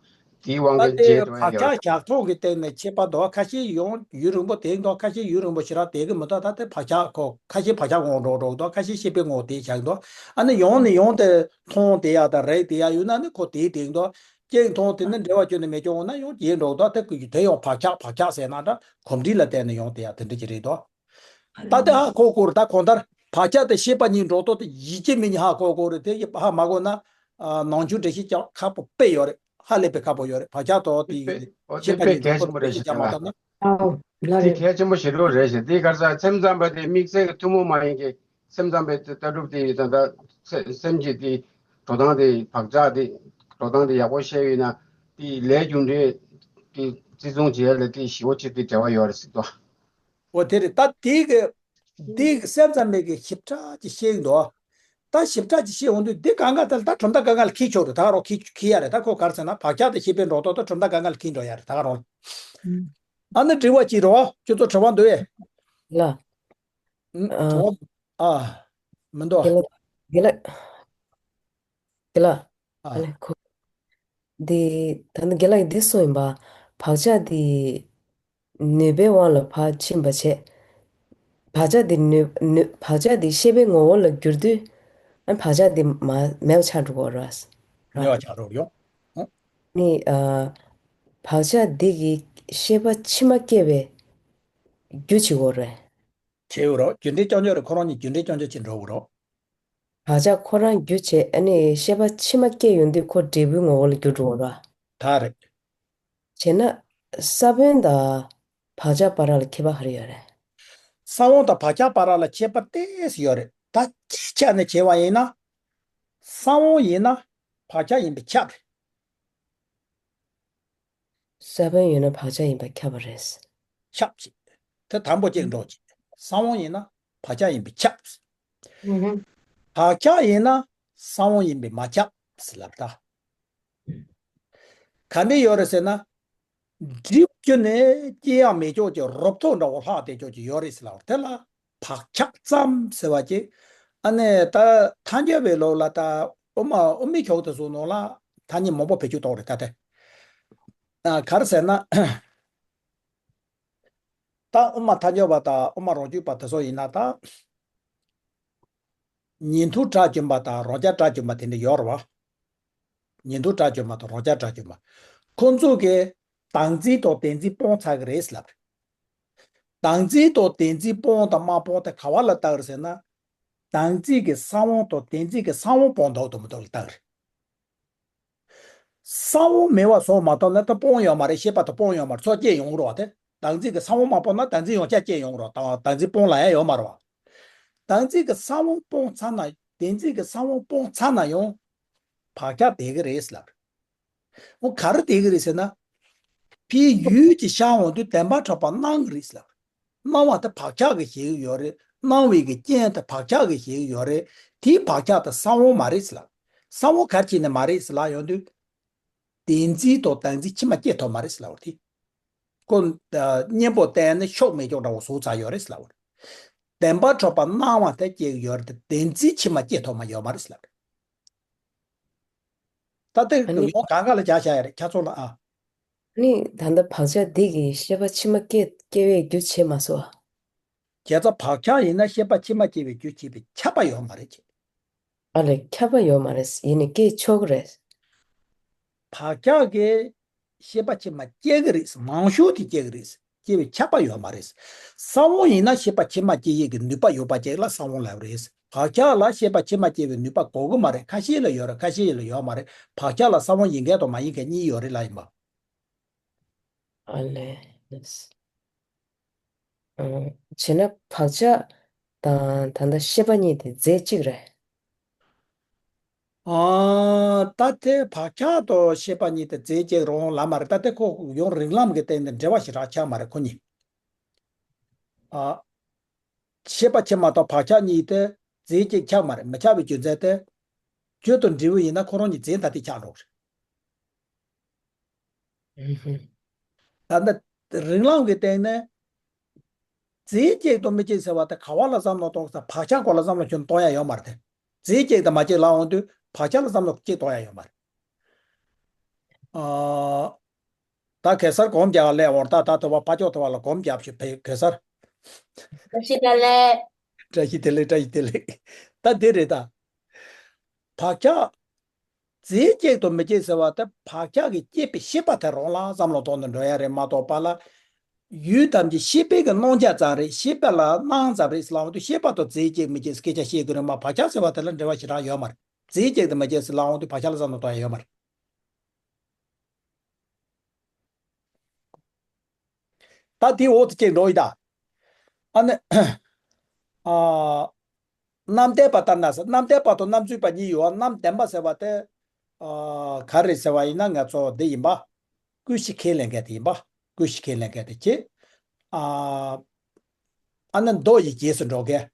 དེའི་དབང་ད་གིས་དེ་བརྗེད་འགྲོ་ཡ་བག་ཡོད་ཆགས་ར། ཞག་ཐོག་གི་སྟེང་ནས་ཁྱད་པར་འདུག་ཁ་ཤས་ཡོང་ཡུན་རིང་པོ་དེ་འདུག་ཁ་ཤས་ཡུན་རིང་པོ་ཞེ་དྲག་དེ་གི་མི་འདུག་ད་དེ་བག་ཆགས་ཁོ་ཁ་ཤས་བག་ཆགས་འོང་འགྲོ་འགྲོ་འདུག་ཁ་ཤས་ཤེས་པའི་ངོ་བོ་དེ་ཆགས་འདུག་ཨ་ནི་ཡོང་ནས་ཡོང་དེ་མཐོང་དེ་ཡ་དང་རེག་དེ་ཡ་ཡོད་ན་ནི་ཁོ་དེའི་སྟེང་འདུག་རྐྱེན་མཐོང་དེ་ནི་འབྲེལ་བ་བཅོས་ནས་མེད་ཀྱང་འོང་ན་ཡང་རྗེས་འགྲོ་འདུག་དེ་དེ་ཡང་བག་ཆགས་བག་ཆགས་ཟེར་ན་འདྲ་གོམས་འདྲིས་ལ་བརྟེན་ནས་ཡོང་དེ་ཡ་དེ་འདྲ་ཅིག་རེད་དོ། ད་དེ་ཧ་གོ་གོ་རེད། ད་གང་ལྟར་བག་ཆགས་དེ་ཤེས་པ་གཉིས་འགྲོ་ལྡོག་དེ་ཡིད་ཀྱི་མི་གཉིས་ཧ་གོ་གོ་རེད། དེ་ཧ་མ་གོ་ན་ནང་ཆོས་འགྲེལ་བཤད་ཀྱང་ཁག་པོ་དཔེ་ཡོད་རེད། ཧ་ལས་པའི་ཁག་པོ་ཡོད་རེད། བག་ཆགས་དོ་དེ་དཔེ་ཡིན་རེད། འོ་དེ་ཤེས་པ་དཔེ་གཉིས་འགྲོ་གལ་ལྡོག་ཆེན་པོ་དེ་རེད་ཤེས་ཤེས་ཀྱང་མ་བཏང་ན། ཨོ་ལ་དེ་རེད། གལ་ཆེན་པོ་ཞིག་རེད་ཟེར། དེ་ག་རེ་ཟེར། སེམས་ཙམ་པ་དེ་དམིགས་བསལ་གྱི་ཐུན་མོང་མ་ཡིན་གྱི་སེམས་ཙམ་པའི་ལྟ་གྲུབ་དེ་ད་ལྟ་སེ་སེམས་ཀྱི་དེ་འགྲོ་སྟངས་དེ་བག་ཆགས་དེ་འགྲོ་སྟངས་དེ་ཡག་པོ་ཤེས་ཡོད་ན་དེ་ལས་རྒྱུ་འབྲས་དེ་བརྩི་སྲུང་བྱེད་ཡ་ལ་དེ་ཞེ་པོ་ཅིག་དེ་འབྲེལ་བ་ཡོད་རེད་ཟེར་དོ། འོ་དེ་རེད། ད་དེ་གི་དེ་གི་སེམས་ཙམ་པའི་གི་ཞིབ་ཕྲ་ཅིག་ཤེས་ཀྱི་འདུག་ད་ཞིབ་ཕྲ་ཅིག་ཤེས་འོང་དུས་དེ་གང་ག་ད་ད་གྲུབ་མཐའ་གང་ག་ལ་འཁྱེར་ཆོག་རེད། ད་རོགས་འཁྱེར་འཁྱེར་ཡ་རེད། ད་ཁོ་ག་རེ་ཟེར་ན་བག་ཆགས་དེ་ཤེས་པའི་འགྲོ་ལྡོག་ད་གྲུབ་མཐའ་གང་ག་ལ་འཁྱེར་འགྲོ་ཡ་རེད། ད་རོགས། ཨ་ནི་དྲི་བ་ཅིག་རོགས་ཁྱོད་ཚོ་དྲི་བ་འདུག་ཨེ། ལ། ཨ། དྲི་བ། ཨ། མི་འདུག་དགེ་ལགས། དགེ་ལགས། དགེ་ལགས། ཨ། ཨ་ལས་ཁོ། འདི་ད་ནི་དགེ་ལགས་འདི་གསུངས་ཡིན་པ། བག་ཆགས་འདི་ནུས་པའི་དབང་ལ་ཕར་ཕྱིན་པ་བྱས། བག་ཆགས་འདི་ནུས་ནུས་བག་ཆགས་འདི་ཤེས་པའི་ངོ་བོ་ལ་གྱུར་དུས། ཨ་བག་ཆགས་འདི་མ་མེད་པ་ཆགས་འགྲོ་གི་རེད། མེད་པ་ཆགས་འགྲོ་གི་ཡོད། ཨ། ནི་ཨ། བག་ཆགས་འདི་གིས་ཤེས་པ་ཕྱི་མ་སྐྱེ་བའི་རྒྱུ་བྱེད་དགོས་རེད། བྱེད་དགོས་རེད། རྒྱུ་འབྲས་རྐྱང་རྐྱང་རེད། ཁོ་རང་གཉིས་རྒྱུ་འབྲས་རྐྱང་རྐྱང་ཅིག་འགྲོ་གི་རེད། བག་ཆགས་ཁོ་རང་རྒྱུ་བྱས། ཨ་ནི་ཤེས་པ་ཕྱི་མ་སྐྱེ་ཡོང་དུས་ཁོ་འབྲས་བུའི་ངོ་བོ་ལ་འགྱུར་འགྲོ་གི་རེད། ད་རེད། བྱས་ན་ས་བོན་དང་བག་ཆགས་བར་ལ་ཁྱད་པར་ག་རེ་ཡོད་རེད། ས་བོན་དང་བག་ཆགས་བར་ལ་ཁྱད་པར་ཏོག་ཙམ་ཡོད་རེད། ད་སྤྱིའི་ཆ་ནས་བྱས་པ་ཡིན་ན། ས་བོན་ཡིན་ན་བག་ཆགས་ཡིན་པས་ཁྱབ་རེད། ས་བོན་ཡོད་ན་བག་ཆགས་ཡིན་པ་ཁྱབ་པ་རེད། ཁྱབ་ཅིག་དེ་དང་པོ་གཅིག་འགྲོ་ཅིག་ས་བོན་ཡིན་ན་བག་ཆགས་ཡིན་པས་ཁྱབ། ཨུ་ཧུ། བག་ཆགས་ཡིན་ན་ས་བོན་ཡིན་པས་མ་ཁྱབ་ཟེར་ལབ་ད། ག་འདྲ་ཡོད་རེད་ཟེར་ན། སྒྲིབ་བཅུག་ནས་སྐྱེ་ཡག་མེད་ཀྱོག་ཅིག་རོབ་ཐོག་འདྲ་བོ་ལྷག་བསྡད་ཀྱོག་ཅིག་ཡོད་རེད་ཟེར་ལབ་དེ་ལ། བག་ཆགས་ཙམ་ཟེར་བ་ཅིག་ཨ་ནི་ད་ཐལ་འགྱུར་བའི་ལུགས་ལ་ད་དབུ་མ་དབུ་མའི་ཕྱོགས་དེ་ཚོ་ནང་ལ་ཐ་སྙད་མང་པོ་བེད་སྤྱོད་གཏོང་རེད་ད་དེ། ཨ་ག་རེ་ཟེར་ན། ད་དབུ་མ་ཐལ་འགྱུར་བ་དང་དབུ་མ་རང་རྒྱུད་པ་དེ་ཚོ་ཡིན་ན་ད། ཉན་ཐོས་དགྲ་བཅོམ་པ་དང་རང་རྒྱལ་དགྲ་བཅོམ་པ་དེ་འདྲ་ཡོད་རེད་བ། ཉན་ཐོས་དགྲ་བཅོམ་པ་དང་རང་རྒྱལ་དགྲ་བཅོམ་པ། ཁོང་ཚོ་གིས་བདག་འཛིན་དང་བདེན་འཛིན་སྤོང་ཚར་གི་རེད་ལབ་རེད། བདག་འཛིན་དང་བདེན་འཛིན་སྤོང་དང་མ་སྤོང་དེ་ག་བ་ལ་བལྟ་གི་རེད་ཟེར་ན། བདག་འཛིན་གྱི་ས་བོན་དང་བདེན་འཛིན་གྱི་ས་བོན་སྤོང་འདུག་དང་མི་འདུག་ལ་བལྟ་གི་རེད། ས་བོན་མེད་པ་བཟོ་མ་ཐུབ་ན་ད་སྤོང་ཡོད་མ་རེད། ཤེས་པ་དང་སྤོང་ཡོད་མ་རེད། ཚོགས་སྐྱེ་ཡོང་རོགས་དེ། བདག་འཛིན་གྱི་ས་བོན་མ་སྤོང་ན་བདག་འཛིན་ཡང་བསྐྱར་སྐྱེ་ཡོང་རོགས་དང་བདག་འཛིན་སྤོང་ལ་ཡང་ཡོད་མ་རེད་བ། བདག་འཛིན་གྱི་ས་བོན་སྤོང་ཚར་ན་བདེན་འཛིན་གྱི་ས་བོན་སྤོང་ཚར་ན་ཡང་བག་ཆགས་བསྡད་ཀྱི་རེད་ལབ། འོ་ག་རེ་བསྡད་ཀྱི་རེད་ཟེར་ན། ཕའི་ཡུལ་གྱི་ཤར་འོང་དུས་བདེན་པ་གྲགས་པ་སྣང་གི་རེད་ལབ། སྣང་བ་དེ་བག་ཆགས་ཀྱིས་བཞེད་ཀྱི་ཡོད་རེད། སྣང་བའི་གི་རྐྱེན་དེ་བག་ཆགས་ཀྱིས་བཞེད་ཀྱི་ཡོད་རེད། དེའི་བག་ཆགས་དེ་ས་བོན་མ་རེད་ཟེར་ལབ། ས་བོན་ག་རེ་བྱས་ནས་མ་རེད་ཟེར་ལབ་ཡོང་དུས། བདེན་འཛིན་དང་བདག་འཛིན་ཕྱི་མ་སྐྱེ་ཐུབ་མ་རེད་ཟེར་ལབ་པ་རེད། ཁོ་གཉེན་པོ་བསྟེན་ནས་ཕྱོགས་མེད་ཀྱང་འདྲ་བོ་བཟོ་ཚར་ཡོད་རེད་ཟེར་ལབ་པ་རེད། བདེན་པ་གྲགས་པ་སྣང་བ་དེ་སྐྱེ་གི་ཡོད་རེད་དེ་བདེན་འཛིན་ཕྱི་མ་སྐྱེ་ཐུབ་མ་ཡོད་མ་རེད་ཟེར་ལབ་པ་རེད། ད་ལྟ་ཨ་ནི། ཡོང་གང་ག་ལ་བྱ་བྱ་ཡ་རེད་ཁྱ་ཚོ་ལ་ཨ། ནི་ད་ལྟ་བག་ཆགས་འདི་གིས་ཤེས་པ་ཕྱི་མ་སྐྱེ་སྐྱེ་བའི་རྒྱུ་བྱེད་མ་སོང་ཨ། བྱས་ཙང་བག་ཆགས་ཡིན་ན་ཤེས་པ་ཕྱི་མ་སྐྱེ་བའི་རྒྱུ་བྱེད་པའི་ཁྱབ་པ་ཡོད་མ་རེད་ཅེས། ཨ་ལས་ཁྱབ་པ་ཡོད་མ་རེད། ཡིན་ནའི་སྐྱེ་ཆོག་གི་རེད། བག་ཆགས་ཀྱིས་ཤེས་པ་ཕྱི་མ་སྐྱེ་གི་རེད། མང་ཤོས་དེ་སྐྱེ་གི་རེད། སྐྱེ་བའི་ཆགས་པ་ཡོད་མ་རེད། ས་བོན་ཡིན་ན་ཤེས་པ་ཕྱི་མ་སྐྱེ་ཡས་ཀྱི་ནུས་པ་ཡོད་པ་ཅིག་ལ་ས་བོན་ལབ་རེད། བག་ཆགས་ལ་ཤེས་པ་ཕྱི་མ་སྐྱེ་བའི་ནུས་པ་དགོས་ཀྱི་མ་རེད། ཁ་ཤས་ལ་ཡོད་རེད། ཁ་ཤས་ལ་ཡོད་མ་རེད། བག་ཆགས་ལ་ས་བོན་ཡིན་མཁན་དང་མ་ཡིན་མཁན་གཉིས་ཡོད་རེད་ལབ་ཡིན་པ། ཨ་ལས། ཨ། བྱས་ན་བག་ཆགས་དང་ད་ལྟ་ཤེས་པ་གཉིས་དེ་རྫས་གཅིག་རེད། ཨ། ད་དེ་བག་ཆགས་དང་ཤེས་པ་གཉིས་དེ་རྫས་གཅིག་རང་ལ་མ་རེད། ད་དེ་ཁོ་ཡང་རིགས་ལམ་གྱི་སྟེང་ནས་འབྲེལ་བ་ཞེ་དྲག་ཆགས་མ་རེད་ཁོ་གཉིས། ཨ། ཤེས་པ་ཕྱི་མ་དང་བག་ཆགས་གཉིས་དེ་རྫས་གཅིག་ཆགས་མ་རེད། མི་ཆགས་པའི་རྒྱུ་མཚན་དེ། རྒྱུ་དང་འབྲས་བུ་ཡིན་ན་ཁོ་རང་གཉིས་རྫས་ད་དེ་ཆགས་འགྲོ་གི་རེད། ཨུ་ཧུ། ད་ལྟ་རིགས་ལམ་གྱི་སྟེང་ནས་རྫས་གཅིག་དང་མི་གཅིག་ཟེར་བ་དེ་ག་བ་ལ་བསམ་བློ་གཏོང་ས། བག་ཆགས་སྐོར་ལ་བསམ་བློ་ཁྱོན་གཏོང་ཡ་ཡོད་མ་རེད་དེ། རྫས་གཅིག་དང་མ་གཅིག་ལབ་འོང་དུས་བག་ཆགས་ལ་བསམ་བློ་གཅིག་གཏོང་ཡ་ཡོད་མ་རེད། ཨ། ད་གེ་སར་སྒོམ་རྒྱག་ལས་འོར་ད་ད་དུ་བ་ཕ་ཅོག་དུ་བ་ལ་སྒོམ་རྒྱག་ཞུ་བེ་གེ་སར། བཀྲ་ཤིས་བདེ་ལེགས། བཀྲ་ཤིས་བདེ་ལེགས། བཀྲ་ཤིས་བདེ་ལེགས། ད་འདི་རེད་ད། བག་ཆགས་རྫས་གཅིག་ཏུ་མི་སྐྱེ་ཟེར་བ་དེ་བག་ཆགས་ཀྱིས་སྐྱེས་པའི་ཤེས་པ་དེ་རང་ལ་བསམ་བློ་གཏོང་དུ་འགྲོ་ཡ་རེད་མ་གཏོགས་པ་ལ། ཡུལ་ཐམས་ཅད་ཤེས་པའི་གི་སྣང་ཆ་ཙམ་རེད། ཤེས་པ་ལ་སྣང་ཙམ་རེད་ཟེར་ལབ་འོང་དུས་ཤེས་པ་དང་རྫས་གཅིག་མི་སྐྱེ་ཟེར་སྐད་ཆ་བཤད་དགོས་རེད་མ། བག་ཆགས་ཟེར་བ་དེ་ལ་འབྲེལ་བ་ཞེ་དྲག་ཡོད་མ་རེད། རྫས་གཅིག་ཏུ་མི་སྐྱེ་ཟེར་ལབ་འོང་དུས་བག་ཆགས་ལ་བསམ་བློ་གཏོང་ཡ་ཡོད་མ་རེད། ད་དེའི་འོག་ཏུ་སྐྱེས་འགྲོ་ཡི་ད། ཨ་ནི། ཨ། རྣམ་བདེན་པ་ལྟར་ན་ཟེར། རྣམ་བདེན་པ་དང་རྣམ་རྫུན་པ་གཉིས་ཡོད། རྣམ་བདེན་པ་ཟེར་བ་དེ། ཨ། ག་རེ་ཟེར་བ་ཡིན་ན་ང་ཚོ་འདི་ཡིན་པ། ཀུན་གཞི་ཁས་ལེན་མཁན་དེ་ཡིན་པ། ཀུན་གཞི་ཁས་ལེན་མཁན་དེ་ཁྱེད། ཨ། ཨ་ནི་མདོ་ཡི་རྗེས་སུ་འགྲོ་མཁན།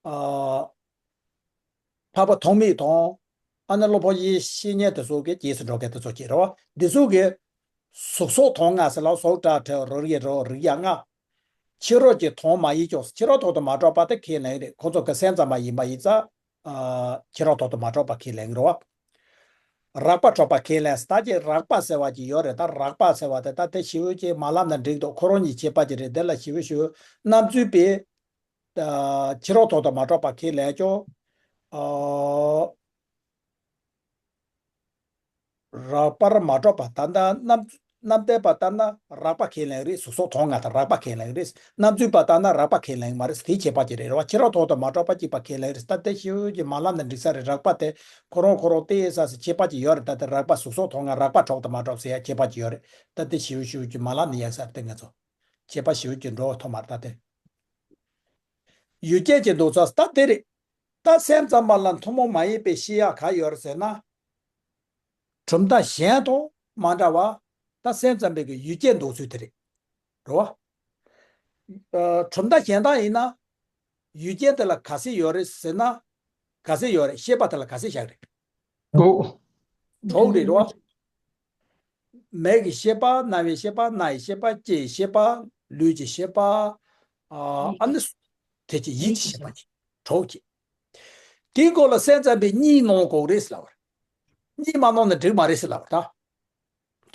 ཨ། འཕགས་པ་ཐོགས་མེད་དང་། ཨ་ནི་སློབ་དཔོན་ཡེ་ཤེས་ཉིད་དེ་ཚོ་གི་རྗེས་སུ་འགྲོ་མཁན་དེ་ཚོ་ཅིག་རེད་བ། འདི་ཚོ་གི་གཟུགས་སོགས་དོན་ལྔ་ཟེར་ལ་གཟུགས་སྒྲ་དྲི་རོ་རེག་རོ་རེག་ཡ་ལྔ། ཕྱི་རོལ་གྱི་དོན་མ་ཡིན་ཀྱང་ཕྱི་རོལ་དོན་དུ་མ་གྲུབ་པ་དེ་ཁས་ལེན་རེད། ཁོ་ཚོ་གི་སེམས་ཙམ་པ་ཡིན་པ་ཡིན་ཙང་། ཨ། ཕྱི་རོལ་དོན་དུ་མ་གྲུབ་པ་ཁས་ལེན་རེད་བ། རགས་པ་གྲུབ་པ་ཁས་ལེན་ད་ཅི་རགས་པ་ཟེར་བ་ཅིག་ཡོད་རེད། ད་རགས་པ་ཟེར་བ་དེ་ད་དེ་ཞིབ་ཅིག་མ་ལབ་ན་འགྲིག་འདུག་ཁོ་རང་གཉིས་ཁྱད་པར་ཅིག་རེད། དེ་ལ་ཞིབ་ཞིབ་རྣམ་རྫུན་པས། ཨ། ཕྱི་རོལ་དོན་དུ་མ་གྲུབ་པ་ཁས་ལེན་ཀྱང་། ཨ། རགས་པར་མ་གྲུབ་པ་ད་ལྟ་རྣམ་རྣམ་བདེན་པ་ལྟར་ན་རགས་པ་ཁས་ལེན་རེད། གཟུགས་སོགས་དོན་ལྔ་དང་རགས་པ་ཁས་ལེན་རེད། རྣམ་རྫུན་པ་ལྟར་ན་རགས་པ་ཁས་ལེན་མ་རེད། དེའི་ཁྱད་པར་ཅིག་རེད་རེད་བ། ཕྱི་རོལ་དོན་དུ་མ་གྲུབ་པ་གཅིག་པ་ཁས་ལེན་རེད། ད་དེ་ཞིབ་ཅིག་མ་ལབ་ན་འགྲིག་ས་རེད། རགས་པ་དེ་ཁོ་རང་ཁོ་རང་བལྟས་ས་སི་ཁྱད་པར་ཅིག་ཡོད་རེད། ད་དེ་རགས་པ་གཟུགས་སོགས་དོན་ལྔ་རགས་པ་གྲུབ་དང་མ་གྲུབ་ཟེར་ཡ་ཁྱད་པར་ཅིག་ཡོད་རེད། ད་དེ་ཞིབ་ཞིབ་ཅིག་མ་ལབ་ན་ཡག་ས་རེད། དེ་ང་ཚོ་ཁྱད་པར་ཞིབ་ཅིག་འགྲོ་ཐུབ་མ་རེད། ད་དེ་ཡུལ་ཅན་གྱི་འདུག་ས་ད་དེ་རེད། ད་སེམས་ཙམ་པ་ལ་ཐུན་མོང་མ་ཡིན་པའི་ཤེས་ཡག་ག་ཡོད་རེད་ཟེར་ན། གྲུབ་མཐའ་གཞན་དང་མ་འདྲ་བ། ད་སེམས་ཙམ་པའི་གི་ཡུལ་ཅན་འདོགས་ཚུལ་དེ་རེད། རེད་བ། ཨ། གྲུབ་མཐའ་གཞན་དག་ཡིན་ན། ཡུལ་ཅན་དེ་ལ་ག་ཚད་ཡོད་རེད་ཟེར་ན། ག་ཚད་ཡོད་རེད། ཤེས་པ་དེ་ལ་ག་ཚད་བཞག་རེད། དྲུག་དྲུག་རེད་རེད་བ། མིག་གི་ཤེས་པ། རྣ་བའི་ཤེས་པ། སྣ་ཡི་ཤེས་པ། ལྕེ་ཡི་ཤེས་པ། ལུས་ཀྱི་ཤེས་པ། ཨ། ཨ་ནི། དེ་ཅི་ཡིད་ཀྱི་ཤེས་པ་ཅི། དྲུག་ཅི། དེའི་སྐོར་ལ་སེམས་ཙམ་པས་གཉིས་སྣང་དགོས་རེད་ཟེར་ལབ་པ་རེད། གཉིས་མ་སྣང་ན་འགྲིག་མ་རེད་ཟེར་ལབ་པ་རེད་ད།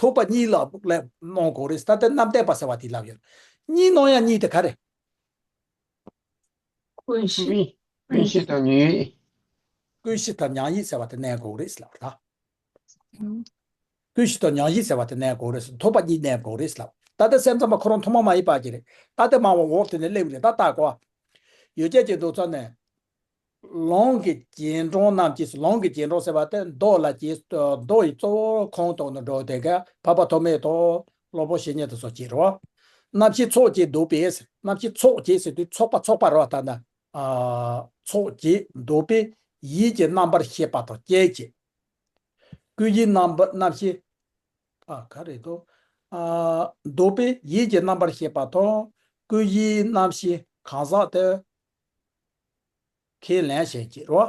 ཐོབ་པ་གཉིས་ལ་ལ་སྣང་དགོས་རེད། ད་ལྟ་རྣམ་བདེན་པ་ཟེར་བ་དེ་ལབ་ཡོད། གཉིས་སྣང་ཡ་གཉིས་དེ་ག་རེ། ཀུན་གཞི། ཀུན་གཞི་དང་མྱང་ཡིད། ཀུན་གཞི་དང་མྱང་ཡིད་ཟེར་བ་དེ་གནས་དགོས་རེད་ཟེར་ལབ་པ་རེད་ད། ཀུན་གཞི་དང་མྱང་ཡིད་ཟེར་བ་དེ་གནས་དགོས་རེད་ཟེར། ཐོབ་པ་གཉིས་གནས་དགོས་རེད་ཟེར་ལབ། ད་ལྟ་སེམས་ཙམ་པ་ཁོ་རང་ཐུན་མོང་མ་ཡིན་པ་ཅིག་རེད། ད་ལྟ་མང་བ་འོག་དེ་ནས་སླེབས་རེད། ད་ལྟ་གོ། ཡུལ་ཅན་གྱི་འདོགས་ཚུལ་ནས། ལུང་གི་རྗེས་འབྲང་རྣམས་ཀྱིས། ལུང་གི་རྗེས་འབྲང་ཟེར་བ་དེ་མདོ་ལ་རྗེས། མདོ་ཡི་གཙོ་བོ་ཁོངས་གཏོགས་ནས་འགྲོ་དེ་ག་འཕགས་པ་ཐོགས་མེད་དང་སློབ་དཔོན་བཤེས་གཉེན་དེ་ཚོ་ཅིག་རེད་བ། རྣམ་ཤེས་ཚོགས་ཀྱིས་འདོགས་པས། རྣམ་ཤེས་ཚོགས་ཀྱིས་ཟེར་དུས་ཚོགས་པ་ཚོགས་པ་རེད་བ། ད་ནི། ཨ། ཚོགས་ཀྱིས་འདོགས་པས་ཡིད་ཀྱི་རྣམ་པར་ཤེས་པ་དང་རྐྱེན་གྱིས། ཀུན་གཞིའི་རྣམ་པ་རྣམ་ཤེས། ཨ། ག་རེ་དོ། ཨ། འདོགས་པས་ཡིད་ཀྱི་རྣམ་པར་ཤེས་པ་དང་ཀུན་གཞིའི་རྣམ་ཤེས་གང་ཟག་དེ་ཁས་ལེན་བྱེད་ཀྱི་རོ།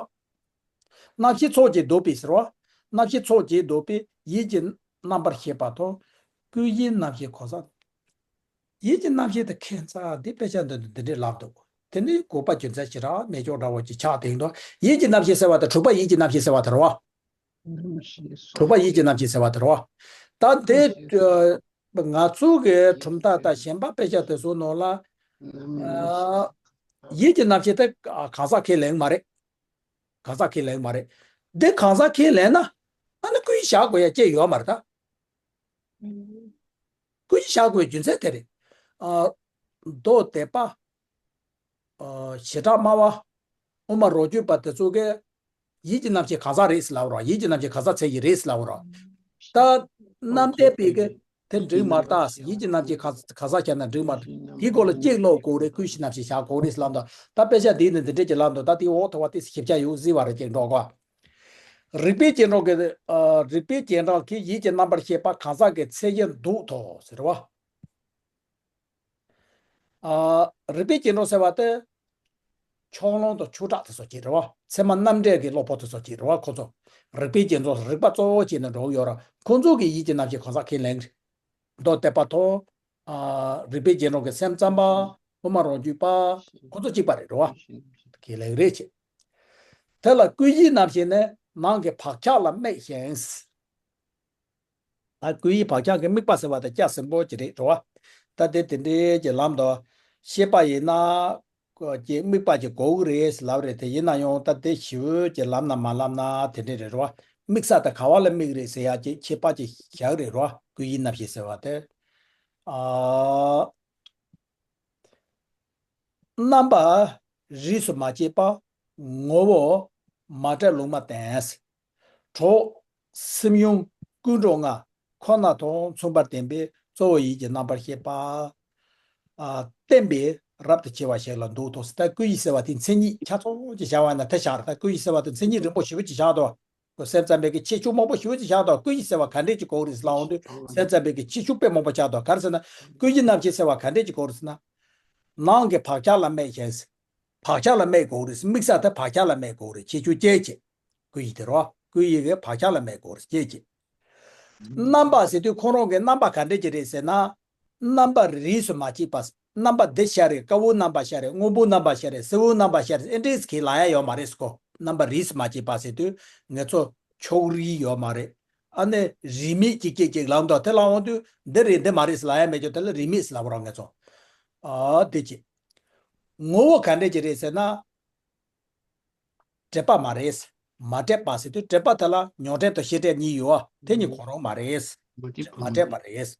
རྣམ་ཤེས་ཚོགས་ཀྱིས་འདོགས་པས་ཟེར་རོ། རྣམ་ཤེས་ཚོགས་ཀྱིས་འདོགས་པས་ཡིད་ཀྱི་རྣམ་པར་ཤེས་པ་དང་ཀུན་གཞིའི་རྣམ་ཤེས་གང་ཟག་ཡིད་ཀྱི་རྣམ་ཤེས་དེ་ཁྱད་མཚར་འདི་དཔེ་ཆ་འདི་འདི་འདྲས་ལབ་འདུག་དེ་ནི་དགོས་པ་རྒྱུ་མཚན་ཞེ་དྲག་མེད་ཀྱང་འདྲ་བོ་ཅིག་ཆགས་དེ་འདུག་ཡིད་ཀྱི་རྣམ་ཤེས་ཟེར་བ་དེ་དྲུག་པ་ཡིད་ཀྱི་རྣམ་ཤེས་ཟེར་བ་དེ་རེད་བ། དྲུག་པ་ཡིད་ཀྱི་རྣམ་ཤེས་ཟེར་བ་དེ་རེད་བ། ད་དེ་ང་ཚོ་གི་གྲུབ་མཐའ་དང་གཞན་པ་དཔེ་ཆ་དེ་ཚོའི་ནང་ལ་ཡིད་ཀྱི་རྣམ་ཤེས་དེ་གང་ཟག་ཁས་ལེན་མ་རེད། གང་ཟག་ཁས་ལེན་མ་རེད། འདི་གང་ཟག་ཁས་ལེན་ན། ཨ་ནི་ཀུན་གཞི་བཞག་དགོས་ཡ་ཅིག་ཡོད་མ་རེད་ད། ཀུན་གཞི་བཞག་དགོས་རྒྱུ་མཚན་དེ་རེད། ཨ། མདོ་སྡེ་པ། ཨ། བྱེ་བྲག་སྨྲ་བ། དབུ་མ་རང་རྒྱུད་པ་དེ་ཚོ་གིས་ཡིད་ཀྱི་རྣམ་ཤེས་གང་ཟག་རེད་ཟེར་ལབ་རོགས། ཡིད་ཀྱི་རྣམ་ཤེས་གང་ཟག་མཚན་ཉིད་རེད་ཟེར་ལབ་རོགས། ད་རྣམ་བདེན་པའི་གི་དེ་འགྲིག་མ་རེད་ད། ཡིད་ཀྱི་རྣམ་ཤེས་གང་གང་ཟག་བྱས་ན་འགྲིག་མ་རེད། དེའི་སྐོར་ལ་གཅིག་ཀློག་དགོས་རེད། ཀུན་གཞི་རྣམ་ཤེས་བཞག་དགོས་རེད་ཟེར་ལབ་འདུག་ད་དཔེ་ཆ་འདིའི་ནང་འདི་འདྲས་ཀྱི་ལབ་འདུག་ད་དེའི་འོག་ཐོག་པ་དེ་ཞིབ་ཆ་ཡོད་གཟིགས་པ་རེད། ཅིག་འགྲོ་གོ། རིགས་པའི་རྗེས་འགྲོ་གི། ཨ། རིགས་པའི་རྗེས་འགྲོ་གིས་ཡིད་ཀྱི་རྣམ་པར་ཤེས་པ་གང་ཟག་གི་མཚན་ཉིད་འདོད་དོ་ཟེར་བ། ཨ། རིགས་པའི་རྗེས་འགྲོ་ཟེར་བ་དེ། ཕྱོགས་ལྷུང་དང་ཆོས་གྲགས་དེ་ཚོ་ཅིག་རེད་བ། ཚད་མ་རྣམ་འགྲེལ་གྱི་སློབ་ཕྲུག་དེ་ཚོ་ཅིག་རེད་བ། ཁོ་ཚོ་རིགས་པའི་རྗེས་འགྲོ། རིགས་པ་གཙོ་བོ་བྱས་ནས་འགྲོ་གི་ཡོད་ར། ཁོ་ཚོ་གིས་ཡིད་ཀྱི་རྣམ་ཤེས་གང་ཟག་ཁས་ལེན་གི་རེད། མདོ་སྡེ་པ་དང་། ཨ། རིགས་པའི་རྗེས་འགྲོ་གི་སེམས་ཙམ་པ། དབུ་མ་རང་རྒྱུད་པ། ཁོ་ཚོ་གཅིག་པ་རེད་ར། ཁས་ལེན་རེད་བྱས། དེ་ལ་ཀུན་གཞིའི་རྣམ་ཤེས་ནི་ནང་གི་བག་ཆགས་ལ་དམིགས་ཤིང་། ད་ཀུན་གཞིའི་བག་ཆགས་ཀྱི་དམིགས་པ་ཟེར་བ་དེ་སྐྱ་སེར་པོ་ཅིག་རེད་ར། ད་དེ་དེ་འདྲའི་གི་ལམ་དུ་ཤེས་པ་ཡིན་ན། ཀྱི་དམིགས་པ་ཅིག་དགོས་ཀྱི་རེད་ལབ་རེད། དེ་ཡིན་ན་ཡང་ད་དེ་ཞི་བའི་གི་ལམ་ན་མ་ལབ་ན་དེ་འདྲ་རེད་རོ། དམིགས་ས་དེ་ག་བ་ལ་དམིགས་རེད་ཟེར་ཡ་ཅིག་ཁྱད་པར་ཅིག་བཞག་རེད་རོ། ཀུན་གཞིའི་རྣམ་ཤེས་ཟེར་བ་དེ། ཨ། རྣམ་པ་རིས་སུ་མ་བཅད་པ། ངོ་བོ་མ་བྲལ་ལུང་མ་བསྟན། གྲོགས་སེམས་བྱུང་ཀུན་འགྲོ་ལྔ། ཁོ་ན་དང་མཚུངས་པར་ལྡན་པའི་གཙོ་བོ་ཡིད་ཀྱི་རྣམ་པར་ཤེས་པ། ཨ། བརྟེན་པས་རབ་ཏུ་ཕྱེ་བ་ཞིག་ལ་འདོད་དོ། ད་ཀུན་གཞི་ཟེར་བ་དེ་མཚན་ཉིད་ཆ་ཚང་ཅིག་བཞག་པ་ན་དེ་བཞག་རེད། ད་ཀུན་གཞི་ཟེར་བ་དེ་མཚན་ཉིད་རིང་པོ་ཞེ་པོ་ཅིག་བཞག་འདུག་ཁོ་སེམས་ཙམ་པའི་གི་ཁྱད་ཆོས་མང་པོ་ཞེ་པོ་ཅིག་བཞག་འདུག་ཀུན་གཞི་ཟེར་བ་ག་འདྲས་ཅིག་གོ་གི་རེད་ལབ་འོང་དུས་སེམས་ཙམ་པའི་གི་ཁྱད་ཆོས་དཔེ་མང་པོ་བཞག་འདུག་ག་རེ་ཟེར་ན། ཀུན་གཞིའི་རྣམ་ཤེས་ཟེར་བ་ག་འདྲས་ཅིག་གོ་གི་རེད་ཟེར་ན། ནང་གི་བག་ཆགས་ལ་དམིགས་ཤིང་། བག་ཆགས་ལ་དམིགས་དགོས་རེད། དམིགས་ས་དེ་བག་ཆགས་ལ་དམིགས་དགོས་རེད། ཁྱད་ཆོས་སྐྱེད་བྱེད། ཀུན་གཞི་དེ་རོ། ཀུན་གཞི་གི་བག་ཆགས་ལ་དམིགས་དགོས་རེད། སྐྱེད་བྱེད། རྣམ་པ་ཟེར་དུས་ཁོ་རང་གི་རྣམ་པ་ག་འདྲས་ཅིག་རེད་ཟེར་ན། རྣམ་པ་རིས་སུ་མ་ཆད་པ། རྣམ་པ་འདི་ཤར་རེད། དཀར་པོའི་རྣམ་པ་ཤར་རེད། སྔོན་པོའི་རྣམ་པ་ཤར་རེད། སེར་པོའི་རྣམ་པ་ཤར་རེད། ཨེ་འདྲས་གི་ལབ་ཡ་ཡོད་མ་རེད་ཟེར་གོ། རྣམ་པ་རིས་སུ་མ་ཆད་པ་ཟེར་དུས་ང་ཚོ་ཕྱོགས་རིས་ཡོད་མ་རེད། ཨ་ནི་རིས་མེད་ཅིག་ཅིག་ཅིག་ལབ་འདུག་དེ་ལབ་འོང་དུས་འདི་རེད་འདི་མ་རེད་ཟེར་ལབ་ཡ་མེད་ཀྱང་དེ་ལ་རིས་མེད་ཟེར་ལབ་རོགས་ང་ཚོ། ཨ། འདི་ཅིག་ངོ་བོ་ག་འདྲས་ཅིག་རེད་ཟེར་ན། བྲལ་བ་མ་རེད། མ་བྲལ་བ་ཟེར་དུས་བྲལ་བ་དེ་ལ་མྱོང་བྲལ་དང་ཤེས་བྲལ་གཉིས་ཡོད། དེ་གཉིས་གང་རུང་མ་རེད། མ་བྲལ་བ་མ་རེད།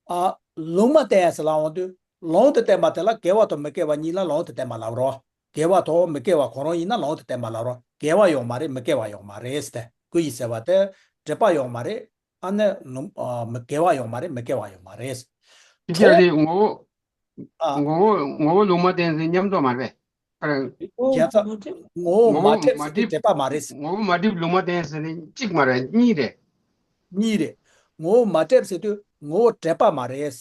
ཨ། ལུང་མ་བསྟན་ཟེར་ལབ་འོང་དུས་ལུང་དུ་བསྟན་པ་དེ་ལ་དགེ་བ་དང་མི་དགེ་བ་གཉིས་ལ་ལུང་དུ་བསྟན་པ་ལབ་རོགས། དགེ་བ་དང་མི་དགེ་བ་གང་རུང་ཡིན་ན་ལུང་དུ་བསྟན་པ་ལབ་རོགས། དགེ་བ་ཡོད་མ་རེད། མི་དགེ་བ་ཡོད་མ་རེད་ཟེར་ཏེ། ཀུན་གཞི་ཟེར་བ་དེ་བྲལ་བ་ཡོད་མ་རེད། ཨ་ནི་ལུང་། ཨ། མི་དགེ་བ་ཡོད་མ་རེད། མི་དགེ་བ་ཡོད་མ་རེད། དེ་ཅི་རེད། ངོ་བོ། ཨ། ངོ་བོ། ངོ་བོ་ལུང་མ་བསྟན་ཟེར་མཉམ་དུ་མ་རེད། ཨ། རྒྱལ་ཚབ། ངོ་བོ་མ་བྲལ་ཟེར་དུས་བྲལ་བ་མ་རེད། ངོ་བོ་མ་བྲལ་ལུང་མ་བསྟན་ཟེར་ནི་གཅིག་མ་རེད། གཉིས་རེད། གཉིས་རེད། ངོ་བོ་མ་བྲལ་ཟེར་དུས་ངོ་བོ་བྲལ་བ་མ་རེད།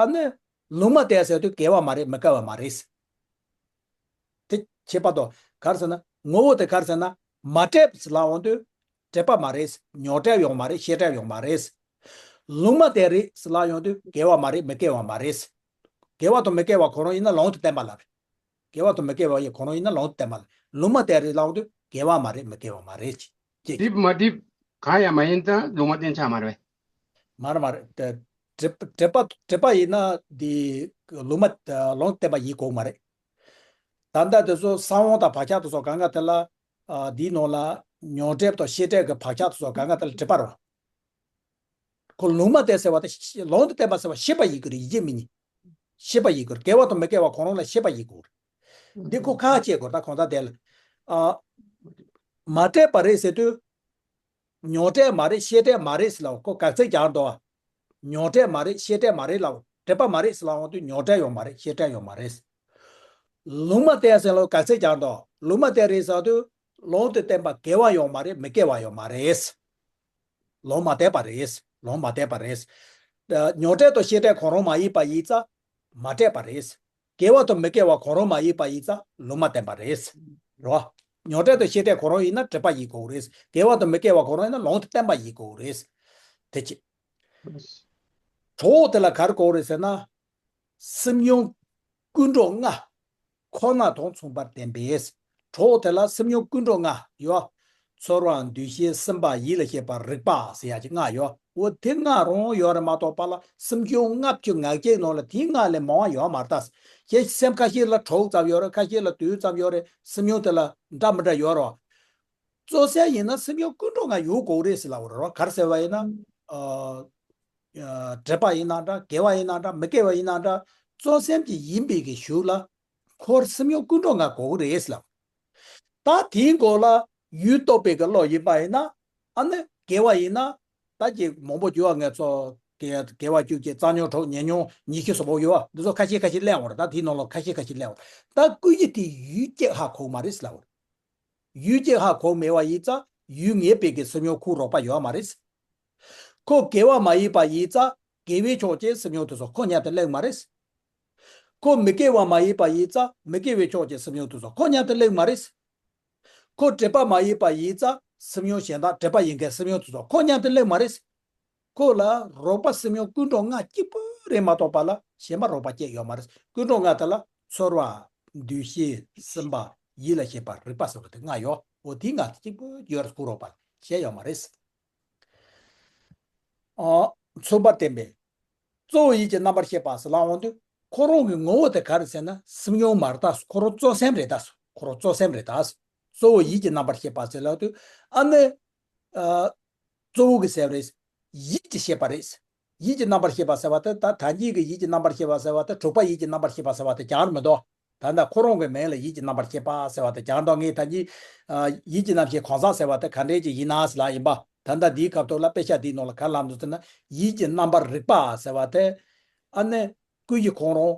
ཨ་ནི་ལུང་མ་བསྟན་ཟེར་དུས་དགེ་བ་མ་རེད། མི་དགེ་བ་མ་རེད། དེ་ཁྱད་པར་དུ་ག་རེ་ཟེར་ན། ངོ་བོ་དེ་ག་རེ་ཟེར་ན། མ་བྲལ་ཟེར་ལབ་འོང་དུས་བྲལ་བ་མ་རེད། མྱོང་བྲལ་ཡོད་མ་རེད། ཤེས་བྲལ་ཡོད་མ་རེད། ལུང་མ་བསྟན་རེད་ཟེར་ལབ་ཡོང་དུས་དགེ་བ་མ་རེད། མི་དགེ་བ་མ་རེད། དགེ་བ་དང་མི་དགེ་བ་གང་རུང་ཡིན་ན་ལུང་དུ་བསྟན་པ་ལ་རེད། དགེ་བ་དང་མི་དགེ་བ་ཡི་གང་རུང་ཡིན་ན་ལུང་དུ་བསྟན་པ་ལ། ལུང་མ་བསྟན་རེད་ལབ་འོང་དུས་དགེ་བ་མ་རེད། མི་དགེ་བ་མ་རེད་ཅེས། སྒྲིབ་མ་སྒྲིབ་གང་ཡང་མ་ཡིན་ཙང་ལུང་མ་བསྟན་ཆགས་མ་རེད། མ་རེད་མ་རེད། དེ་སྒྲིབ་སྒྲིབ་པ་སྒྲིབ་པ་ཡིན་ན་དེ་ལུང་མ་ལུང་བསྟན་པ་ཡིན་དགོས་མ་རེད། ད་ལྟ་དེ་ཚོ་གསང་བ་དང་བག་ཆགས་དེ་ཚོ་གང་ག་དེ་ལ། ཨ། འདིའི་ནང་ལ་མྱོང་བྲལ་དང་ཤེས་བྲལ་གྱི་བག་ཆགས་དེ་ཚོ་གང་ག་དེ་ལ་སྒྲིབ་པ་རེད། ཁོ་ལུང་མ་བསྟན་ཟེར་བ་དེ་ལུང་དུ་བསྟན་པ་ཟེར་བ་ཤེས་པ་ཡིན་དགོས་རེད། ཡིད་ཀྱི་མི་ཉིད། ཤེས་པ་ཡིན་དགོས་རེད། དགེ་བ་དང་མི་དགེ་བ་གང་རུང་ལ་ཤེས་པ་ཡིན་དགོས་རེད། འདི་ཁོ་ཁ་ཕྱེ་དགོས་རེད། ད་གང་ལྟར་དེ་ལ། ཨ། མ་བྲལ་བ་རེད་ཟེར་དུས། མྱོང་བྲལ་མ་རེད། ཤེས་བྲལ་མ་རེད་ཟེར་ལབ་ཁོ་དགག་ཚིག་རྒྱག་འདུག་མྱོང་བྲལ་མ་རེད། ཤེས་བྲལ་མ་རེད་ལབ། སྒྲིབ་པ་མ་རེད་ཟེར་ལབ་འོང་དུས་མྱོང་བྲལ་ཡོད་མ་རེད། ཤེས་བྲལ་ཡོད་མ་རེད། ལུང་མ་བསྟན་ཟེར་ལབ་དགག་ཚིག་རྒྱག་འདུག་ལུང་མ་བསྟན་རེད་ཟེར་དུས་ལུང་དུ་བསྟན་པ་དགེ་བ་ཡོད་མ་རེད། མི་དགེ་བ་ཡོད་མ་རེད། ལུང་མ་བསྟན་པ་རེད། ལུང་མ་བསྟན་པ་རེད། མྱོང་བྲལ་དང་ཤེས་བྲལ་གང་རུང་མ་ཡིན་པ་ཡིན་ཙང་མ་བྲལ་བ་རེད། དགེ་བ་དང་མི་དགེ་བ་གང་རུང་མ་ཡིན་པ་ཡིན་ཙང་ལུང་མ་བསྟན་པ་རེད། རོ། མྱོང་བྲལ་དང་ཤེས་བྲལ་གང་རུང་ཡིན་ན་སྒྲིབ་པ་ཡིན་དགོས་རེད། དགེ་བ་དང་མི་དགེ་བ་གང་རུང་ཡིན་ན་ལུང་དུ་བསྟན་པ་ཡིན་དགོས་རེད། དེ་ཅི། གྲོགས་དེ་ལ་ག་རེ་དགོས་རེད་ཟེར་ན། སེམས་བྱུང་ཀུན་འགྲོ་ལྔ། ཁོ་ན་དང་མཚུངས་པར་ལྡན་པས། གྲོགས་དེ་ལ་སེམས་བྱུང་ཀུན་འགྲོ་ལྔ་ཡོད། ཚོར་བ། འདུ་ཤེས། སེམས་པ། ཡིད་ལ་བྱེད་པ། རེག་པ་ཟེར་ཡ་ཅིག་ལྔ་ཡོད། འོ་དེ་ལྔ་རང་ཡོད་རེད་མ་གཏོགས་པ་ལ་སེམས་བྱུང་ལྔ་བཅུ་ང་གཅིག་ནང་ལ་དེ་ལྔ་ལས་མང་བ་ཡོད་མ་རེད་ད། ཁྱེད་སེམས་ཁ་ཤས་ལ་དྲུག་ཙམ་ཡོད་རེད། ཁ་ཤས་ལ་བདུན་ཙམ་ཡོད་རེད། སེམས་བྱུང་དེ་ལ་འདྲ་མི་འདྲ་ཡོད་རེད། གཙོ་སེམས་ཡིན་ན་སེམས་མྱོང་ཀུན་འགྲོ་ལྔ་ཡོད་དགོས་རེད་ཟེར་ལབ་པ་རེད་བ། ག་རེ་ཟེར་བ་ཡིན་ན། ཨ། ཨ། འདྲེས་པ་ཡིན་ན་འདྲ། དགེ་བ་ཡིན་ན་འདྲ། མི་དགེ་བ་ཡིན་ན་འདྲ། གཙོ་སེམས་ཀྱི་ཡིན་པའི་གི་གཞུག་ལ་འཁོར་སེམས་མྱོང་ཀུན་འགྲོ་ལྔ་དགོས་ཀྱི་རེད་ཟེར་ལབ། ད་དེའི་མགོ་ལ་ཡུལ་རྟོགས་པའི་གི་བློ་ཡིན་པ་ཡིན་ན། ཨ་ནི་དགེ་བ་ཡིན་ན། ད་ཀྱི་མང་པོ་བརྗོད་པ་ངས་ཚོ་དགེ་དགེ་བ་བཅུ་སྐྱེ། རྩ་རྙོག་འཕྲོག་ཉེ་རྙོག་ཉེས་ཤེས་སོགས་པོ་ཡོད་པ་འདི་ཚོ་ཁ་ཤས་ཁ་ཤས་གླེང་བ་རེད། ད་དེའི་ནང་ལ་ཁ་ཤས་ཁ་ཤས་གླེང་བ་རེད། ད་ཀུན་གཞི་དེ་ཡུལ་གཅིག་ཧ་གོ་མ་རེད་ཟེར་ལབ་པ་རེད། ཡུལ་གཅིག་ཧ་གོ་མེད་པ་ཡིན་ཙང་ཡུལ་ངེས་པའི་གི་སེམས་མྱོང་ཁོ་རོགས་པ་ཡོད་མ་རེད། ཁོ་དགེ་བ་མ་ཡིན་པ་ཡིན་ཙང་དགེ་བའི་ཕྱོགས་ཀྱི་སེམས་མྱོང་དེ་ཚོ་ཁོ་མཉམ་དུ་སླེབས་མ་རེད། ཁོ་མི་དགེ་བ་མ་ཡིན་པ་ཡིན་ཙང་མི་དགེ་བའི་ཕྱོགས་ཀྱི་སེམས་མྱོང་དེ་ཚོ་ཁོ་མཉམ་དུ་སླེབས་མ་རེད། ཁོ་འདྲེས་པ་མ་ཡིན་པ་ཡིན་ཙང་སེམས་མྱོང་གཞན་དག་འདྲེས་པ་ཡིན་མཁན་སེམས་མྱོང་དེ་ཚོ་ཁོ་མཉམ་དུ་སླེབས་མ་རེད། ཁོ་ལ་རོགས་པ་སེམས་མྱོང་ཀུན་འགྲོ་ལྔ་གཅིག་པུ་རེད་མ་གཏོགས་པ་ལ་གཞན་པ་རོགས་པ་བཅས་ཡོད་མ་རེད། ཀུན་འགྲོ་ལྔ་དེ་ལ་ཚོར་བ། འདུ་ཤེས། སེམས་པ། ཡིད་ལ་བྱེད་པ། རེག་པ་ཟེར་བ་དེ་ལྔ་ཡོད། འོ་དེ་ལྔ་དེ་གཅིག་པུ་ཡོད་རེད། ཁོ་རོགས་པ་ལ་གཞན་ཡོད་མ་རེད། ཨ། མཚུངས་པར་བསྟན་པས། གཙོ་བོ་ཡིད་ཀྱི་རྣམ་པར་ཤེས་པ་ཟེར་ལབ་འོང་དུས་ཁོ་རང་གི་ངོ་བོ་དེ་ག་རེ་ཟེར་ན་སེམས་མྱོང་མ་རེད་ད། ཁོ་རང་གཙོ་སེམས་རེད་ད། ཁོ་རང་གཙོ་སེམས་རེད་ད། གཙོ་བོ་ཡིད་ཀྱི་རྣམ་པར་ཤེས་པ་ཟེར་ལབ་དུས་ཨ་ནི། ཨ། གཙོ་བོ་གི་སེམས་རེད། ཡིད་ཀྱི་ཤེས་པ་རེད། ཡིད་ཀྱི་རྣམ་པར་ཤེས་པ་ཟེར་བ་དེ་ད་ད་གིན་གྱི་ཡིད་ཀྱི་རྣམ་པར་ཤེས་པ་ཟེར་བ་དེ་དྲུག་པ་ཡིད་ཀྱི་རྣམ་པར་ཤེས་པ་ཟེར་བ་དེ་སྦྱངས་མི་འདུག་ད་ལྟ་ཁོ་རང་གི་མིང་ལ་ཡིད་ཀྱི་རྣམ་པར་ཤེས་པ་ཟེར་བ་དེ་སྦྱངས་འདུག་ངས་ད་གིན། ཨ། ཡིད་ཀྱི་རྣམ་ཤེས་གང་ཟག་ཟེར་བ་དེ་ག་འདྲས་ཅིག་ཡིན་ན་ཟེར་ལབ་ཡིན་པ། ད་ལྟ་འདིའི་སྐབས་ཐོག་ལ་དཔེ་ཆ་འདིའི་ནང་ལ་ག་རེ་ལབ་འདུག་ཟེར་ན་ཡིད་ཀྱི་རྣམ་པར་རིག་པ་ཟེར་བ་དེ། ཨ་ནི། ཀུན་གཞི་ཁོ་རང་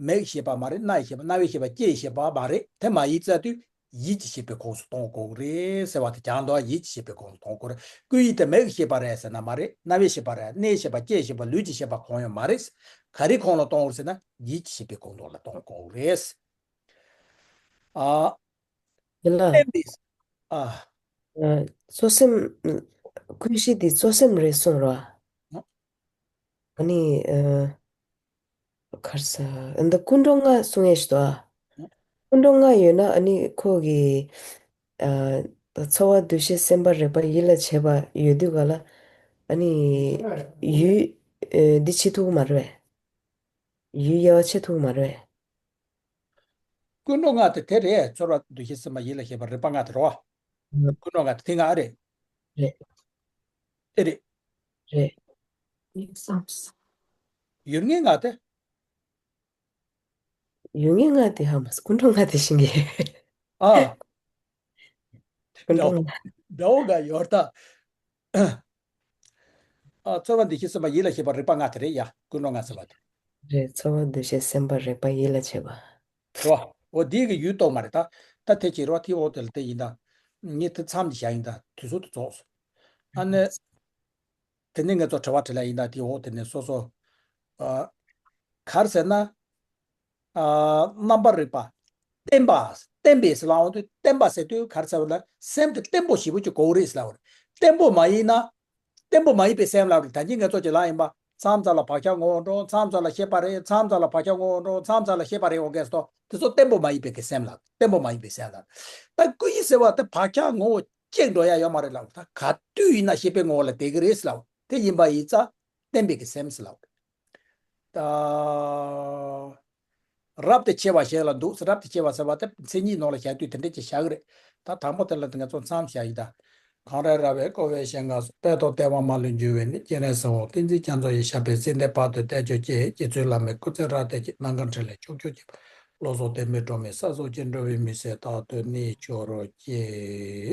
མིག་གི་ཤེས་པ་མ་རེད། སྣའི་ཤེས་པ། རྣ་བའི་ཤེས་པ། ལྕེའི་ཤེས་པ་མ་རེད། དེ་མ་ཡིན་ཙང་དུས་ཡིད་ཀྱི་ཤེས་པའི་ཁོངས་སུ་གཏོང་དགོས་རེད་ཟེར་བ་དེ་སྦྱངས་འདུག་ཡིད་ཀྱི་ཤེས་པའི་ཁོངས་སུ་གཏོང་དགོས་རེད། ཀུན་གཞི་དེ་མིག་གི་ཤེས་པ་རེད་ཟེར་ན་མ་རེད། རྣ་བའི་ཤེས་པ་རེད། སྣའི་ཤེས་པ། ལྕེའི་ཤེས་པ། ལུས་ཀྱི་ཤེས་པ་གང་ཡང་མ་རེད། ག་རེ་ཁོངས་ལ་གཏོང་དགོས་རེད་ཟེར་ན་ཡིད་ཀྱི་ཤེས་པའི་ཁོངས་གཏོང་ལ་གཏོང་དགོས་རེད། ཨ། དེ་ལ། བསྟན་པའི། ཨ། ཨ། གཙོ་སེམས། ཀུན་གཞི་འདི་གཙོ་སེམས་རེད་གསུངས་རོ། ཨ། ཨ་ནི། ཨ། ག་རེ་ཟ། འདི་ཀུན་འགྲོ་ལྔ་གསུང་ཡས་ཤིག་འདུག་ཨ། ཀུན་འགྲོ་ལྔ་ཡོད་ན་ཨ་ནི་ཁོ་གི། ཨ། ཚོར་བ། འདུ་ཤེས། སེམས་པ། རེག་པ། ཡིད་ལ་བྱེད་པ་ཡོད་དུས་ག་ལ། ཨ་ནི། ཡུལ། ཨ། འདི་བྱེད་ཐུབ་ཀྱི་མ་རེད་པས། ཡུལ་དབྱེ་བ་ཕྱེ་ཐུབ་ཀྱི་མ་རེད་པས། ཀུན་འགྲོ་ལྔ་དེ་དེ་རེད། ཚོར་བ། འདུ་ཤེས། སེམས་པ། ཡིད་ལ་བྱེད་པ། རེག་པ་ལྔ་དེ་རེད་པ། ཀུན་འགྲོ་ལྔ་དེ་དེ་ལྔ་ཨེ་རེད། རེད། ཨེ་རེད། རེད། ཡུལ་ངེས་ལྔ་དེ། ཡུལ་ངེས་ལྔ་དེ་ཧ་མ་སོང་། ཀུན་འགྲོ་ལྔ་དེ་ཤེས་ཀྱི། ཨ། ཀུན་འགྲོ་ལྔ། འདྲ་བོ་འགའ་ཡོད་ད། ཨ། ཚོར་བ། འདུ་ཤེས། སེམས་པ། ཡིད་ལ་བྱེད་པ། རེག་པ་ལྔ་དེ་རེད་ཡ། ཀུན་འགྲོ་ལྔ་ཟེར་བ་དེ། རེད། ཚོར་བ། འདུ་ཤེས། སེམས་པ། རེག་པ། ཡིད་ལ་བྱེད་པ། རོ། འོ་འདི་གི་ཡུལ་རྟོགས་མ་རེད་ད། ད་དེ་ཅི་རོ། དེ་འོག་དེ་ལ་དེ་ཡིན་ད། ངས་དེ་མཚམས་ཅིག་བཞག་ཡིན་ད། དུས་ཚོད་དེ་རྫོགས་སོང་། ཨ་ནི། དེ་ནས་ངས་ཚོ་དྲི་བ་དྲིས་ལན་ཡིན་ད། དེ་འོག་དེ་ནས་སོ་སོ། ཨ། ག་རེ་ཟེར་ན། ཨ། རྣམ་པར་རིག་པ། བརྟན་པ། བརྟན་པའི་ཟེར་ལབ་འོང་དུས་བརྟན་པ་ཟེར་དུས་ག་རེ་ཟེར་བ་ལ་སེམས་དེ་བརྟན་པོ་ཞེ་པོ་ཅིག་དགོས་རེད་ཟེར་ལབ་པ་རེད། བརྟན་པོ་མ་ཡིན་ན། བརྟན་པོ་མ་ཡིན་པའི་སེམས་ལབ་རེད། ད་གིན་ངས་ཚོ་ཅིག་ལབ་ཡིན་པ། མཚམས་མཚམས་ལ་བག་ཆགས་ངོ་བོ་འགྲོ། མཚམས་མཚམས་ལ་ཤེས་པ་རེད། མཚམས་མཚམས་ལ་བག་ཆགས་ངོ་བོ་འགྲོ། མཚམས་མཚམས་ལ་ཤེས་པ་རེད། འོ་གས་སོ། དེ་ཚོ་བརྟན་པོ་མ་ཡིན་པའི་གི་སེམས་ལབ། བརྟན་པོ་མ་ཡིན་པའི་སེམས་ལབ། ད་ཀུན་གཞི་ཟེར་བ་དེ་བག་ཆགས་ངོ་བོ་གཅིག་འགྲོ་ཡ་ཡོད་མ་རེད་ལབ། ད་ག་དུས་ཡིན་ན་ཤེས་པའི་ངོ་བོ་ལ་བསྡད་གི་རེད་ལབ། དེ་ཡིན་པ་ཡིན་ཙང་བརྟན་པའི་གི་སེམས་ལབ། ད། རབ་ཏུ་ཕྱེ་བ་ཞིག་ལ་འདུག་རབ་ཏུ་ཕྱེ་བ་ཟེར་བ་དེ་མཚན་ཉིད་ནང་ལ་བཞག་དུས་དེ་འདྲ་ཅིག་བཞག་གི་རེད། ད་དང་པོ་དེ་ལ་ང་ཚོ་མཚམས་བཞག་ཡིན་ད། གང་རེ་ར་བས་བསྐོར་བའི་ཞིང་ཁམས་སུ། དཔལ་དང་བདེ་བ་མ་ལུས་འབྱུང་བའི་གནས། སྤྱན་རས་གཟིགས་དབང་བསྟན་འཛིན་རྒྱ་མཚོ་ཡི། ཞབས་པད་སྲིད་མཐའི་བར་དུ་བརྟན་བཅོས་ཀྱིས། རྗེ་བཙུན་བླ་མའི་སྐུ་ཚེ་རབ་བརྟན་ཅིང་། ནམ་མཁའ་འཕྲིན་ལས་ཕྱོགས་བཅུར་ཁྱབ། བློ་བཟང་དད་མོས་སྒྲོན་མེ་ས་སོགས་ཀྱིས། འགྲོ་བའི་མུན་སེལ་རྟག་ཏུ་གནས་གྱུར་ཅིག